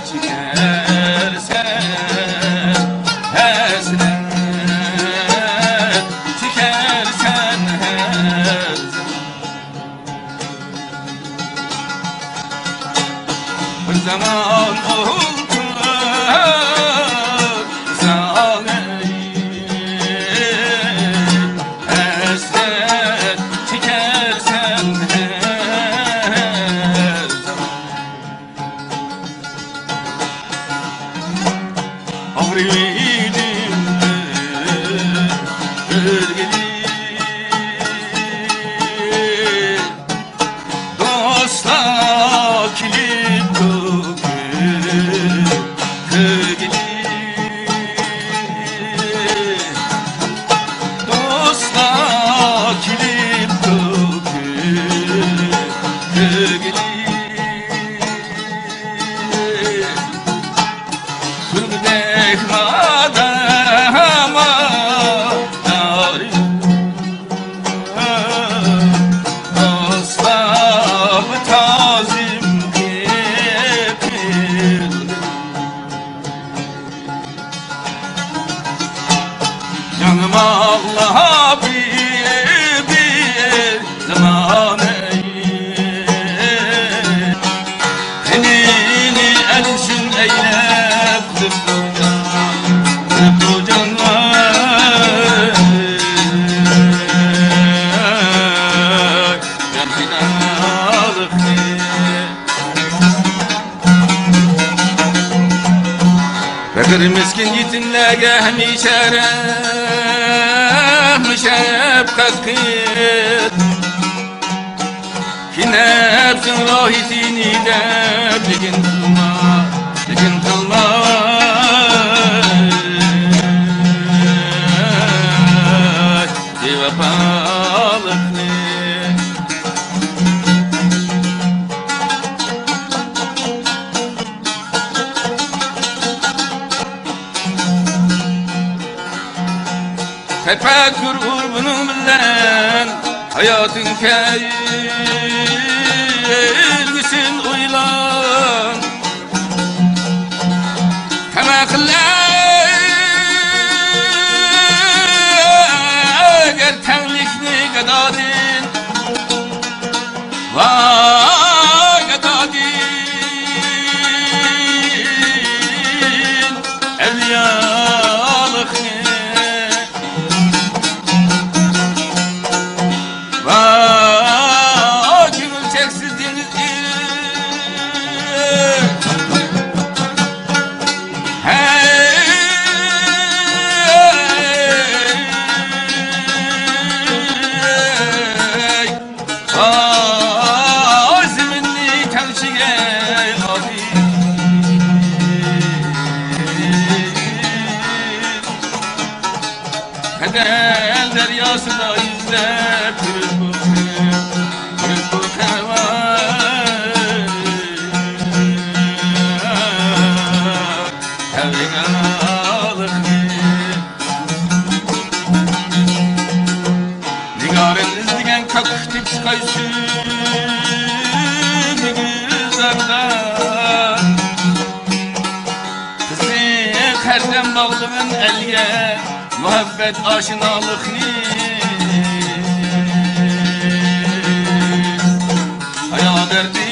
چېكەرسەن، ھەسرەت چېكەرسەن ھەر زامان. بىر زامان ئولتۇرساڭ، ھەسرەت چېكەرسەن ھەر زامان. ئاغرىدىم ئۆلگىلى. دوستلار كېلىپتۇ كۆرگىلى. دوستلار كېلىپتۇ كۆرگىلى. بىردەك مادام ئاستا تازىم قېپى. مىسكىن يېتىملەرگە ھەمىشە رەھمى شەپقەت قىل. كى نەپسىڭ راھىتىنى دەپ لېكىن قىلما، لېكىن قىلما بىۋاپالىقنى. تەپەككۇر ئۇر بۇنىڭ بىلەن، ھاياتىڭ كەلگۈسىن ئويلان. تەمە قىلە ئەگەر تەڭلىكنى گادادىن، ۋاي گادادىن ئەۋلىيالىقنى. ۋاي كۆڭۈل چەكسىز دېڭىز ئېگىز. ھەي، ۋاي زېمىننى تەڭشىگەي ئادىل. قەدەر دەرياسىدا يۈزلەپ يۈرۈپ بۇ، يۈرۈپ بۇ قەۋا. تەۋرىگالىقنى. نىگارىم ئىزدىگەن كاككۇك تېپىش قايسى گۈلزاردا. قىزىق ھەردەم باغلىغىن ئەلگە مۇھەببەت ئاشنالىقنى. ھايا بەردى.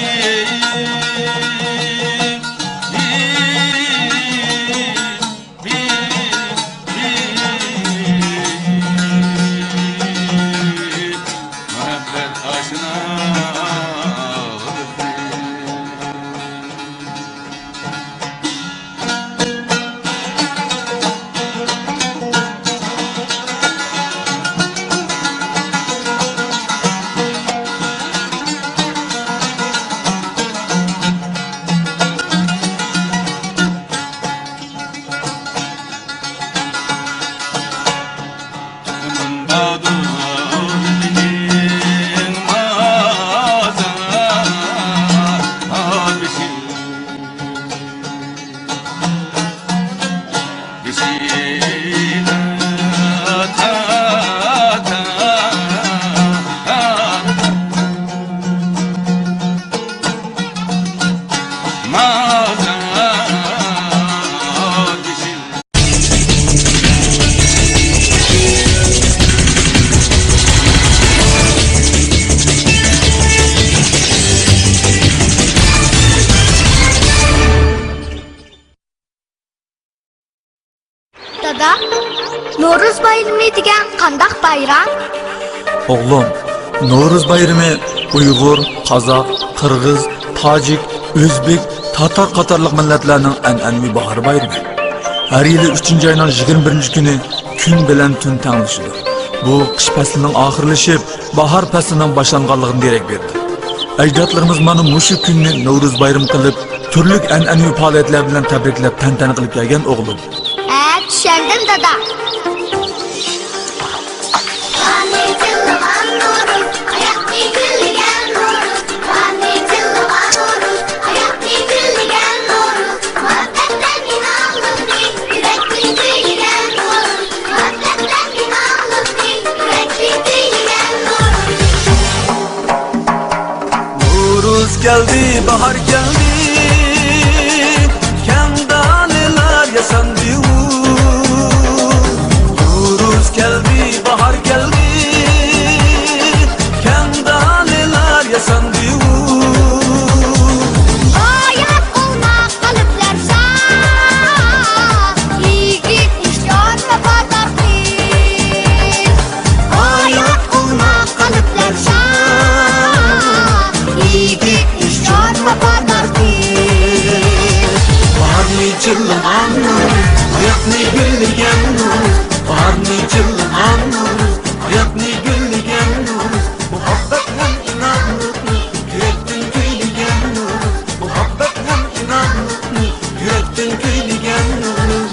مۇھەببەت ئاشنالىقى. دادا، نورۇز بايرىمى دېگەن قانداق بايرام؟ ئوغلۇم، نورۇز بايرىمى ئۇيغۇر، قازاق، قىرغىز، تاجىك، ئۆزبېك، تاتار قاتارلىق مىللەتلەرنىڭ ئەنئەنىۋى باھار بايرىمى. ھەر يىلى ئۈچىنچى ئاينىڭ يىگىرمە بىرىنچى كۈنى كۈن بىلەن تۈن تەڭلىشىدۇ. بۇ قىش پەسلىنىڭ ئاخىرلىشىپ، باھار پەسلىنىڭ باشلانغانلىقىدىن دېرەك بېرىدۇ. ئەجدادلىرىمىز مانا مۇشۇ كۈننى نورۇز بايرىمى قىلىپ، تۈرلۈك ئەنئەنىۋى پائالىيەتلەر بىلەن تەبرىكلەپ، تەنتەنە قىلىپ كەلگەن ئوغلۇم. ھە، چۈشەندىم، دادا. نورۇز كەلدى، باھار كەلدى، كەڭ دالىلار ياساندى. نورۇز كەلدى، باھار كەلدى، كەڭ دالىلار ياساندى. ھايات قىلماق قەلبلەر شاد، يىگىت ئىشان ۋاپادار قىز. ھايات قىلماق قەلبلەر شاد، يىگىت ئىشان ۋاپادار قىز. باھارنى جىللىغان نۇر، گۈللىگەن نورۇز، باھارنى جىللىغان نورۇز، ھاياتنى گۈللىگەن نورۇز، مۇھەببەت ھەم ئىنانلىقنى يۈرەكتىن كۈيلىگەن نورۇز، مۇھەببەت ھەم ئىنانلىقنى يۈرەكتىن كۈيلىگەن نورۇز.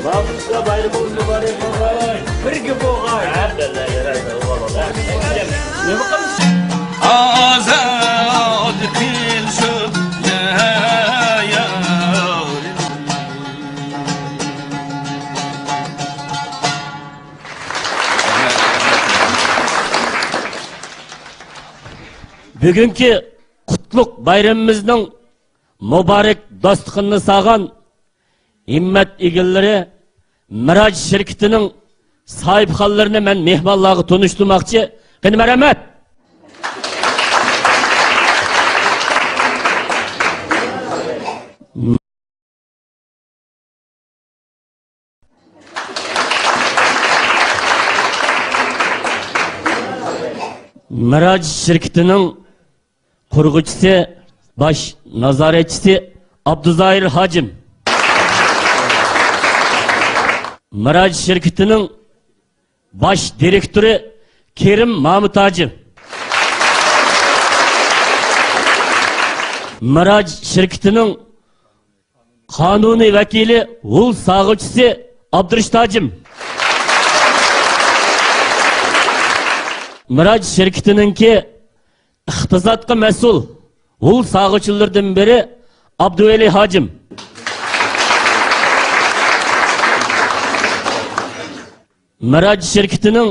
باغرىمىزدا بايرىمىڭىز مۇبارەك بولغاي. بىرگە بولغاي. نېمە قىلىش؟ ئازاد قىل شۇ يارىمنى. بۈگۈنكى قۇتلۇق بايرىمىمىزنىڭ مۇبارەك داستىخىنىنى سالغان ھىممەت ئىگىلىرى، مىراج شىركىتىنىڭ ساھىبخانلىرىنى مەن مېھمانلارغا تونۇشتۇرماقچى. قېنى، مەرھەمەت! مىراج شىركىتىنىڭ قۇرغۇچىسى، باش نازارەتچىسى ئابدۇزاھىر ھاجىم. مىراج شىركىتىنىڭ باش دىرېكتورى كېرىم مامۇت ھاجىم. مىراج شىركىتىنىڭ قانۇنىي ۋەكىلى، ھۇل ساغۇچىسى ئابدۇرېشىت ھاجىم. مىراج شىركىتىنىڭكى ئىقتىسادقا مەسئۇل ھۇل ساغۇچىلىرىدىن بىرى ئابدۇۋەلى ھاجىم. مىراج شىركىتىنىڭ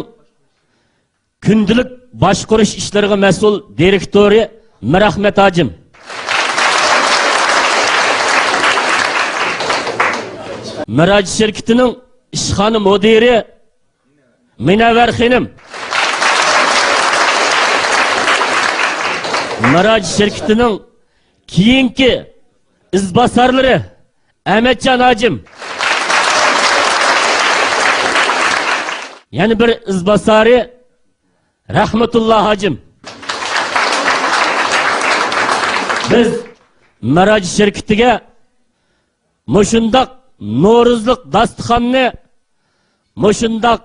كۈندىلىك باشقۇرۇش ئىشلىرىغا مەسئۇل دىرېكتورى مىرئەخمەت ھاجىم. مىراج شىركىتىنىڭ ئىشخانا مۇدىرى مۇنەۋۋەر خېنىم. مىراج شىركىتىنىڭ كېيىنكى ئىزباسارلىرى ئەمەتجان ھاجىم. يەنە بىر ئىزباسارى رەھمەتۇللا ھاجىم. بىز مىراج شىركىتىگە مۇشۇنداق نورۇزلۇق داستىخاننى، مۇشۇنداق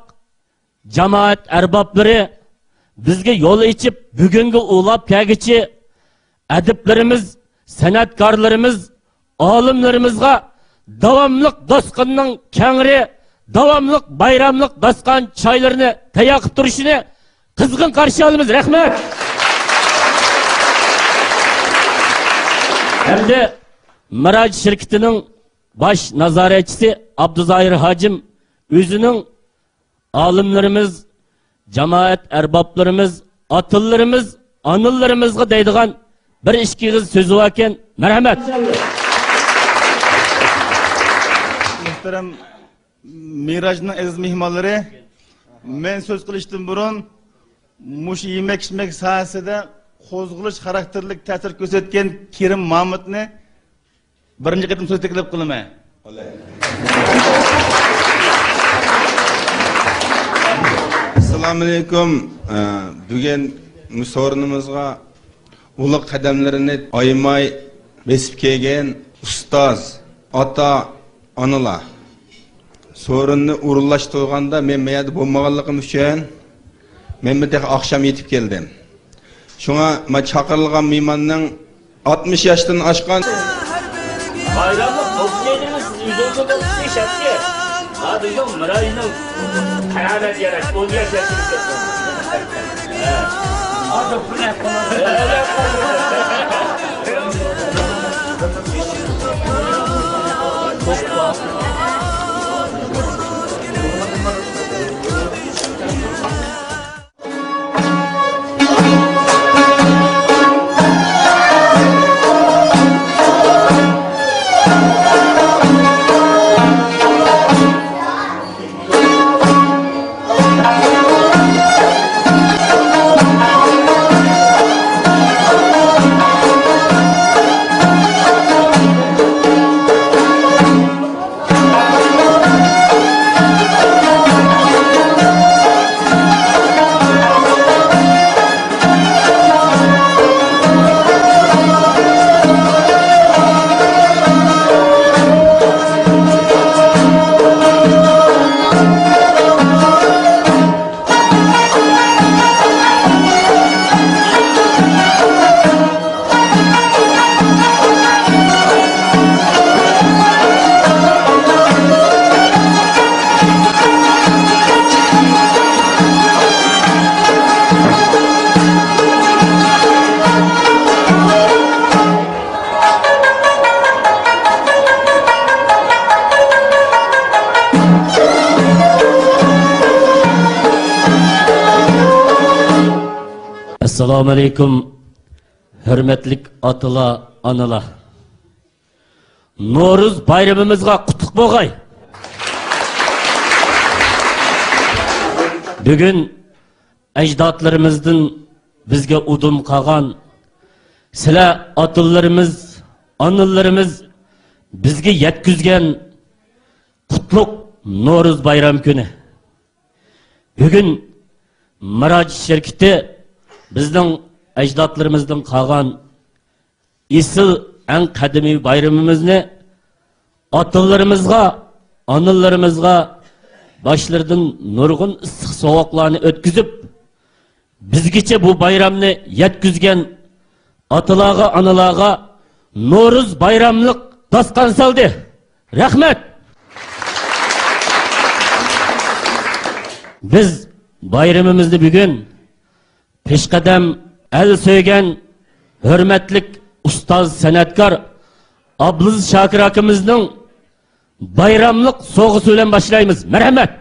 جامائەت ئەربابلىرى بىزگە يول ئېچىپ، بۈگۈنگە ئۇلاپ كەلگۈچى ئەدىبلىرىمىز، سەنئەتكارلىرىمىز، ئالىملىرىمىزغا داۋاملىق داستىخاننىڭ كەڭرى، داۋاملىق بايراملىق داستىخان چايلىرىنى تەييار قىلىپ تۇرۇشىنى قىزغىن قارشى ئالىمىز. رەھمەت! ھەمدە مىراج شىركىتىنىڭ باش نازارەتچىسى ئابدۇزاھىر ھاجىم ئۆزىنىڭ ئالىملىرىمىز، جامائەت ئەربابلىرىمىز، ئاتىلىرىمىز، ئانىلىرىمىزغا دەيدىغان بىر ئىككى ئېغىز سۆزى باركەن. مەرھەمەت. مۇھتەرەم مىراجنىڭ ئەزىز مېھمانلىرى، مەن سۆز قىلىشتىن بۇرۇن مۇشۇ يېمەك-ئىچمەك ساھەسىدە قوزغىلىش خاراكتېرلىك تەسىر كۆرسەتكەن كېرىم مامۇتنى بىرىنچى قېتىم سۆز تەكلىپ قىلىمەن. ئەسسالامۇئەلەيكۇم. ئە، بۈگۈن مۇشۇ سورۇنىمىزغا ئۇلۇغ قەدەملىرىنى ئايىماي بېسىپ كەلگەن ئۇستاز، ئاتا، ئانىلار. سورۇننى ئورۇنلاشتۇرغاندا مەن مەيەردە بولمىغانلىقىم ئۈچۈن، مەنمۇ تېخى ئاخشام يېتىپ كەلدىم. شۇڭا مانا چاقىرىلغان مېھماننىڭ ئاتمىش ياشتىن ئاشقان. بايراملىق بولسا دېدىڭىز، سىز ئۆزىڭىزنى بولسا ئىشەتكە. ھا، بىزنىڭ مىراينىڭ قانائەت ياراش، ئون ياش ياشىمىز كەتتى. ئەسسالامۇئەلەيكۇم، ھۆرمەتلىك ئاتىلار، ئانىلار. نورۇز بايرىمىمىزغا قۇتلۇق بولغاي! بۈگۈن ئەجدادلىرىمىزدىن بىزگە ئۇدۇم قالغان، سىلەر ئاتىلىرىمىز، ئانىلىرىمىز بىزگە يەتكۈزگەن قۇتلۇق نورۇز بايرام كۈنى. بۈگۈن مىراج شىركىتى بىزنىڭ ئەجدادلىرىمىزدىن قالغان ئېسىل، ئەڭ قەدىمىي بايرىمىمىزنى ئاتىلىرىمىزغا، ئانىلىرىمىزغا باشلىرىدىن نۇرغۇن ئىسسىق سوغۇقلارنى ئۆتكۈزۈپ، بىزگىچە بۇ بايرامنى يەتكۈزگەن ئاتىلارغا، ئانىلارغا نورۇز بايراملىق داستان سالدى. رەھمەت! بىز بايرىمىمىزنى بۈگۈن پېشقەدەم، ئەل سۆيگەن، ھۆرمەتلىك ئۇستاز سەنئەتكار ئابلىز شاكىر ئاكىمىزنىڭ بايراملىق سوۋغىسى بىلەن باشلايمىز. مەرھەمەت!